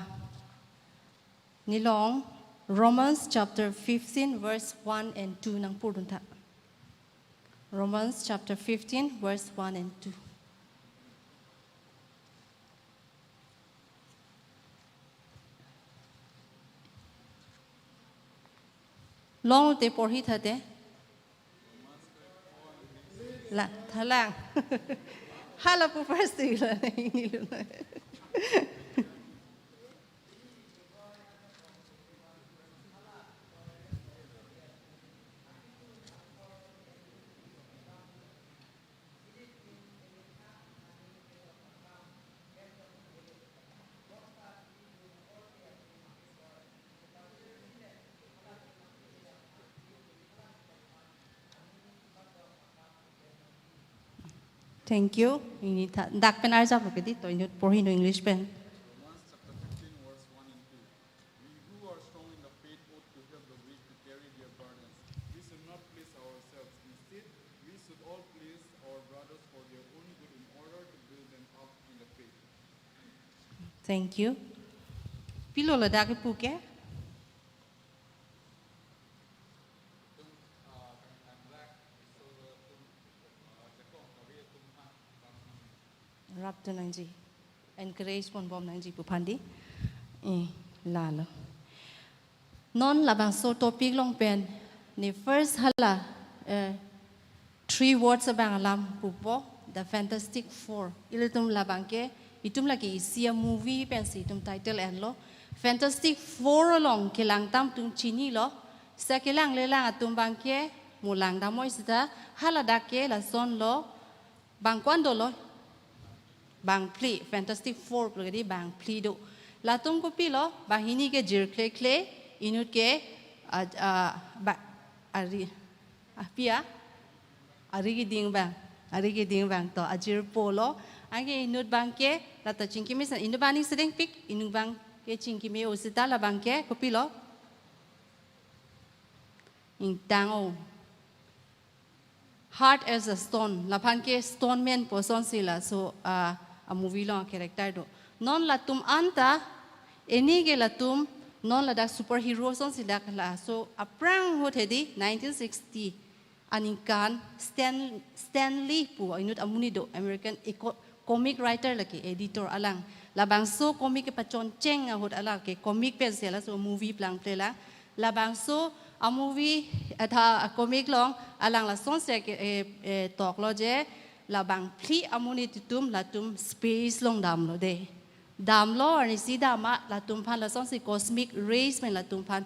nelong Romans chapter fifteen verse one and two nangpurdun tha. Romans chapter fifteen verse one and two. Long te porhi tha te. La, thalang. Hala pu first te la, ini lu na. Thank you. Ini tha, dak pen arjap ke di, to inut porhi no English pen. Romans chapter fifteen, verse one and two. We who are strong in the faith ought to help the weak to carry their burdens. We should not please ourselves. Instead, we should all please our brothers for their own good in order to build them up in the faith. Thank you. Pilo ladak kepu ke? Rap tu nangji. Encourage pon bom nangji pu aphan di. Eh, lalo. Non labangso topic along pen, ne first hala, eh, three words abang alam pupo, The Fantastic Four. Ilitum labang ke, itum lake isi a-movie pensi itum title enlo. Fantastic Four along kelang atum chinilo. Seta kelang lelang atum abang ke, mo lang damnoi seta, haladak ke lason lo, bang ko-an dolo? Bang phli, Fantastic Four pulo ke di bang phli do. Latum kopilo, banghini ke jirkle kle, inut ke, ah, ah, ba, ari, ah, pi a? Ari keding abang, ari keding abang to, ajirpo lo. Anke inut abang ke, lata chingkime sa, inut abang aning sedengpik, inut abang ke chingkime-o seta labang ke, kopilo? Ingtang-o. Hard as a stone. Laphan ke stone man pu asonsi laso, ah, a-movie along character do. Non latum anta, eni ke latum, non ladak superhero asonsi dak laso aphrang ahut hedi nineteen sixty aningkan Stan, Stan Lee pu inut amonit do, American eco-, comic writer lake, editor alang. Labangso comic kepachoncheng ahut alang ke comic pensi laso movie plangple lang. Labangso a-movie, atha a-comic along alang lasonsi ke, eh, eh, toklo je, labang phli amonit atum latum space along damlo de. Damlo, arnisi dam ma latum aphan lasonsi cosmic rays pen latum aphan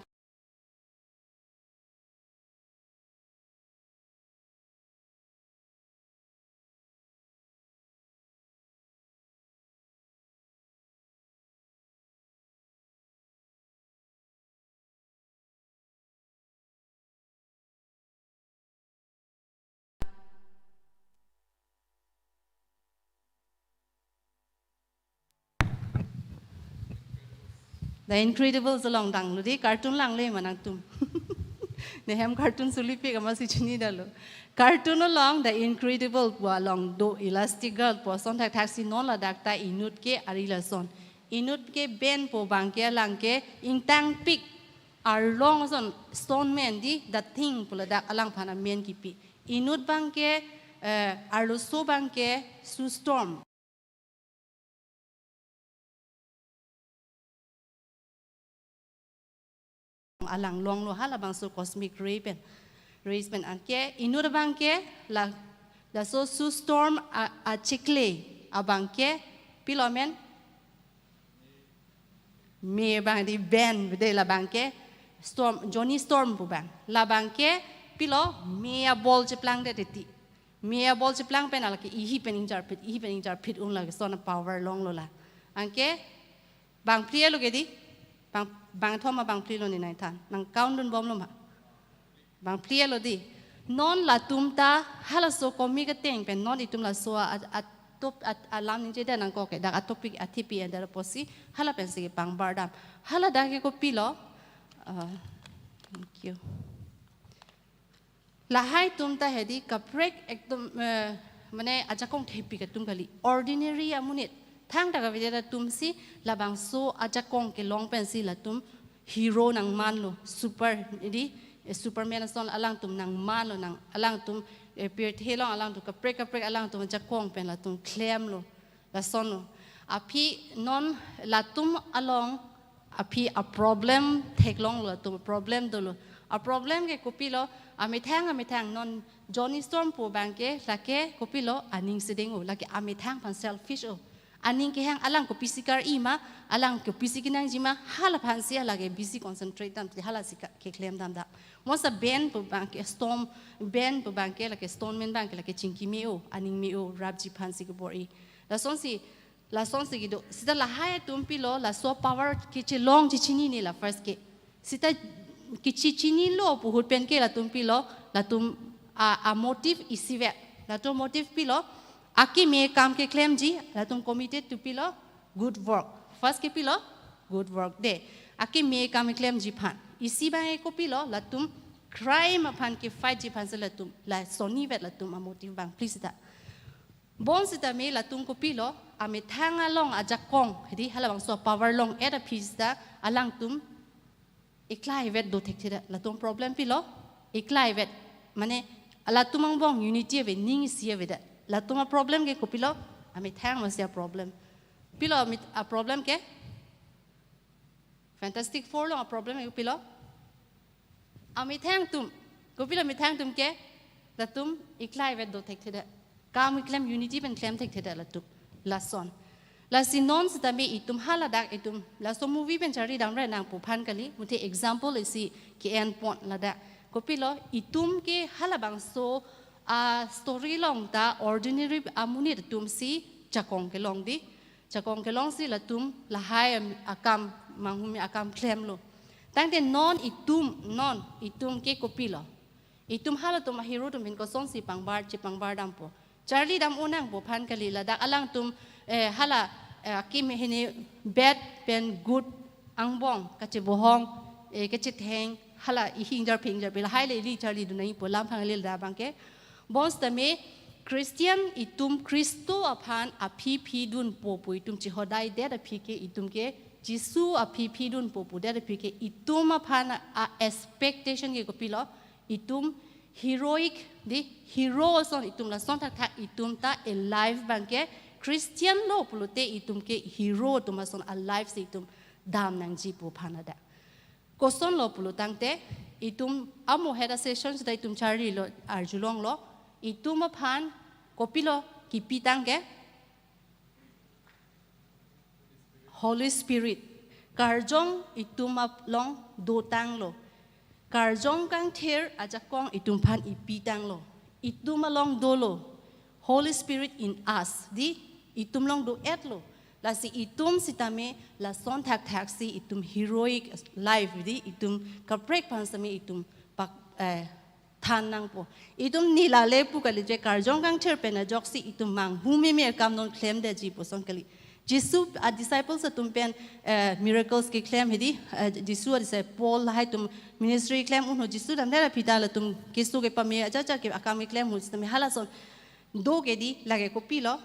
The Incredibles along danglo di, cartoon langle ma nangtum? Nehem cartoon sulipik amatsi chinidetlo. Cartoon along The Incredible pu along do Elastic Girl pu ason thakthaksi, non ladak ta inut ke ari lason. Inut ke Ben pu abang ke alang ke ingtangpik arlong ason, stone man di, The Thing pu ladak alangphan amen kipi. Inut abang ke, eh, arloso abang ke Sue Storm. Alang longlo halabangso cosmic ray pen, rays pen. Anke inut abang ke la, laso Sue Storm a, achikle abang ke pilo amen? Me abang di Ben, bede labang ke Storm, Johnny Storm pu abang. Labang ke pilo, me abol cheplangdet titi. Me abol cheplang pen lake ihi pen ingjarphit, ihi pen ingjarphit un lake son a-power longlo la. Anke bang phli lo ke di, bang, bangthom ma bang phli lo ne nangthan. Nang count dunbomlo ma? Bang phli lo di. Non latum ta halaso comic ateng pen non itum laso a, a, atop, a, alam ningjedet nangkok ke, dak a-topic athipi enter apotsi hala pensi kepangbar dam. Haladak ke kopilo? Ah, thank you. Lahai atum ta hedi kaprek ekdom, eh, mane ajakong thepik atum kali. Ordinary amonit. Thangta kavedet atumsi labangso ajakong kelong pensi latum hero nangmanlo, super, di, eh, Superman ason alangtum nangmanlo, nang alangtum, eh, pirthe along alangtum kaprek kaprek alangtum ajakong pen latum klemlo. Lasonlo. Aphi non latum along aphi a-problem theklonglo, latum problem dolo. A-problem ke kopilo, amethang amethang non Johnny Storm pu abangke, lake kopilo, aning sedeng o, lake amethang aphan selfish o. Aning kehang, alang kopisi kar-i ma, alang kopisi kenangji ma, hala aphansi lake bisi concentrate dam, hala si ka-, keklem dam dam. Mosa Ben pu abangke, Storm, Ben pu abangke, lake Storm Men abangke, lake chingki me o, aning me o, rapji aphansi kebor-i. Lasonsi, lasonsi kedo. Seta lahai atum pilo, laso power kechelongji chinine la first ke. Seta kechechinilo pu ahut pen ke latum pilo, latum a, a-motive isivet. Latum motive pilo, akeme akam keklemji, latum committed to pilo, good work. First ke pilo, good work de. Akeme akam keklemji aphan. Isi abang kopilo, latum crime aphan ke-fight ji aphansi latum, lasonivet latum a-motive abang. Please da. Bonsitame latum kopilo, amethang along ajakong, hedi halabangso power long-et aphi seta alangtum eklaivet do thekthedet. Latum problem pilo, eklaivet. Mane, latum angbong unity ave, ning isi avedet. Latum a-problem ke kopilo, amethang masi a-problem. Pilo amit-, a-problem ke? Fantastic Four along a-problem ke pilo? Amethang atum. Kopilo amethang atum ke? Latum eklaivet do thekthedet. Kam keklem unity pen klem thekthedet latum. Lason. Lasi non sitame itum haladak itum. Laso movie pen charli damra nangpo aphan kali. Muthe example isi ke-enpon ladak. Kopilo itum ke halabangso a-story along ta ordinary amonit atumsi jakong kelong di. Jakong kelongsi latum lahai am-, akam, manghumeme akam klemlo. Tangte non itum, non itum ke kopilo? Itum halatum a-hero atum pen kosonsi pangbar, chepangbar dampo? Charli dam-o nangpo aphan kali, ladak alangtum, eh, hala, eh, akeme hini bad pen good angbong kachebohong, eh, kachetheng, hala ihing jar phing jar pen lahai le ili charli dun nangpo, lam aphan le ladak abangke. Bonsitame Christian itum Khristo aphan aphi phidunpo pu itum chehodaidet aphi ke itum ke Jisu aphi phidunpo pudet aphi ke itum aphan a-expectation ke kopilo? Itum heroic di, hero ason itum lason thakthak itum ta a-life abangke Christian lo pulote itum ke hero atum ason a-life si itum dam nangji pu aphan ladak. Kosonlo pulo tangte, itum amo heta session seta itum charlilo, arjulonglo, itum aphan kopilo kipi tang ke? Holy Spirit. Karjong itum along dotanglo. Karjong kangthir ajakong itum aphan ipi tanglo. Itum along dolo. Holy Spirit in us. Di itum along do-etlo. Lasi itum sitame lason thakthaksi itum heroic life di itum kaprek aphan sitame itum pak, eh, than nangpo. Itum nilale pu kali je karjong kangthir pen ajoksi itum manghumeme akam non klemdetji puson kali. Jisu a-disciples atum pen, eh, miracles keklem hedi, eh, Jisu a-disciple lahai atum ministry klem unho Jisu damdera pita latum keso kepame ajaja ke akam keklem hu sitame halason do ke di lake kopilo?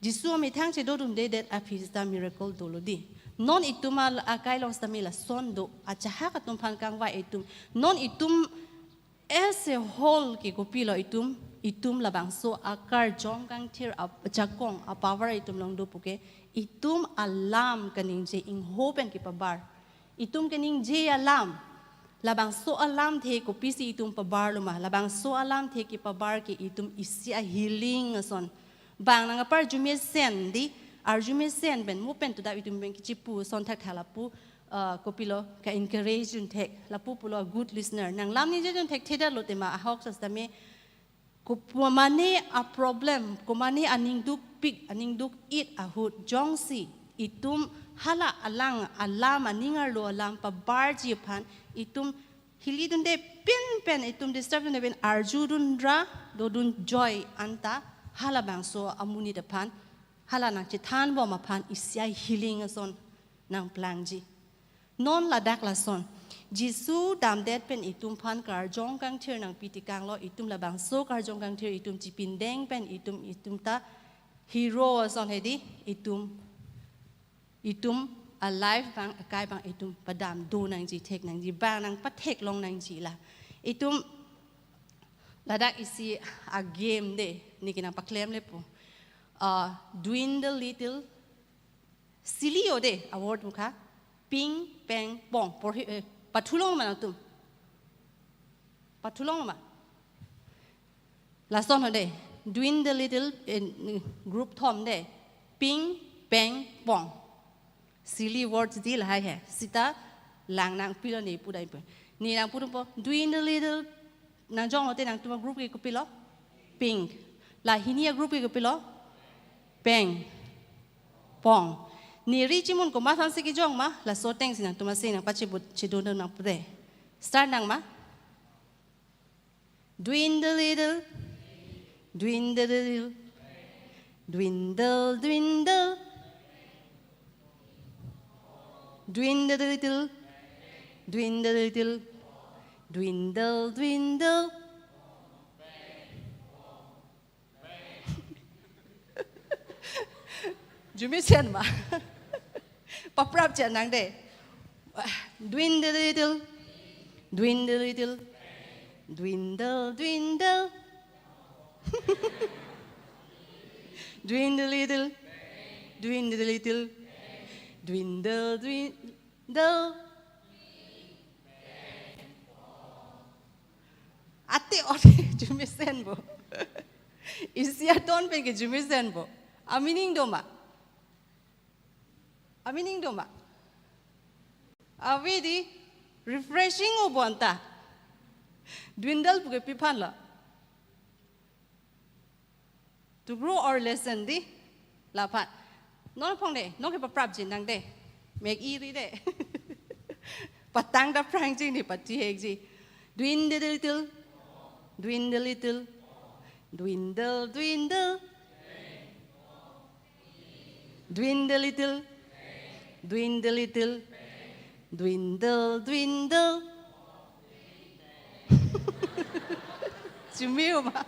Jisu amethang chedodundedet aphi seta miracle dolo di. Non itum a-, akai along sitame lason do. Achahak atum aphan kangvai itum. Non itum as a whole ke kopilo itum, itum labangso akarjong kangthir ajakong a-power itum along do puke, itum alam kaningje ingho pen kepabar. Itum kaningje alam. Labangso alamthe kopisi itum pabarlo ma. Labangso alamthe kepabar ke itum isi a-healing ason. Bang nang aparjumesen di, arjumesen pen, mo pen tudap itum pen kechipu ason thakthak lapu, ah, kopilo ka-encourage dunthek, lapu pulo good listener. Nang lam ningjedun thekthedetlo tema ahok sitame, ko-, komane a-problem, komane aning dukpik, aning duk-it ahut jongsi itum hala alang alam aning arlo alam pabarji aphan itum hilidunde pin pen itum disturb dunde pin arjudunra dodun joy anta halabangso amonit aphan hala nangchethanbom aphan isi a-healing ason nangplangji. Non ladak lason. Jisu damdet pen itum aphan karjong kangthir nangpitikanglo, itum labangso karjong kangthir itum chipindeng pen itum, itum ta Hero ason hedi, itum, itum a life abang, akai abang itum padam do nangji, thek nangji, bang nangpathek long nangji la. Itum ladak isi a game de, neke nangpaklem lepo. Uh, Dwindle Little, silly o de, a word mukha, ping, peng, pong, porhi, eh, pathulong ma nangtum. Pathulong ma. Lason ho de, Dwindle Little, eh, group thom de, ping, peng, pong. Silly words di lahai he. Sita lang nangpilo ne pu dai pu. Ne nangpu po, Dwindle Little, nangjong lote nangtum a group ke kopilo? Ping. La hini a group ke kopilo? Peng. Pong. Ne ri chimun komat aphan si kejong ma, laso ateng si nangtum asi nangpachibut chidun nangpu de. Start nang ma. Dwindle Little, Dwindle Little, Dwindle, Dwindle, Dwindle Little, Dwindle Little, Dwindle, Dwindle. Jumisen ma. Paprap chot nang de. Dwindle Little, Dwindle Little, Dwindle, Dwindle. Dwindle Little, Dwindle Little, Dwindle, Dwindle. Ate ore jumisen bo. Isi aton pen ke jumisen bo. A meaning do ma? A meaning do ma? Ave di, refreshing o bonta. Dwindle pu ke pi aphan lo? To grow our lesson di. Laphan. Non phong de, non ke paprap jin nang de. Mek iri de. Patang ta prang jin ni pati hek ji. Dwindle Little, Dwindle Little, Dwindle, Dwindle. Dwindle Little, Dwindle Little, Dwindle, Dwindle. Jumi o ma?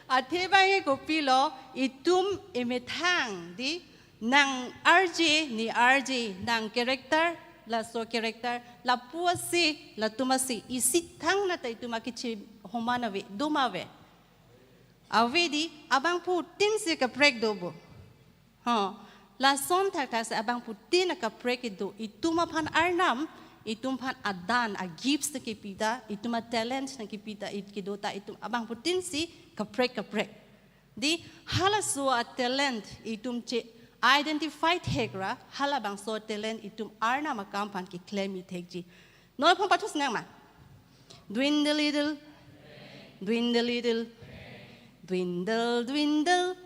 Athe abang ke kopilo, itum emethang di, nang R J, ne R J, nang character, laso character, lapu asi, latum asi, isi thang nata itum akechehoma ave, do ma ave? Ave di, abangphutin si kaprek do bo. Ha, lason thakthak si abangphutin akaprek kedo, itum aphan Arnam, itum aphan adan, a gifts nangkepi ta, itum a talent nangkepi ta, it kedo ta, itum abangphutin si kaprek kaprek. Di halaso a talent itum che-identify thek ra, halabangso talent itum Arnam akam aphan keklem-i thek ji. Non phong pathus nang ma? Dwindle Little, Dwindle Little, Dwindle, Dwindle.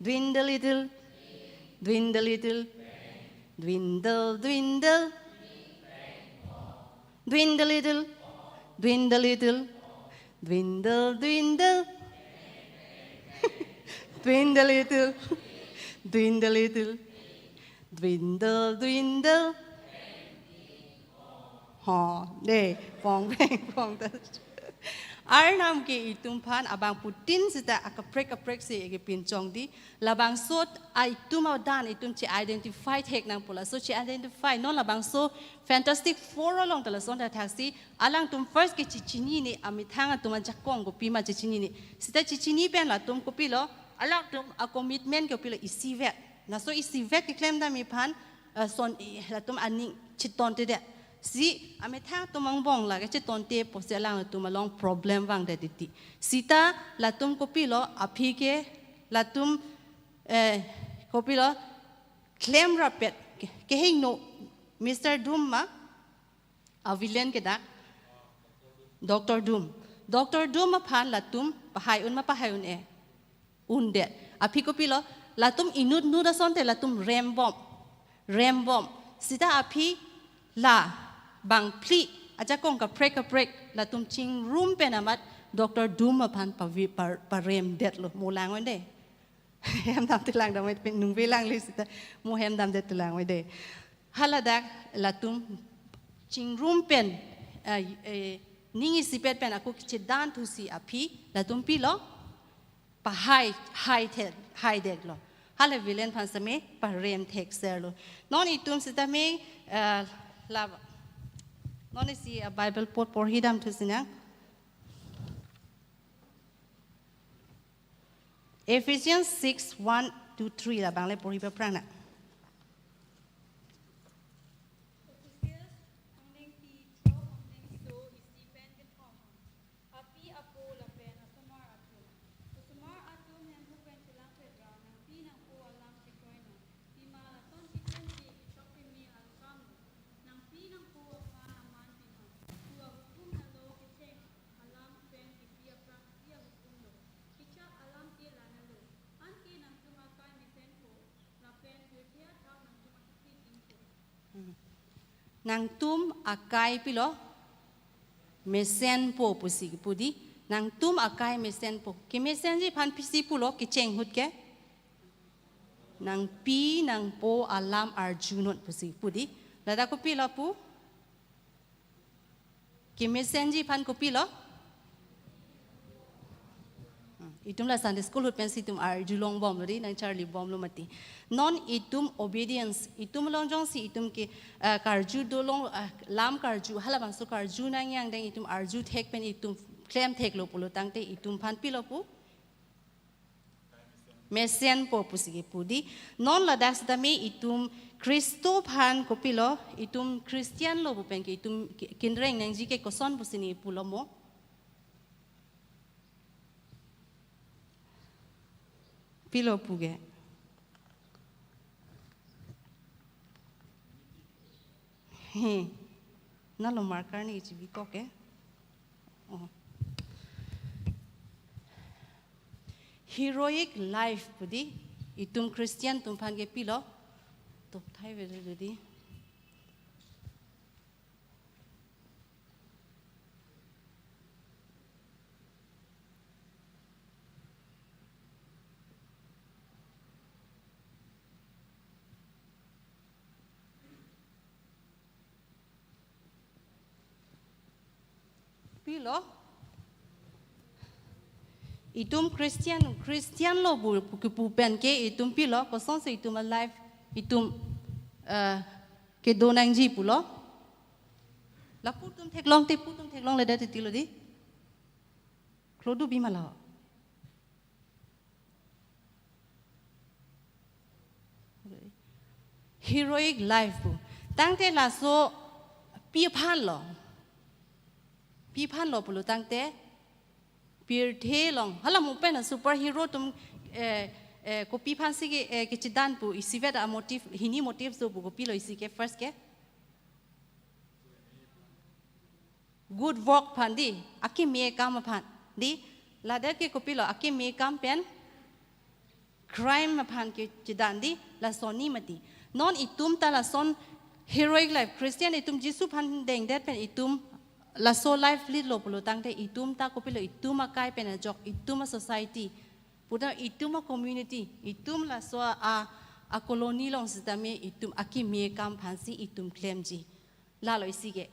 Dwindle Little, Dwindle Little, Dwindle, Dwindle. Dwindle Little, Dwindle Little, Dwindle, Dwindle. Dwindle Little, Dwindle Little, Dwindle, Dwindle. Ho, de, pong, peng, pong ta. Arnam ke itum aphan abangphutin sita akaprek kaprek si kepinchong di. Labangso a itum adan itum che-identify thek nangpo, laso che-identify. Non labangso Fantastic Four along ta lason thakthak si alangtum first ke chechinine, amethang atum ajakong kopi ma chechinine. Sita chechini pen latum kopilo, alangtum a commitment kopilo, isivet. Laso isivet keklem dam aphan, eh, son, eh, latum aning chetontedet. Si amethang atum angbong lake chetonte apotsi alangtum along problem vangdet titi. Sita latum kopilo, aphi ke latum, eh, kopilo, klem rapet ke, kehingno, Mister Doom ma, a villain ke dak, Doctor Doom. Doctor Doom aphan latum pahai un ma, pahai un-e? Undet. Aphi kopilo, latum inut nut asonte latum rembom. Rembom. Sita aphi la bangphli ajakong kaprek kaprek latum chingrum pen amat Doctor Doom aphan pavi-, par-, paremdetlo, mo lang un-e. Hem dam te lang dam, nung ve lang le sita, mo hem damdet te lang un-e. Haladak latum chingrum pen, eh, eh, ning isipet pen ako kechedanthusi aphi, latum pilo, pahai, hai thek, hai deklo. Hala villain aphan sitame parem thekserlo. Non itum sitame, eh, la, non isi, eh, Bible pot porhidamthu sinang. Ephesians six, one to three labang le porhi paphrang nang. Ephesus, angdengpi throk angdengso isi pen kethom. Api apo lapen asomar atum. Osomar atum hemphu pen chelangpet ra nangpi nangpo alam chekroinon. Pima lason kechengsi kechok kimi alkam lo. Nangpi nangpo aphan aman pima. Pu ahukum helo kecheng alam pen kipi aphrang isi ahukum lo. Kechak alam ke la helo. Anke nangtum akai mesenpo, lapen pirthe athak nangtum akiphi dingpo. Hmm. Nangtum akai pilo? Mesenpo pusi kipu di. Nangtum akai mesenpo. Kemesenji aphan pisi pulo kecheng ahut ke? Nangpi nangpo alam arjunon pusi kipu di. Ladak kopilo pu? Kemesenji aphan kopilo? Hmm, itum la Sunday school ahut pensi itum arjulongbomlo di, nangcharlibomlo mati. Non itum obedience, itum along jongsi itum ke, eh, karju dolong, eh, lam karju, halabangso karju nangji angdeng itum arju thek pen itum klem theklo pulo tangte itum aphan pilo pu? Mesenpo pusi kipu di. Non ladak sitame itum Khristo aphan kopilo, itum Christian lo pu pen ke itum ki-, kinreng nangji ke koson pusi ne pulo mo? Pilo pu ke? He. Nalo marker ne chibikok ke? Oh. Heroic life pu di, itum Christian atum aphan ke pilo? Top thai ve di. Pilo? Itum Christian, Christian lo pu, pu, pu pen ke itum pilo, kosonsi itum a-life, itum, eh, kedo nangji pulo. Lapu atum theklong te, pu atum theklongledet titilo di. Klodu bima lo. Heroic life pu. Tangte laso pi aphan lo? Pi aphan lo pulo tangte pirthe along. Hala mo pen superhero atum, eh, eh, kopi aphansi ke, eh, kechidan pu isivet a-motive, hini motive do pu kopilo isi ke first ke? Good work aphan di, akeme akam aphan di, ladak ke kopilo, akeme akam pen crime aphan kechidan di, lason ni mati. Non itum ta lason heroic life, Christian itum Jisu aphan dengdet pen itum laso life lead lo pulo tangte itum ta kopilo, itum akai pen ajok, itum a-society, puta itum a-community, itum laso a, a-colony along sitame itum akeme akam aphansi itum klemji. Lalo isi ke.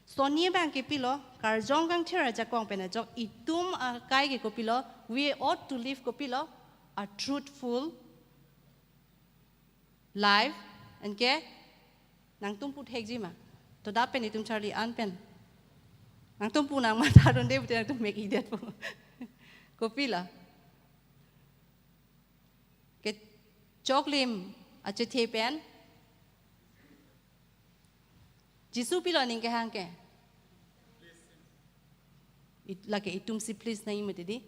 Son ni abang ke pilo, Karjong Kangthir ajakong pen ajok itum akai ke kopilo, we ought to live kopilo, a truthful life, anke nangtum pu thekji ma? To da pen itum charli an pen. Nangtum pu nang matha dunde pute nangtum mek-idet pu. Kopilo? Kechoklim achethe pen Jisu pilo aning kehang ke? It-, lake itumsi please nangji mati di.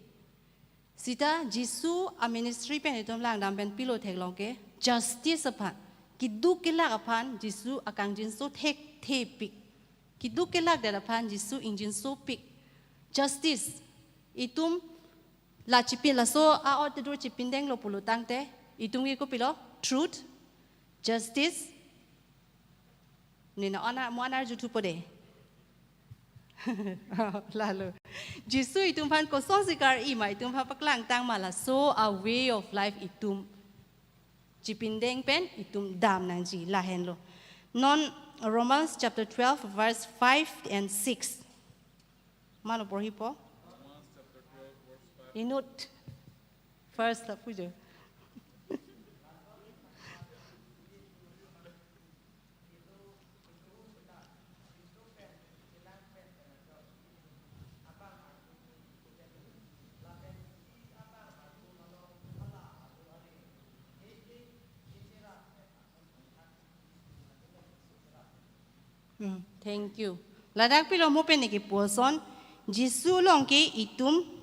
Sita Jisu a-ministry pen itum langdam pen pilo theklong ke justice aphan. Keduk kelak aphan Jisu akangjinso thekthepik. Keduk kelakdet aphan Jisu ingjinsopik. Justice. Itum la chipin, laso a-ot tedur chipindenglo pulo tangte itum ke kopilo? Truth, justice. Nina ana mo ana juthupo de. Lalo. Jisu itum aphan kosonsi kar-i ma, itum aphan paklangtang ma, laso a-way of life itum chipindeng pen itum dam nangji lahenlo. Non Romans chapter twelve, verse five and six. Malo porhipo? Inut. Verse lapu jo. Hmm, thank you. Ladak pilo mo pen niki puson. Jisu along ke itum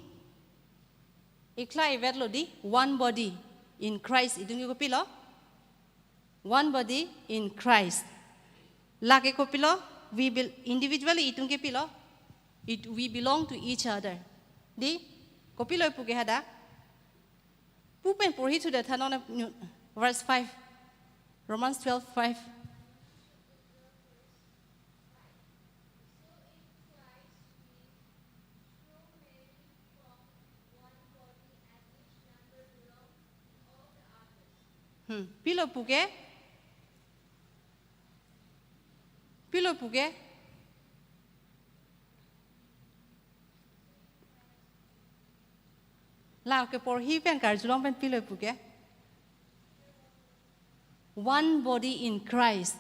ikla ivet lo di, one body in Christ. Itum ke kopilo? One body in Christ. Lake kopilo? We bel-, individually itum ke pilo? It, we belong to each other. Di, kopilo ipu ke hadak? Pu pen porhi thu da thanon, verse five. Romans twelve five. Hmm. Pilo pu ke? Pilo pu ke? Lake porhi pen karjulong pen pilo pu ke? One body in Christ.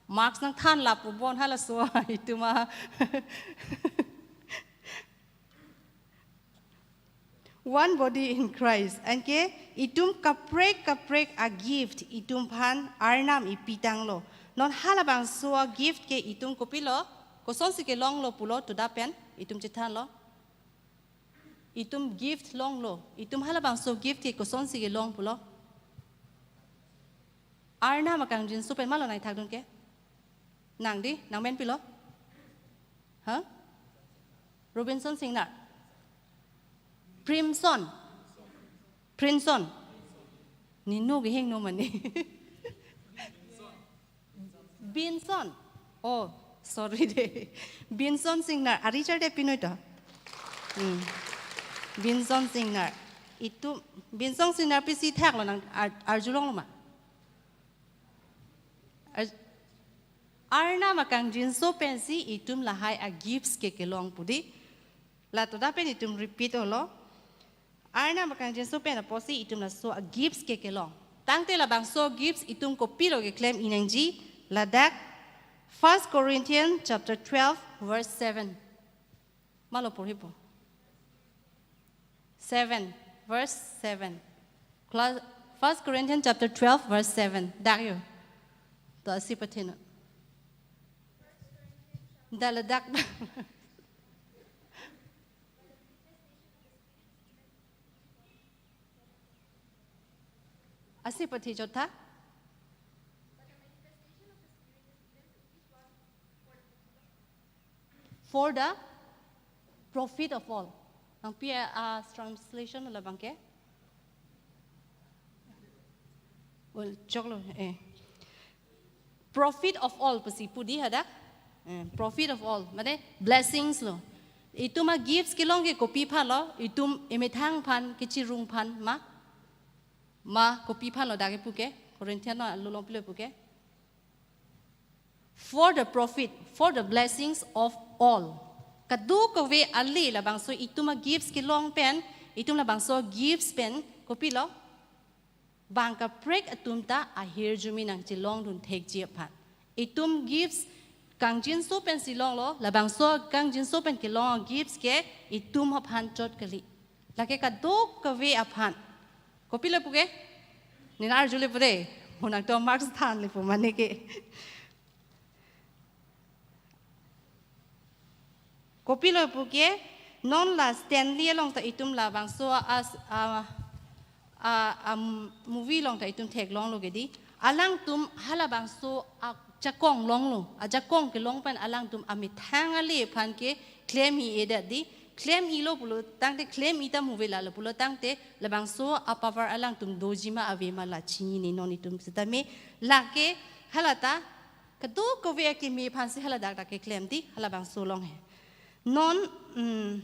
Marks nangthan lapu bon halaso itum a. One body in Christ. Anke itum kaprek kaprek a gift itum aphan Arnam ipitanglo. Non halabangso a gift ke itum kopilo? Kosonsi kelonglo pulo toda pen itum chethanlo. Itum gift longlo. Itum halabangso gift ke kosonsi kelong pulo? Arnam akangjinso pen, malo nangthakdun ke? Nang di, nangmen pilo? Ha? Robinson Singnar. Primson. Prinson. Nino ke hingno mane. Binson. Oh, sorry de. Binson Singnar. Arichar de pinoi to. Hmm. Binson Singnar. Itum Binson Singnar pisi thaklo nang ar-, arjulonglo ma? Ar-, Arnam akangjinso pensi itum lahai a gifts ke kelong pu di. La toda pen itum repeat olo. Arnam akangjinso pen apotsi itum laso a gifts ke kelong. Tangte labangso gifts itum kopilo keklem-i nangji, ladak First Corinthians chapter twelve verse seven. Malo porhipo. Seven, verse seven. Cla-, First Corinthians chapter twelve, verse seven. Dak yo. To asi patheno. Dala dak. Asi pathi chotha. For the profit of all. Nangpi a, a translation labang ke? Well, choklo, eh. Profit of all pusi pu di hadak. Eh, profit of all. Mane blessings lo. Itum a gifts kelong ke kopi aphan lo, itum emethang aphan, kechirung aphan ma. Ma kopi aphan lo dak kepu ke, Corinthian lo, lulong pilo pu ke. For the profit, for the blessings of all. Kadokave ale labangso itum a gifts kelong pen, itum labangso gifts pen, kopilo? Bang kaprek atum ta ahirjume nangchelongdun thekji aphan. Itum gifts kangjinso pensi longlo, labangso kangjinso pen kelong gifts ke itum aphan chot kali. Lake kadokave aphan. Kopilo pu ke? Nina arjule pu de. Mo nangtum marks thanle pu mane ke. Kopilo pu ke, non la Stanley along ta itum labangso a, a, a, a movie along ta itum theklonglo ke di. Alangtum halabangso ajakong longlo. Ajakong kelong pen alangtum amethang ale aphan ke klem-i-edet di. Klem-ilo pulo tangte, klem-i ta movie lalo pulo tangte, labangso a power alangtum doji ma ave ma la chinine non itum sitame. Lake halata kadokave akimi aphansi haladak dak keklem di, halabangso along he. Non, mm,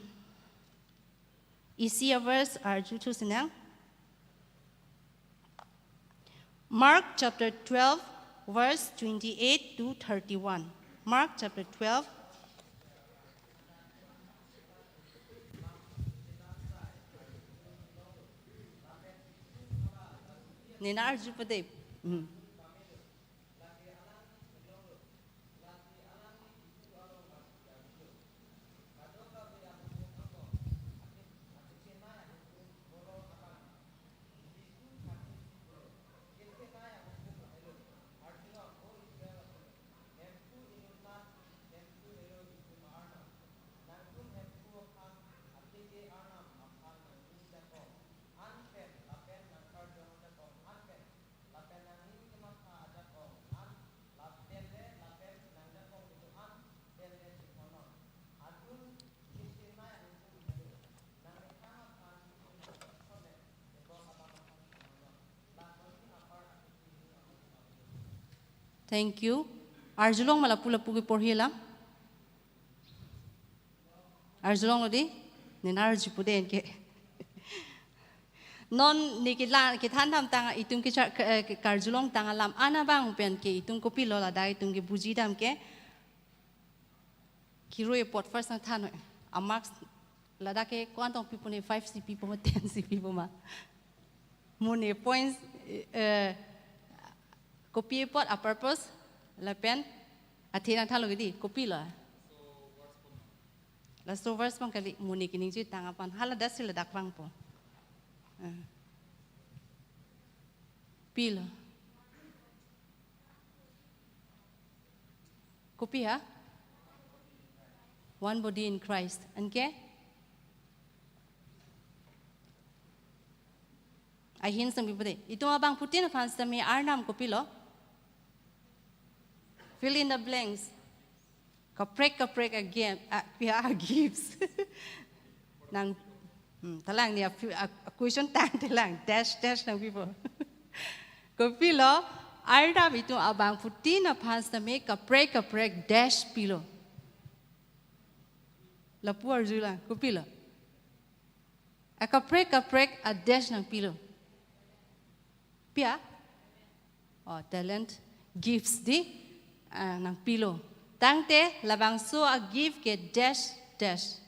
isi a verse arjuthu sinang. Mark chapter twelve, verse twenty-eight to thirty-one. Mark chapter twelve. Nena arju pade. Hmm. Thank you. Arjulong ma lapu lapu keporhi alam? Arjulonglo di? Nena arju pade anke. Non ne kila kethan damtang itum ke char-, ke, eh, ke karjulongtang alam an abang pen ke itum kopilo ladak itum ke buji dam ke. Kirui apot first nangthan noi. A marks ladak ke ko-an tong pipo ne, five si pipo ma, ten si pipo ma. Mo ne points, eh, kopi apot a purpose lapen athe nangthanlo ke di, kopilo? Laso verse pon kali, mo ne keningje tang aphan. Hala das si ladak vangpo. Eh. Pilo. Kopi ha? One body in Christ. Anke? Ahin sang bipade. Itum abangphutin aphan sitame Arnam kopilo? Fill in the blanks. Kaprek kaprek a game, a, ya, a gifts. Nang, hmm, ta lang ni a, a, a question tangte lang, dash dash nangpipo. Kopilo, Arnam itum abangphutin aphan sitame kaprek kaprek dash pilo. Lapu arju lang, kopilo? A kaprek kaprek a dash nangpilo. Pi a? Oh, talent, gifts di, ah, nangpilo. Tangte labangso a gift ke dash dash.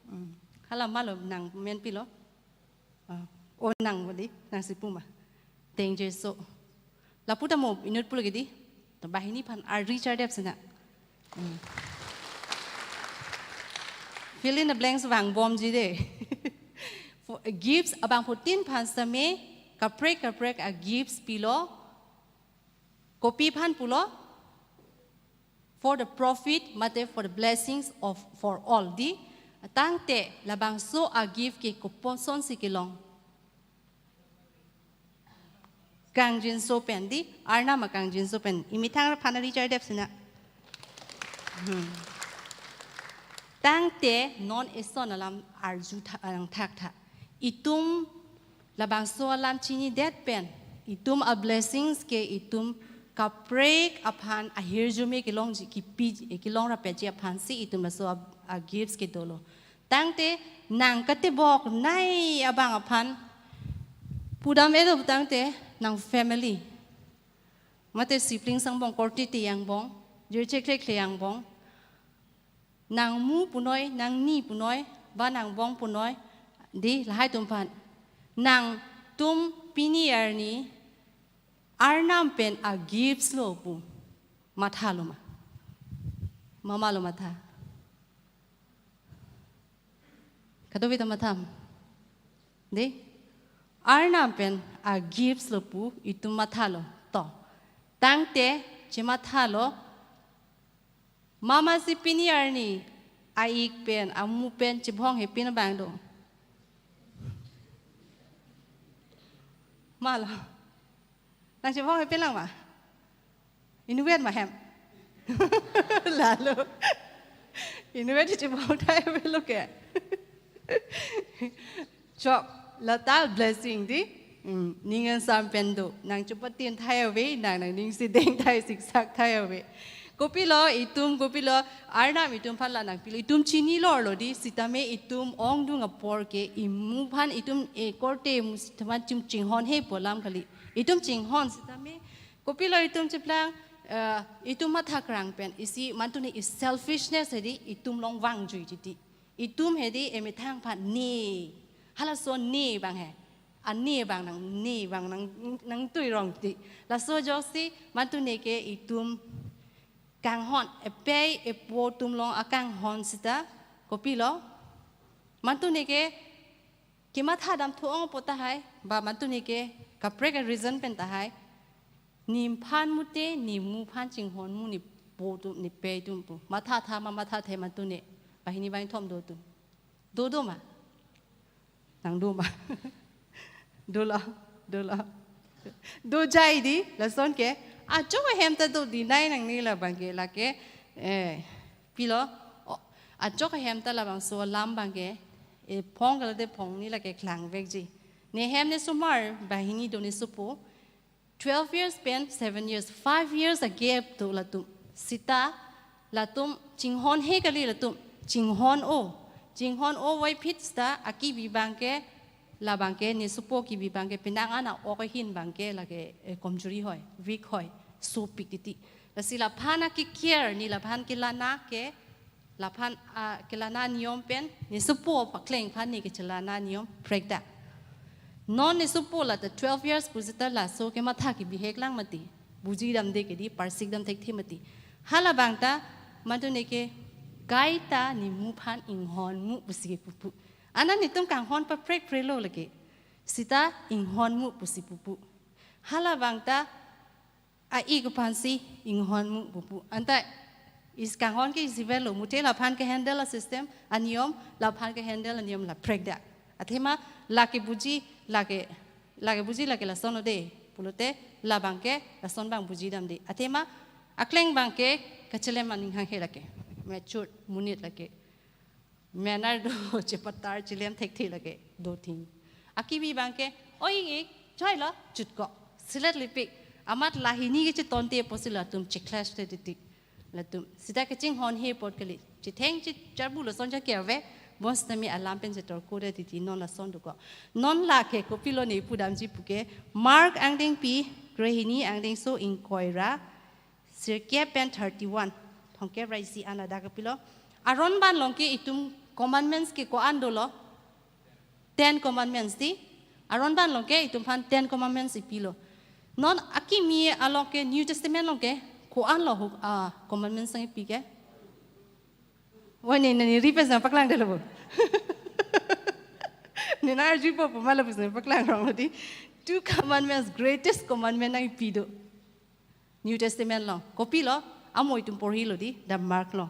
Hmm. Hala malo nang men pilo? Ah, oh, nang bodi, nangsi pu ma. Thank you so. Lapu ta mo inut pulo ke di. Ta banghini aphan arri chardep sina. Hmm. Fill in the blanks vangbomji de. For, gifts abangphutin aphan sitame kaprek kaprek a gifts pilo. Kopi aphan pulo? For the profit, mate for the blessings of, for all. Di, tangte labangso a gift ke kopuson si kelong? Kangjinso pen di, Arnam akangjinso pen. Imethang aphan arri chardep sina. Hmm. Tangte non eson alam arju tha-, ang thak tha. Itum labangso alam chinidet pen, itum a blessings ke itum kaprek aphan ahirjume kelongji kipi, kelong rapetji aphan si itum laso a, a gifts ke dolo. Tangte nang katebok nai abang aphan pudam edo tangte nang family. Mate siblings angbong, korte te angbong, jirchekle kle angbong. Nang mu punoi, nang ni punoi, ba nang bong punoi, di lahai atum aphan. Nangtum pini arni Arnam pen a gifts lo pu mathalo ma? Mamalo matha? Kadokave ta matham. De? Arnam pen a gifts lo pu itum mathalo. To. Tangte chemathalo. Mama si pini arni a-ik pen, amu pen chebhong hepin abang do? Malo. Nang chebhong hepin lang ma? Inutvet ma hem? Lalo. Inutvet chebhong thai avelo ke. Chok, lata blessing di. Hmm, ning kangsam pen do. Nang chepatin thai ave, nang nangning si deng thai siksak thai ave. Kopilo itum, kopilo Arnam itum aphan la nangpilo. Itum chinilorlo di, sitame itum ongdung apor ke imu aphan itum e korte mu sitame chim chinghon he pu alam kali. Itum chinghon sitame kopilo itum cheplang, eh, itum mathakrang pen isi mantu ne i selfishness hedi itum along vangjuiji di. Itum hedi emethang aphan ne. Halaso ne abang he. Ane abang nang, ne abang nang, nangtui rong ti. Laso ajoksi mantu ne ke itum kanghon, epei epo atum along akanghon sita, kopilo? Mantu ne ke kematha dam thu-ong pu tahai, ba mantu ne ke kaprek a-reason pen tahai. Nephan mute, nemu aphan chinghon mu, nepo atum, nepei atum pu. Mathatha ma, mathathe mantu ne. Banghini bangthom do atum. Do do ma? Nang do ma? Dolo, dolo. Dojai di, lason ke. Ajok ahem ta do deny nangne labang ke, lake. Eh, pilo. O, ajok ahem ta labangso alam abang ke. E phong kalite phong ni lake klangvekji. Nehem nesomar, banghini do nesopo. Twelve years pen seven years, five years a-gap do latum. Sita latum chinghon he kali latum. Chinghon-o. Chinghon-o voiphit sita akibi abang ke, labang ke nesopo kibi abang ke penang an a-ok ahin abang ke lake, eh, komjuri hoi, weak hoi, sopik titi. Lasi laphan aki-care, ne laphan kelana ke, laphan, ah, kelana niyom pen, nesopo pakleng aphan ne kechelana niyom prekdak. Non nesopo la ta twelve years pu sita laso kematha kebihek lang mati. Buji damde ke di, parsik dam thekthe mati. Halabang ta, mantu ne ke, kaita nemu aphan inghon mu pusi kepu pu. Anan netum kanghon paprekprelo lake. Sita inghon mu pusi pupu. Halabang ta, a-ik aphansi inghon mu pupu. Anta is kanghon ke isi avelo, mute laphan ke-handle a-system, aniyom, laphan ke-handle aniyom la prekdak. Athema lake buji, lake, lake buji lake lason ode pulote labang ke lason abang buji damde. Athema akleng abang ke kachelem aning hanghe lake. Mature monit lake. Manner do, chepatar chelem thekthe lake, do thing. Akibi abang ke, "Oi ik, joilo, chutko, selet lipik." Amat lahini ke chetonte pusi latum che-clash te titi. Latum, sita kachinghon he apot kali. Chetheng checharbu lason chakir ave, bonsitame alam pen chetorko te titi, non lason dokok. Non lake kopilo ne pudamji pu ke, Mark angdengpi, krehini angdengso ingkoi ra, sirkep pen thirty-one. Thomkep ra isi an ladak kopilo. Aron abang along ke itum commandments ke ko-an dolo? Ten Commandments di. Aron abang along ke itum aphan Ten Commandments ipilo. Non akimi along ke New Testament along ke ko-an lo hu-, ah, commandments nangkipi ke? Wani nani ripes nangpaklangdelo bo. Nina arjupo pu ma lapuson paklang ronglo di. Two commandments, greatest commandment nangkipi do. New Testament along. Kopilo? Amo itum porhilo di, dak Mark along.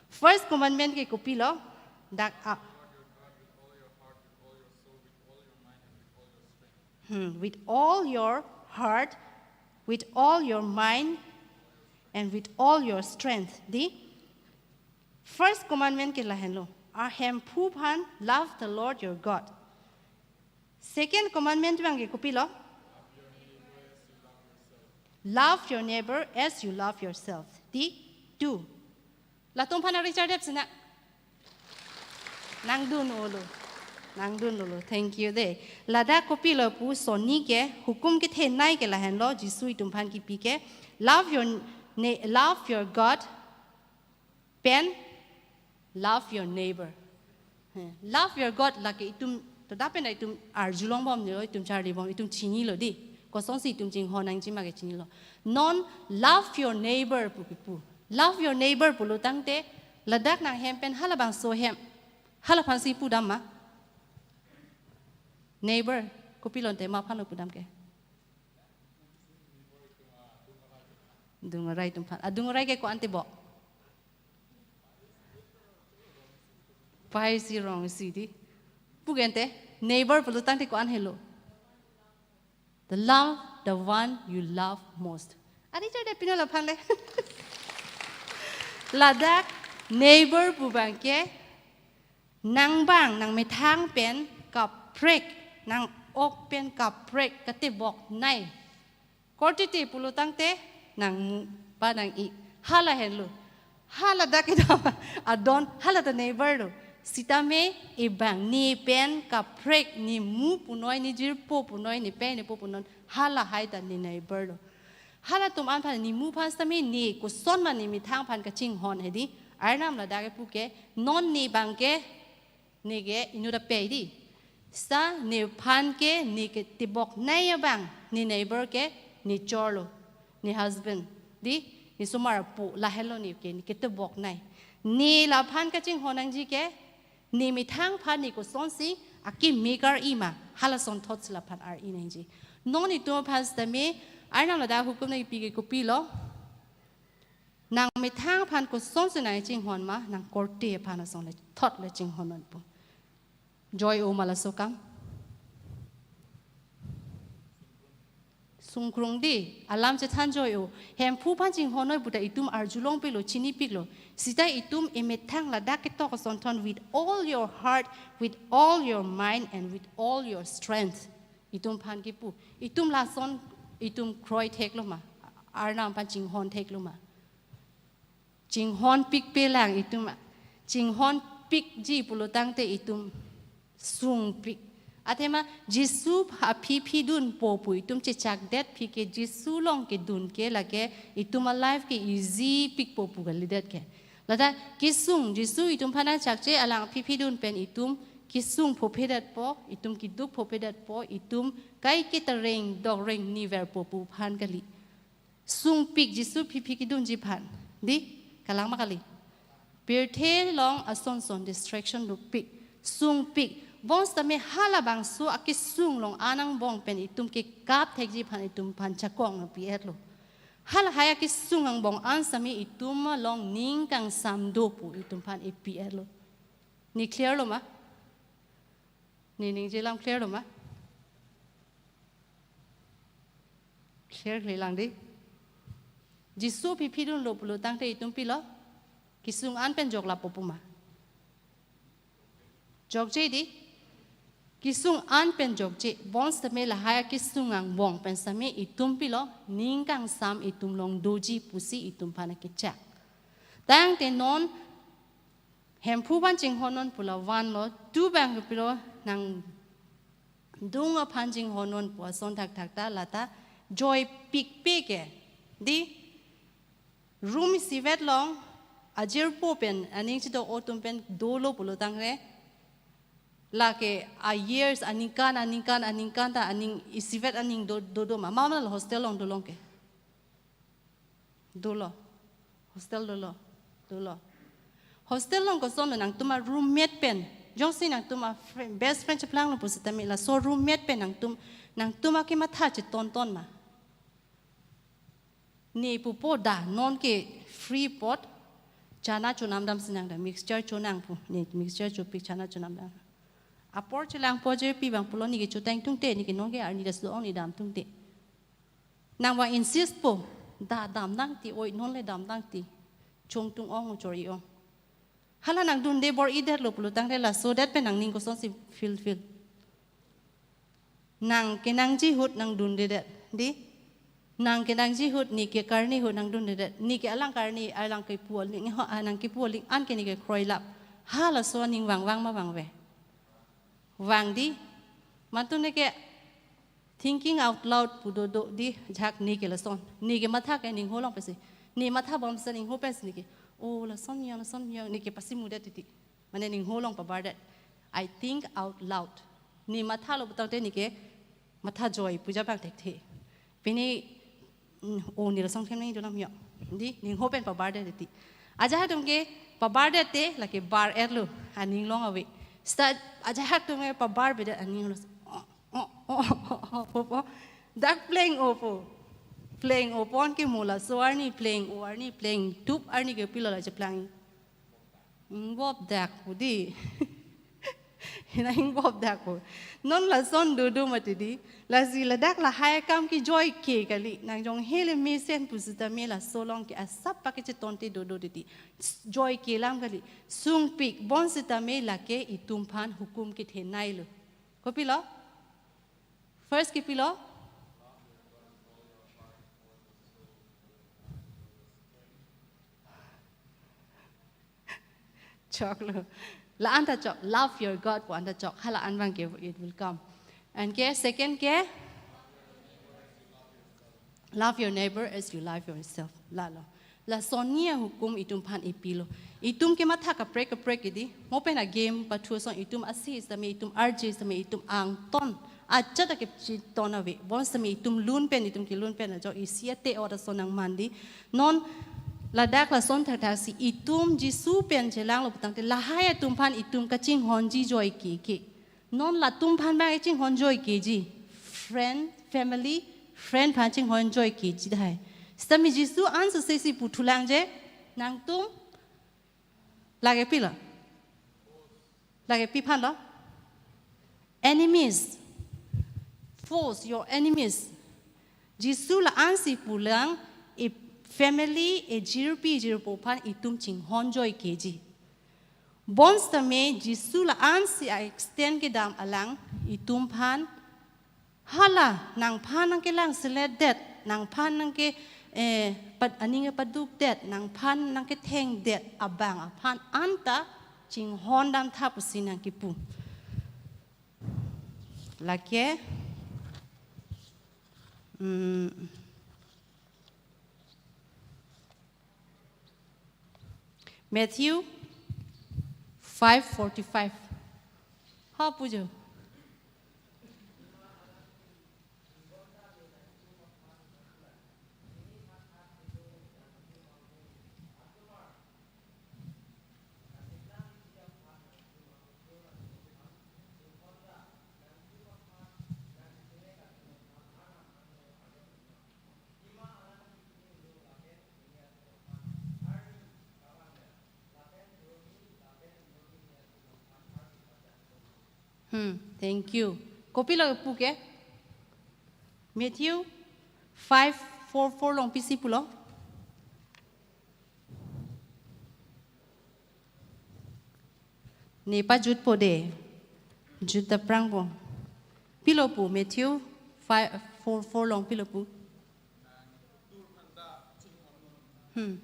First commandment ke kopilo? Dak a. Hmm, with all your heart, with all your mind, and with all your strength. Di? First commandment ke lahenlo. Ahemphu aphan, love the Lord your God. Second commandment abang ke kopilo? Love your neighbor as you love yourself. Di? Two. Latum aphan ari chardep sina. Nangdun-olo. Nangdun-olo. Thank you de. Ladak kopilo pu sonni ke, hukum kethenei ke lahenlo, Jisu itum aphan kipi ke. Love your ne-, love your God pen love your neighbor. He, love your God lake itum, to da pen itum arjulongbom nilo, itum charlibom, itum chinilo di. Kosonsi itum chinghon nangji ma ke chinilo. Non love your neighbor pu kipu. Love your neighbor pulo tangte, ladak nanghem pen halabangso hem. Hala aphansi pudam ma? Neighbor, kopilo ante ma aphanlo pudam ke? Dungarai atum aphan. Adungarai ke ko-an tebok? Pai isi rong isi di. Pu ke ante, neighbor pulo tangte ko-an helo? The love, the one you love most. Ari chardep pino laphan le. Ladak neighbor pu abang ke, nang abang, nangmethang pen kaprek, nang-ok pen kaprek, kateboknei. Korte te pulo tangte, nangmu, ba nang-ik. Hala henlo. Hala dak kedam adon, hala ta neighbor lo. Sitame, e abang, ne pen kaprek, ne mu punoi, ne jirpo punoi, ne pei, ne po punon, halahai ta ne neighbor lo. Halatum an aphan, ne mu aphan sitame, ne koson ma ne methang aphan kachinghon hedi. Arnam ladak kepu ke, non ne abang ke, ne ke inut apei di. Seta nephan ke ne keteboknei abang, ne neighbor ke ne chorlo, ne husband, dei, ne somar apo, lahelo ne ke, ne keteboknei. Ne laphan kachinghon nangji ke, ne methang aphan ne kosonsi akeme ar-i ma, halason thotsi laphan ar-i nangji. Non itum aphan sitame, Arnam ladak hukum nangpi ke kopilo. Nang methang aphan kosonsi nangchinghon ma, nang korte aphan asongle thot le chinghon nangpo. Joi-o ma laso akam? Sungkrung dei, alam chethan joi-o. Hemphu aphan chinghon noi puta itum arjulongpiklo, chinipiklo. Seta itum emethang ladak ketok asonthon with all your heart, with all your mind, and with all your strength. Itum aphan kipu. Itum lason, itum kroi theklo ma. Arnam aphan chinghon theklo ma. Chinghon pikpe lang itum. Chinghon pikji pulo tangte itum sungpik. Athema Jisu aphi phi dunpo pu itum chechakdet aphi ke Jisu along kedun ke lake itum a-life ke easy pikpo pu kalidet ke. Lata kesung Jisu itum aphan nangchakche alang aphi phi dun pen itum kesung phophe detpo, itum keduk phophe detpo, itum kaike ta reng dok reng niverpo pu aphan kali. Sungpik Jisu aphi phi kedunji aphan. Dei, kalang ma kali? Pirthe along ason son distraction dopik. Sungpik. Bonsitame halabangso akesung along an angbong pen itum kekap thekji aphan itum aphan chakong nangpi-etlo. Halahai akesung angbong an sitame itum along ning kangsam do pu itum aphan epi-etlo. Ne clear lo ma? Ne ningje alam clear lo ma? Clear kali lang dei. Jisu aphi phi dunlo pulo tangte itum pilo? Kesung an pen joklappo pu ma? Jokje dei. Kesung an pen jokje. Bonsitame lahai akesung angbong pen sitame itum pilo? Ning kangsam itum along doji pusi itum aphan akechak. Tangte non Hemphu aphan chinghon non pu la vanlo, tu abang kopilo nangdung aphan chinghon non pu ason thakthak ta lata joipikpe ke. Dei, room isivet along ajirpo pen aning chido-o atum pen dolo pulo tangte, lake a-years aningkan, aningkan, aningkan ta aning isivet aning do, dodo ma. Mama la hostel along dolong ke. Dolo. Hostel dolo. Dolo. Hostel along kosonlo, nangtum a-roommate pen. Jongsi nangtum a-friend, best friend cheplanglo pusitame laso roommate pen nangtum, nangtum akematha chetonton ma? Ne pupo da, non ke free apot, chana chonam damsi nang da, mixture chonang pu, ne mixture chopik chana chonam dam. Apor chelangpo ajirpi abang pulo ne ke chotang tungte, ne ke non ke arni das do-ong ne dam tungte. Nangvang insist po, da dam nangti, oi non le dam nangti. Chongtung ong, chor-i ong. Hala nangdunde bor-idetlo pulo tangte laso det pen nangning kosonsi fulfill? Nang kenangji ahut nangdundedet, dei? Nang kenangji ahut, ne ke karni ahut nangdundedet. Ne ke alang karni, alang kepu aling, ho, ah, nang kepu aling an ke ne ke kroilap. Halaso aning vangvang ma vangve? Vang dei. Mantu ne ke thinking out loud pu dodo dei, ajahak ne ke lason. Ne kematha ke ning holong pensi. Ne matha bom sa ning ho pensi ne ke, "Oh, lason yang, lason yang," ne ke pasi muda titi. Mane ning holong pabardet. I think out loud. Ne mathalo putangte ne ke matha joi pu ja abang thekthe. Pini, mm, "Oh, ne lason khem nangji dolang yo." Dei, ning ho pen pabardet titi. Ajahak atum ke pabardet te, lake bar-etlo, aning long ave. Seta ajahak atum ke pabarbedet aning lo. Oh, oh, oh, oh, oh, oh. Dak pleng-o po. Pleng-o pon ke mo laso arni pleng-o arni plengtup arni ke pilo la cheplang? Ingbop dak pu dei. Hina ingbop dak pu. Non lason dodo mati dei. Lasi ladak lahai akam ke joike kali. Nang jong hele mesen pusitame laso along ke asap pakechetonte dodo titi. Joike alam kali. Sungpik bonsitame lake itum aphan hukum kethenei lo. Kopilo? First kopilo? Choklo. La-an ta chok, love your God pu an ta chok. Hala-an abang ke it will come. And ke second ke, love your neighbor as you love yourself. Lalo. Lason hini ahukum itum aphan ipilo. Itum kematha kaprek kaprek ke dei. Mo pen a-game pathu ason itum asi sitame, itum arje sitame, itum angton. Ajat akechiton ave. Bonsitame itum lun pen, itum kelun pen ajok isi ate-ot ason nangman dei. Non ladak lason thakthak si itum Jisu pen chelanglo putangte lahai atum aphan itum kachinghonji joike ke. Non latum aphan abang chinghon joikeji. Friend, family, friend aphan chinghon joikeji tahai. Sitame Jisu ansose si puthulangji, nangtum lake pilo. Lake pi aphanlo? Enemies. Foes, your enemies. Jisu la-ansi pulang, e family, e jirpi jirpo aphan itum chinghon joikeji. Bonsitame Jisu la-ansi a-extend kedam alang itum aphan, hala nangphan nangkelangseletdet, nangphan nangke, eh, pad-, aning kepadukdet, nangphan nangkethengdet abang aphan anta chinghondamtha pusi nangkipu. Lake, mm, Matthew five forty-five. Ha pujo. Hmm, thank you. Kopilo puke? Matthew five forty-four along pisi pulo? Ne pajutpo dei. Jut aphrangpo. Pilo pu Matthew five forty-four along pilo pu. Hmm.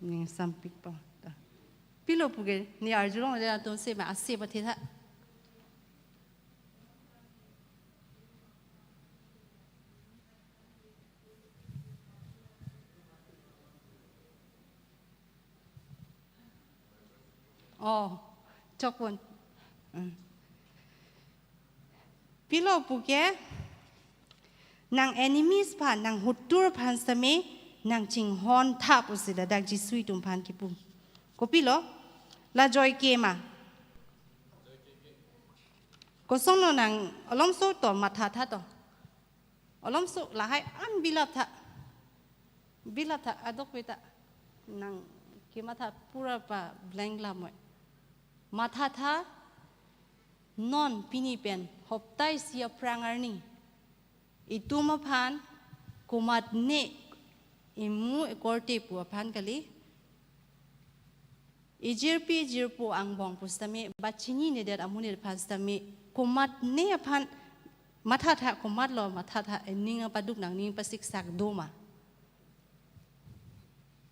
Ning sampik pa ta. Pilo puke, ne arjulongledet atum ase ma, ase pathetha. Oh, chokpon. Hmm. Pilo puke, nang enemies aphan, nang hotur aphan sitame, nang chinghon tha pusi ladak Jisu itum aphan kipu. Kopilo? La joike ma? Kosonlo nang alomso to mathatha to. Alomso lahai an bilap tha. Bilap tha adokave ta. Nang kematha pura pa blank lamoi. Mathatha non pini pen hopta isi aphrang arni. Itum aphan komatne imu ekorte pu aphan kali. Ijirpi ijirpo angbong pusitame, ba chininedet amonit aphan sitame, komatne aphan mathatha, komatlo mathatha, ening apaduk nangning pasiksak do ma?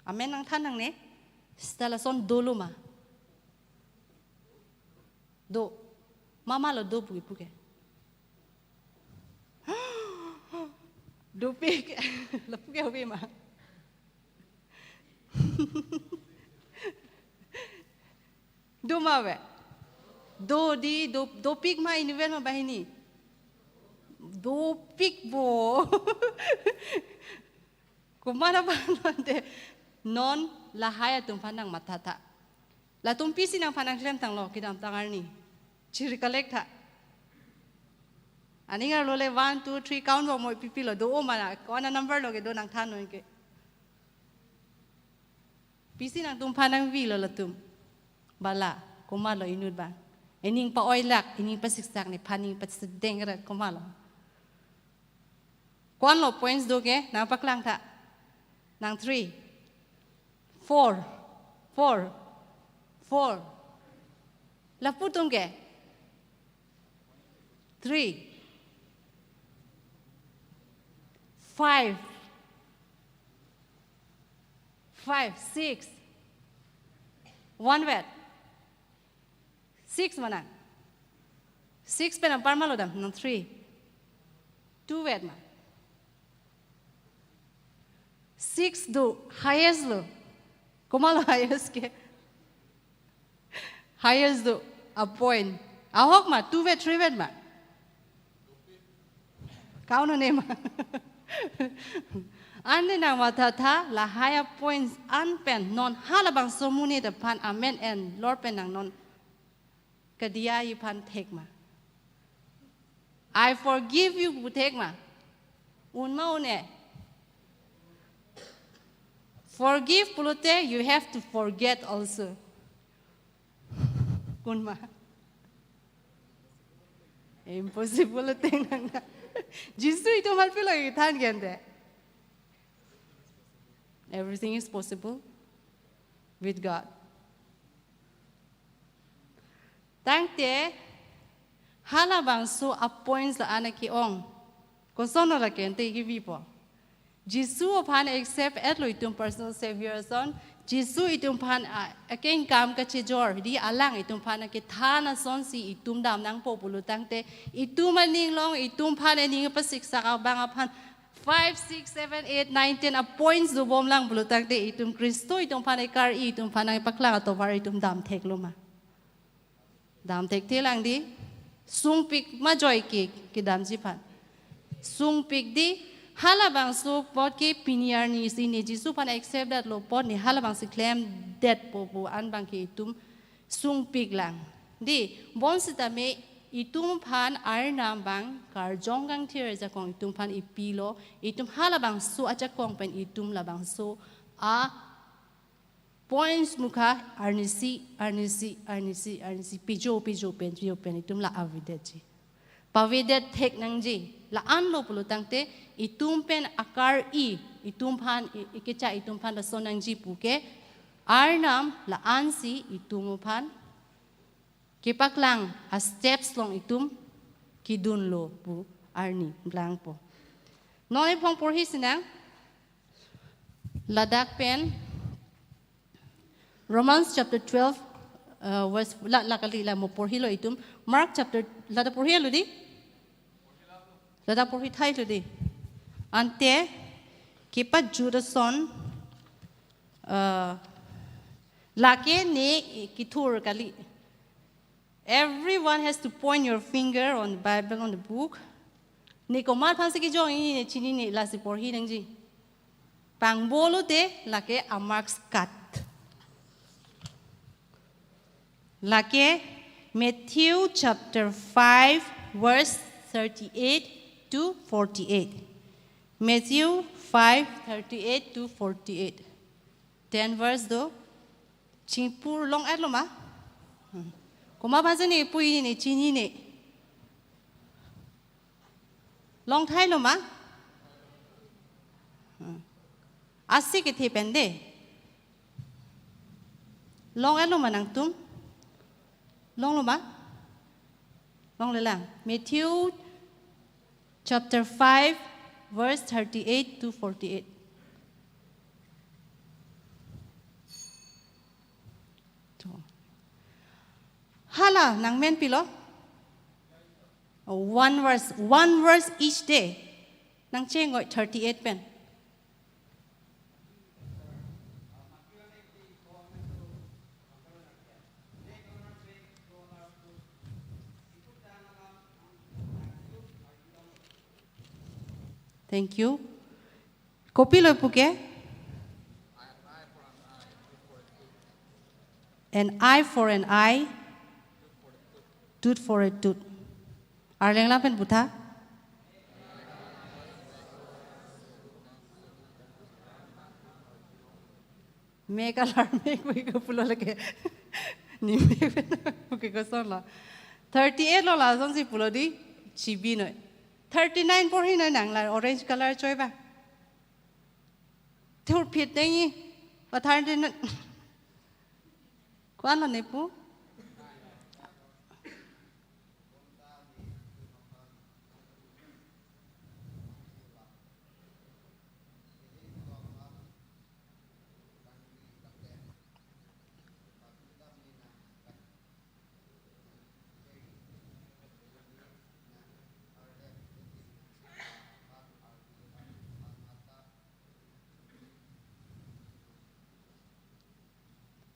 Amen nangthan nangne, seta lason dolo ma? Do. Mamalo do puke puke. Dopik. Lapuke ave ma? Do ma ave? Do dei, do, dopik ma inutvet ma banghini? Dopik bo. Komat aphan mate non lahai atum aphan nang mathatha. Latum pisi nangphan nangklemtanglo kedamtang arni? Chiri collect tha. Aning arlo le one, two, three count bomnoi, pipilo do-o ma, ko-an a-number lo kedo nangthan noi ke. Pisi nangtum aphan nangvilo latum? Bala, komatlo inut abang? Ening pa-oilak, ening pasiksak, nephan ning pasedengret, komatlo? Ko-anlo points do ke, nangpaklang tha. Nang three, four, four, four. Lapu atum ke? Three, five, five, six. One wet. Six ma nang? Six pen anpar ma lo dam, non three. Two vet ma. Six do highest lo. Komat lo highest ke? Highest do a point. Ahok ma, two vet, three vet ma? Kau no ne ma. Ante nangmathatha lahai a points an pen non halabangso amonit aphan amen en lor pen nang non kadiya aphan thek ma? "I forgive you" pu thek ma? Un ma un-e? Forgive pulote you have to forget also. Kun ma? Impossible thing nang. Jisu itum aphan pilo kethan kente. Everything is possible with God. Tangte halabangso a points la-an ke-ong. Koson lo lake ante kivipo? Jisu aphan accept etlo itum personal savior ason. Jisu itum aphan a, akengkam kachejor, di alang itum aphan kethan asonsi itum dam nangpo pulo tangte, itum aning along, itum aphan aning pasiksak abang aphan five, six, seven, eight, nine, ten a points dobom lang pulo tangte, itum Khristo itum aphan ekar-i, itum aphan nangpaklang atovar itum dam theklo ma? Dam thekthe lang di. Sungpik ma joike kedamji aphan? Sungpik di. Halabangso apot ke pini arni si ne Jisu aphan accept detlo apot ne halabangsi klemdetpo pu an abang ke itum sungpik lang. Di, bonsitame itum aphan Arnam abang karjong kangthir ajakong itum aphan ipilo, itum halabangso ajakong pen itum labangso a points mukha arnisi, arnisi, arnisi, arnisi, pijo, pijo pen, pijo pen itum la avedetji. Pavedet thek nangji. La-an lo pulo tangte, itum pen akar-i, itum aphan, i-, ikecha itum aphan lason nangji pu ke, Arnam la-ansi itum aphan kepaklang a steps along itum kedunlo pu arni langpo. Non iphong porhi sinang, ladak pen Romans chapter twelve, uh, verse, la, la kali la mo porhilo itum. Mark chapter, lata porhilo di? Lata porhi thailo di. Ante kepajut ason, uh, lake ne kethur kali. Everyone has to point your finger on the Bible, on the book. Ne komat aphansi kejong, ne chinine, lasi porhi nangji. Pangbo lote lake a marks cut. Lake Matthew chapter five, verse thirty-eight to forty-eight. Matthew five, thirty-eight to forty-eight. Ten verse do. Chingpur long-etlo ma? Hmm. Komat aphansi ne pu, ne chinine. Long thailo ma? Hmm. Asi kethe pen de. Long-etlo ma nangtum? Longlo ma? Longlelang. Matthew chapter five, verse thirty-eight to forty-eight. To. Hala nangmen pilo? Oh, one verse, one verse each day. Nangchengoi thirty-eight pen. Thank you. Kopilo pu ke? An eye for an eye, tooth for a tooth. Arleng lang pen putha. Mek alar mek mek pulo lake. Ne mek pen pu ke koson lo? Thirty-eight lo, lasonsi pulo di, chibinoi. Thirty-nine porhinoi nang, la orange color choi ba. Thurphit nangji. Pathar din. Ko-an lo ne pu?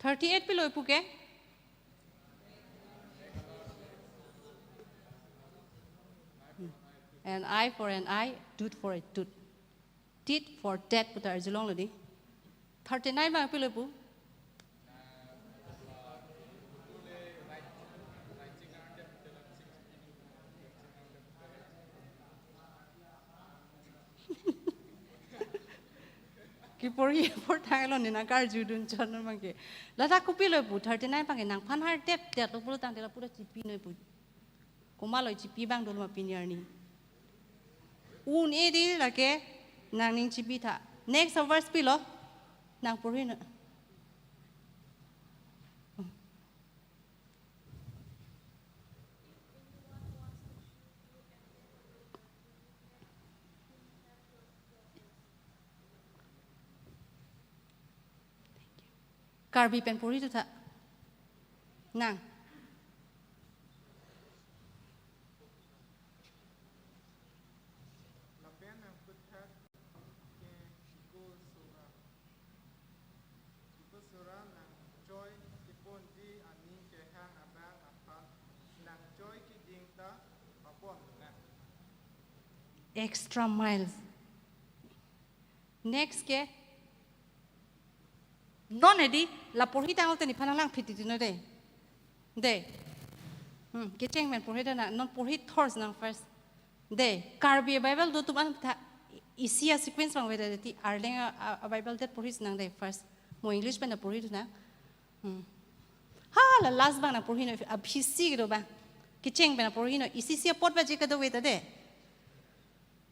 Thirty-eight pilo ipu ke? An eye for an eye, tooth for a tooth. Tit for tat pu ta arjulonglo di. Thirty-nine abang pilo ipu? Kiporhi apor thanglo, ne nangkarjudun chon abang ke. Lata kopilo ipu thirty-nine abang ke, nangphan har tep tep lo pulo tangte lapu ta chipinoi pu. Komatlo chipi abang dolo ma pini arni. Un-e di lake nangning chipi tha. Next verse pilo? Nang porhinoi. Karbi pen porhi tu tha. Nang. Lapen nangphuthak ke Iko Sora. Iko Sora nangchoi keponji aning kehang abang aphan nangchoi kejing ta papon nang. Extra miles. Next ke? Non edi, la porhi tanglo te nephan nanglang phit titi no de. De. Hmm, kecheng pen porhi de na, non porhi thors nang first. De, Karbi Bible do atum an tha isi a sequence abang veda de ti Arleng a, a, a Bible det porhi nang de first. Mo English pen na porhi tu nang. Hmm. Ha, la last abang nang porhinoi, aphisi kedo abang. Kecheng pen na porhinoi, isi isi apot ba je kedo veda de.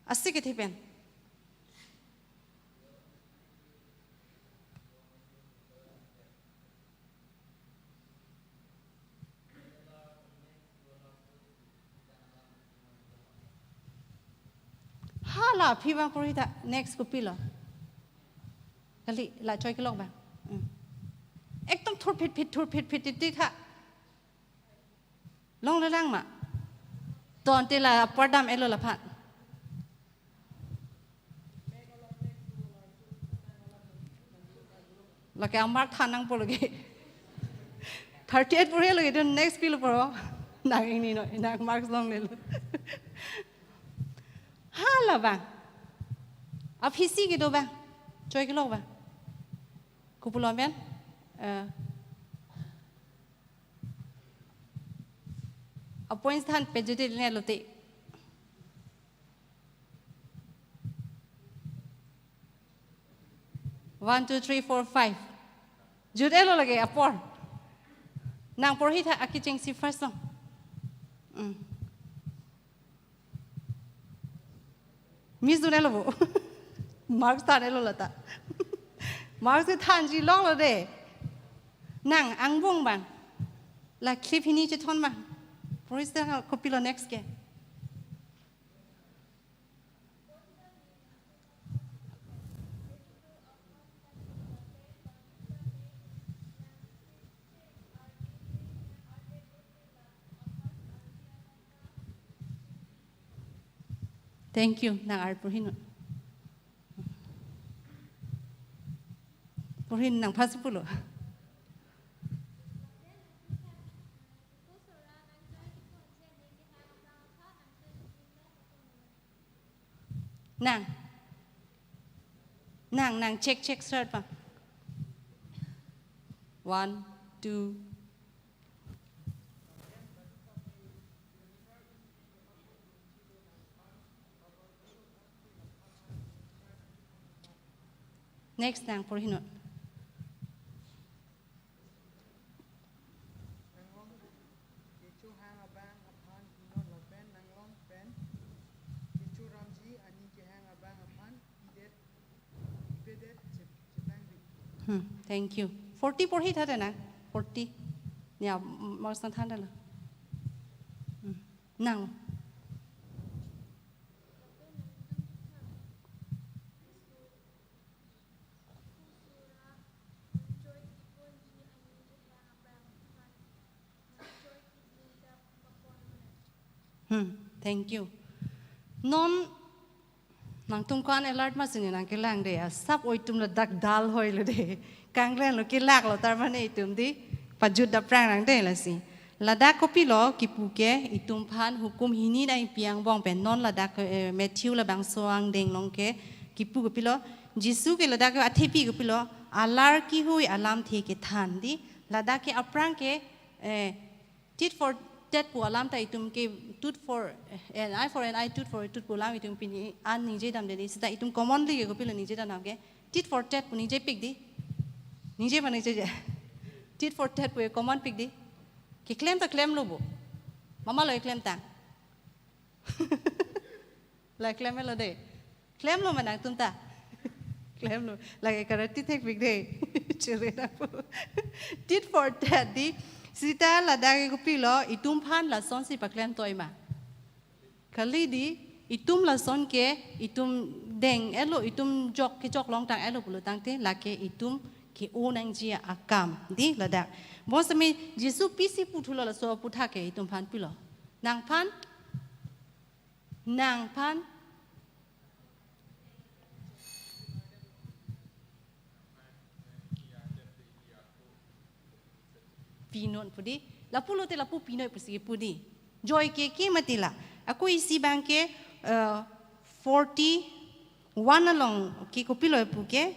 Asi kethe pen. Hala, aphi abang porhi ta, next kopilo? Kali, la choi kelok abang. Hmm. Ekdom thurphit phit, thurphit phit titi tha. Longlelang ma? Ton te la apor dam-etlo laphan. Lake amark than nangpo lake. Thirty-eight porhelo ke, then next pilo porho? Nang ingnoi, nang marks longlelo. Hala abang. Aphisi kedo abang. Choi kelok abang. Kopulo men? Eh. Apoints than pejut-etlo te. One, two, three, four, five. Jut-etlo lake apor. Nang porhi tha, akechengsi first long. Mm. Miss dun-etlo bo. Marks than-etlo lata. Marks ke thanji longlo de. Nang angbong abang. La clip hini chethon abang. Porhi tha, kopilo next ke? Thank you. Nang ar porhinoi. Porhi nang phasi pulo. Nang. Nang, nang, check, check, start pa. One, two. Next, nang porhinoi. Nanglong kecho hang abang aphan hingno lapen nanglong pen kecho ramji aning kehang abang aphan idet, ibedet chep-, chepangri. Hmm, thank you. Forty porhi tha de nang? Forty. Ya, m-, marks nangthan detlo. Hmm. Nang. Hmm, thank you. Non nangtum ko-an alert ma sini nangkelang de, asap oitum ladak dal hoilo de. Kangren lo, kelak lo, tar mane itum di pajut dapprang nang de lasi. Ladak kopilo kipu ke, itum aphan hukum hini nangpi angbong pen non ladak, eh, Matthew labangso angdeng along ke kipu kopilo, Jisu ke ladak ke athepi kopilo, alar kihui alamthe kethan di, ladak ke aphrang ke, eh, tit for tat pu alam ta itum ke, tooth for, eh, an eye for an eye, tooth for a tooth pu alam itum pini an ningje damde di, seta itum commonly ke kopilo ningje dam ke, tit for tat pu ningjepik di. Ningje ma ningjeje? Tit for tat pu common pik di. Keklem ta klemlo bo. Mama lo klemtang. La klemlo de. Klemlo ma nangtum ta? Klemlo. Lake karate thekpik de. Chere na po. Tit for tat di. Seta ladak ke kopilo, itum aphan lasonsi paklem toi ma? Kali di, itum lason ke, itum deng-etlo, itum jok kejok longtang-etlo pulo tangte, lake itum ke-o nangji akam di ladak. Bonsitame Jisu pisi puthulo laso aputhak ke itum aphan pilo? Nangphan? Nangphan? Pinon pu di. Lapu lote lapu pinoi pusi pu di. Joike ke mati la. Ako isi abang ke, eh, forty-one along ke kopilo pu ke,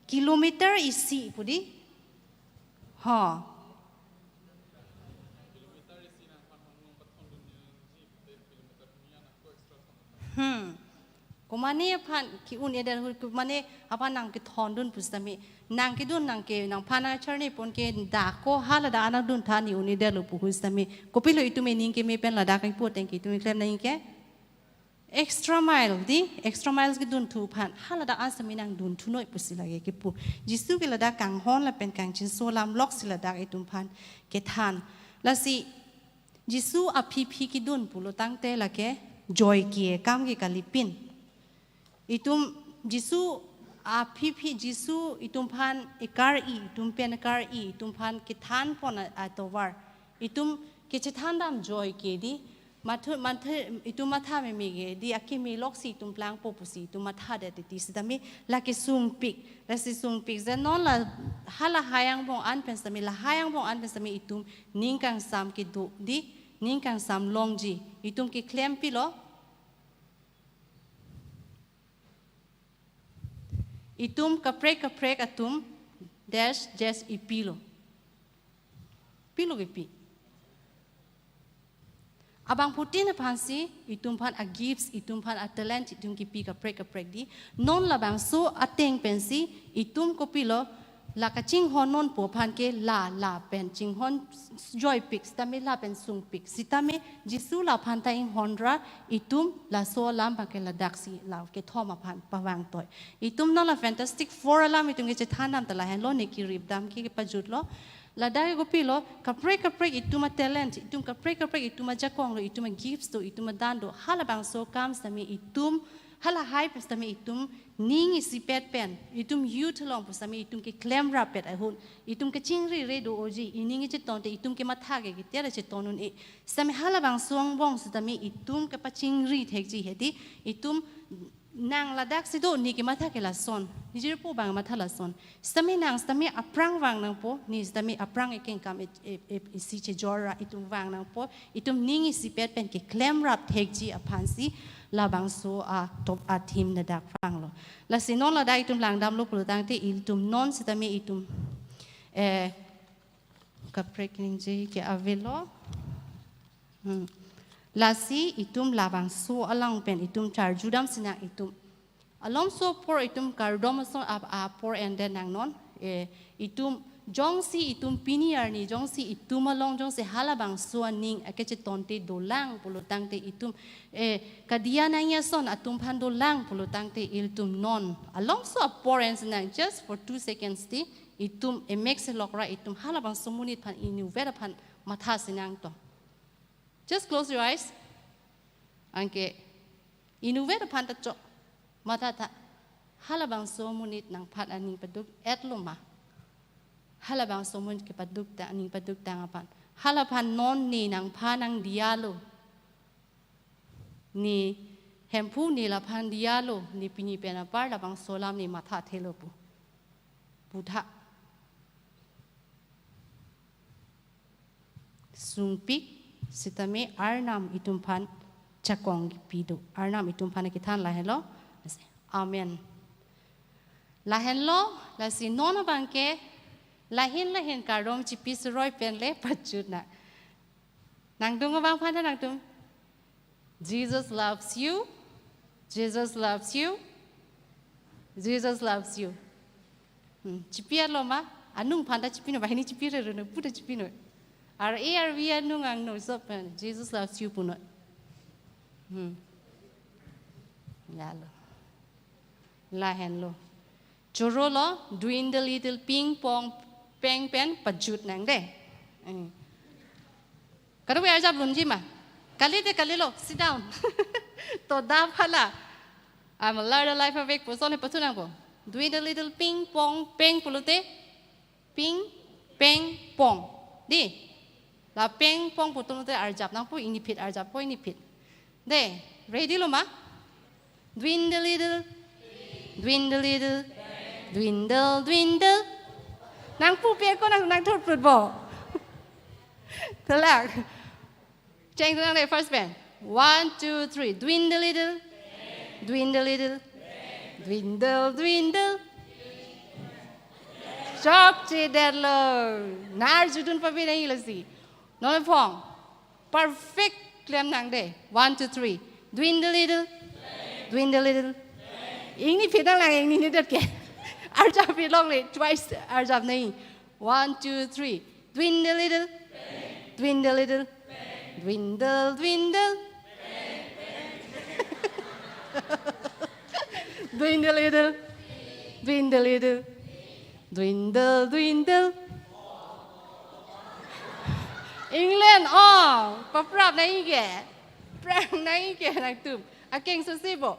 kilometer isi pu di. Ha. Hmm. Komane aphan ke-un-edet ahut, komane aphan nangkethondun pusitame, nangkedun nang ke, nangphan nangcharni pon ke, dak ko hala dak an nangduntha, ne un-edetlo pu ahut sitame, kopilo itum ening keme pen ladak ipu ateng ke itum klem nang ke? Extra mile di, extra miles kedunthu aphan, hala dak an sitame nangdunthu noi pusi lake kipu. Jisu ke ladak kanghon lapen kangchinso alam loksi ladak itum aphan kethan. Lasi Jisu aphiphi kedun pulo tangte lake joike akam ke kalipin. Itum Jisu aphiphi, Jisu itum aphan ekar-i, itum pen ekar-i, itum aphan kethan pon a-, atovar. Itum kechethan dam joike di, mathu, manthe, itum matha meme ke di, akeme loksi itum plangpo pusi itum mathadet titi sitame lake sungpik. Lasi sungpik je non la halahai angbong an pen sitame, lahai angbong an pen sitame itum ning kangsam kedo di, ning kangsam longji. Itum keklem pilo? Itum kaprek kaprek atum dash dash ipilo. Pilo kepi? Abangphutin aphansi itum aphan a-gifts, itum aphan a-talent itum kipi kaprek kaprek di. Non labangso ateng pensi itum kopilo, la kachinghon non pu aphan ke la, la pen chinghon joipik, sitame la pen sungpik. Sitame Jisu la aphan ta inghon ra, itum laso alam abang ke ladaksi la kethom aphan pavang toi. Itum non la Fantastic Four alam itum kechethan dam ta lahenlo, ne kirip dam ke pajutlo. Ladak ke kopilo, kaprek kaprek itum a-talent, itum kaprek kaprek itum ajakong do, itum a-gifts do, itum adan do, halabangso akam sitame itum, halahai pen sitame itum ning isipet pen, itum youth along pu sitame itum keklem rappet ahut, itum kachingri re do-oji, ining icheton te itum kematha ke ketia cheton un-e. Sitame halabangso angbong sitame itum kepachingri thekji hedi, itum nang ladaksi do, ne kematha ke lason, ne jirpo abang matha lason. Sitame nang sitame aphrang vang nangpo, ne sitame aphrang ekeng kam e, e, e, isi chejor ra itum vang nangpo, itum ning isipet pen keklem rap thekji aphansi labangso atop a-theme ladak vanglo. Lasi non ladak itum langdamlo pulo tangte ilitum non sitame itum, eh, kaprek ningje ke avelo. Hmm. Lasi itum labangso along pen itum charjudam sinang itum. Alomso apor itum kardom ason ap-, apor ende nangnon. Eh, itum jongsi itum pini arni, jongsi itum along, jongsi halabangso aning akecheton te dolang pulo tangte itum, eh, kadiya nangji ason atum aphan dolang pulo tangte ilitum non. Alomso apor en sinang just for two seconds ti, itum emek selok ra itum halabangso amonit aphan inutvet aphan matha sinang to. Just close your eyes. Anke inutvet aphan ta chok matha tha. Halabangso amonit nangphan aning paduk-etlo ma? Halabangso amonit kepaduk ta, aning paduktang aphan. Hala aphan non ne nangphan nangdiyalo. Ne Hemphu ne laphan diyalo, ne pini pen apar labangso alam ne mathathelo pu. putha sungpik sitame Arnam itum aphan chakong kipi do. Arnam itum aphan kethan lahenlo. Amen. Lahenlo, lasi non abangke lahin lahin kardom chipi suroi pen le pachut nang. Nangdung abang aphan ta nangtum. Jesus loves you. Jesus loves you. Jesus loves you. Hmm. Chipi arlo ma, anung aphan ta chipi non, banghini chipi rere non, puta chipi non. Ar A R V anung angno sop pen, Jesus loves you punon. Hmm. Lalo. Lahenlo. Chorolo, dwindle little ping pong peng pen pajut nang de. Eh. Kado we arjap lunji ma. Kali de kalilo, sit down. To da phala. I'm a larger life awake pu ason he pachun nangpo. Dwindle little ping pong peng pulote. Ping, peng, pong. Di. La peng pong pu atum te arjap nangpo, ingniphit arjappo, ingniphit. De, ready lo ma? Dwindle little, dwindle little, dwindle, dwindle. Nangpupe ko nang, nangthurprutpo. Thalak. Cheng nang de first pen. One, two, three. Dwindle little, dwindle little, dwindle, dwindle. Chokchedetlo. Nar jutdun pabi nang ilasi. Non phong. Perfect klem nang de. One, two, three. Dwindle little. Dwindle little. Ingniphit nang lang, ingninedet ke. Arjap ilongle. Twice arjap nang. One, two, three. Dwindle little. Dwindle little. Dwindle, dwindle. Dwindle little. Dwindle little. Dwindle, dwindle. England, oh, paprap nang ke. Prang nang ke nangtum. Akeng susi bo.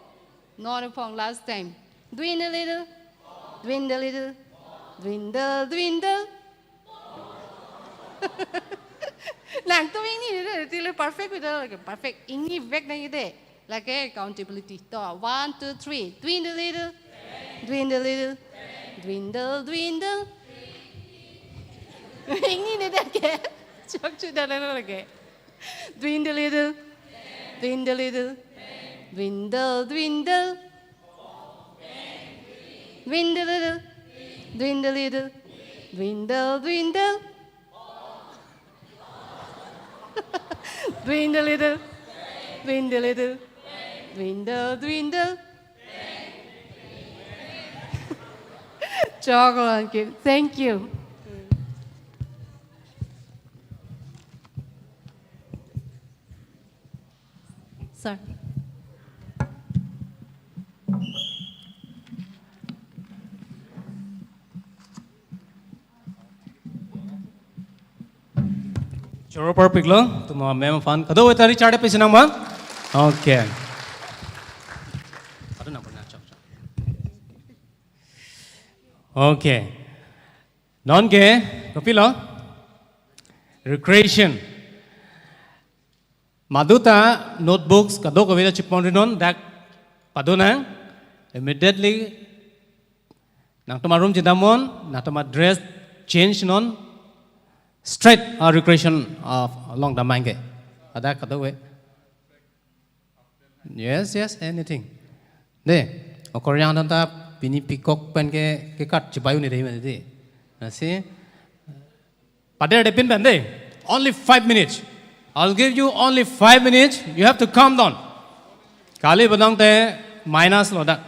Non phong last time. Dwindle little. Dwindle little. Dwindle, dwindle. Nangtum ingni de, tile perfect with the, like, perfect. Ingnivek nang de. Lake accountability. To, one, two, three. Dwindle little. Dwindle little. Dwindle, dwindle. Ingninedet ke. Chokchedetlo lake. Dwindle little. Dwindle little. Dwindle, dwindle. Dwindle little. Dwindle little. Dwindle, dwindle. Dwindle little, dwindle little, dwindle, dwindle. Chocolate cake. Thank you. Sir. Choro parpiklo, tuma ma'am aphan. Kado we tari chart pisi nang ma? Okay. Kado nang pernah chok chok. Okay. Non ke, kopilo? Recreation. Maduta notebooks kadokave ta chipon rinon dak padonang immediately nangtum arum chedamnon, nangtum adress change non straight a recreation of along damnang ke. Ada kadokave. Yes, yes, anything. De, okoryang dan ta pini pikok pen ke kekat chibai un-e de mane de. Lasi paderdepin pen de. Only five minutes. I'll give you only five minutes. You have to calm down. Kali bonong te minus lo dak.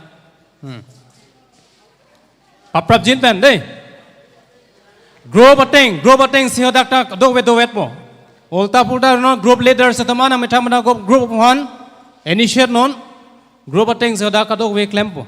Hmm. Paprapjin pen de. Group ateng, group ateng si hadak ta dovet dovetpo. Ulta pulta non group leader setama na mitha mana group, group aphan initiate non. Group ateng si hadak kadokave klempo.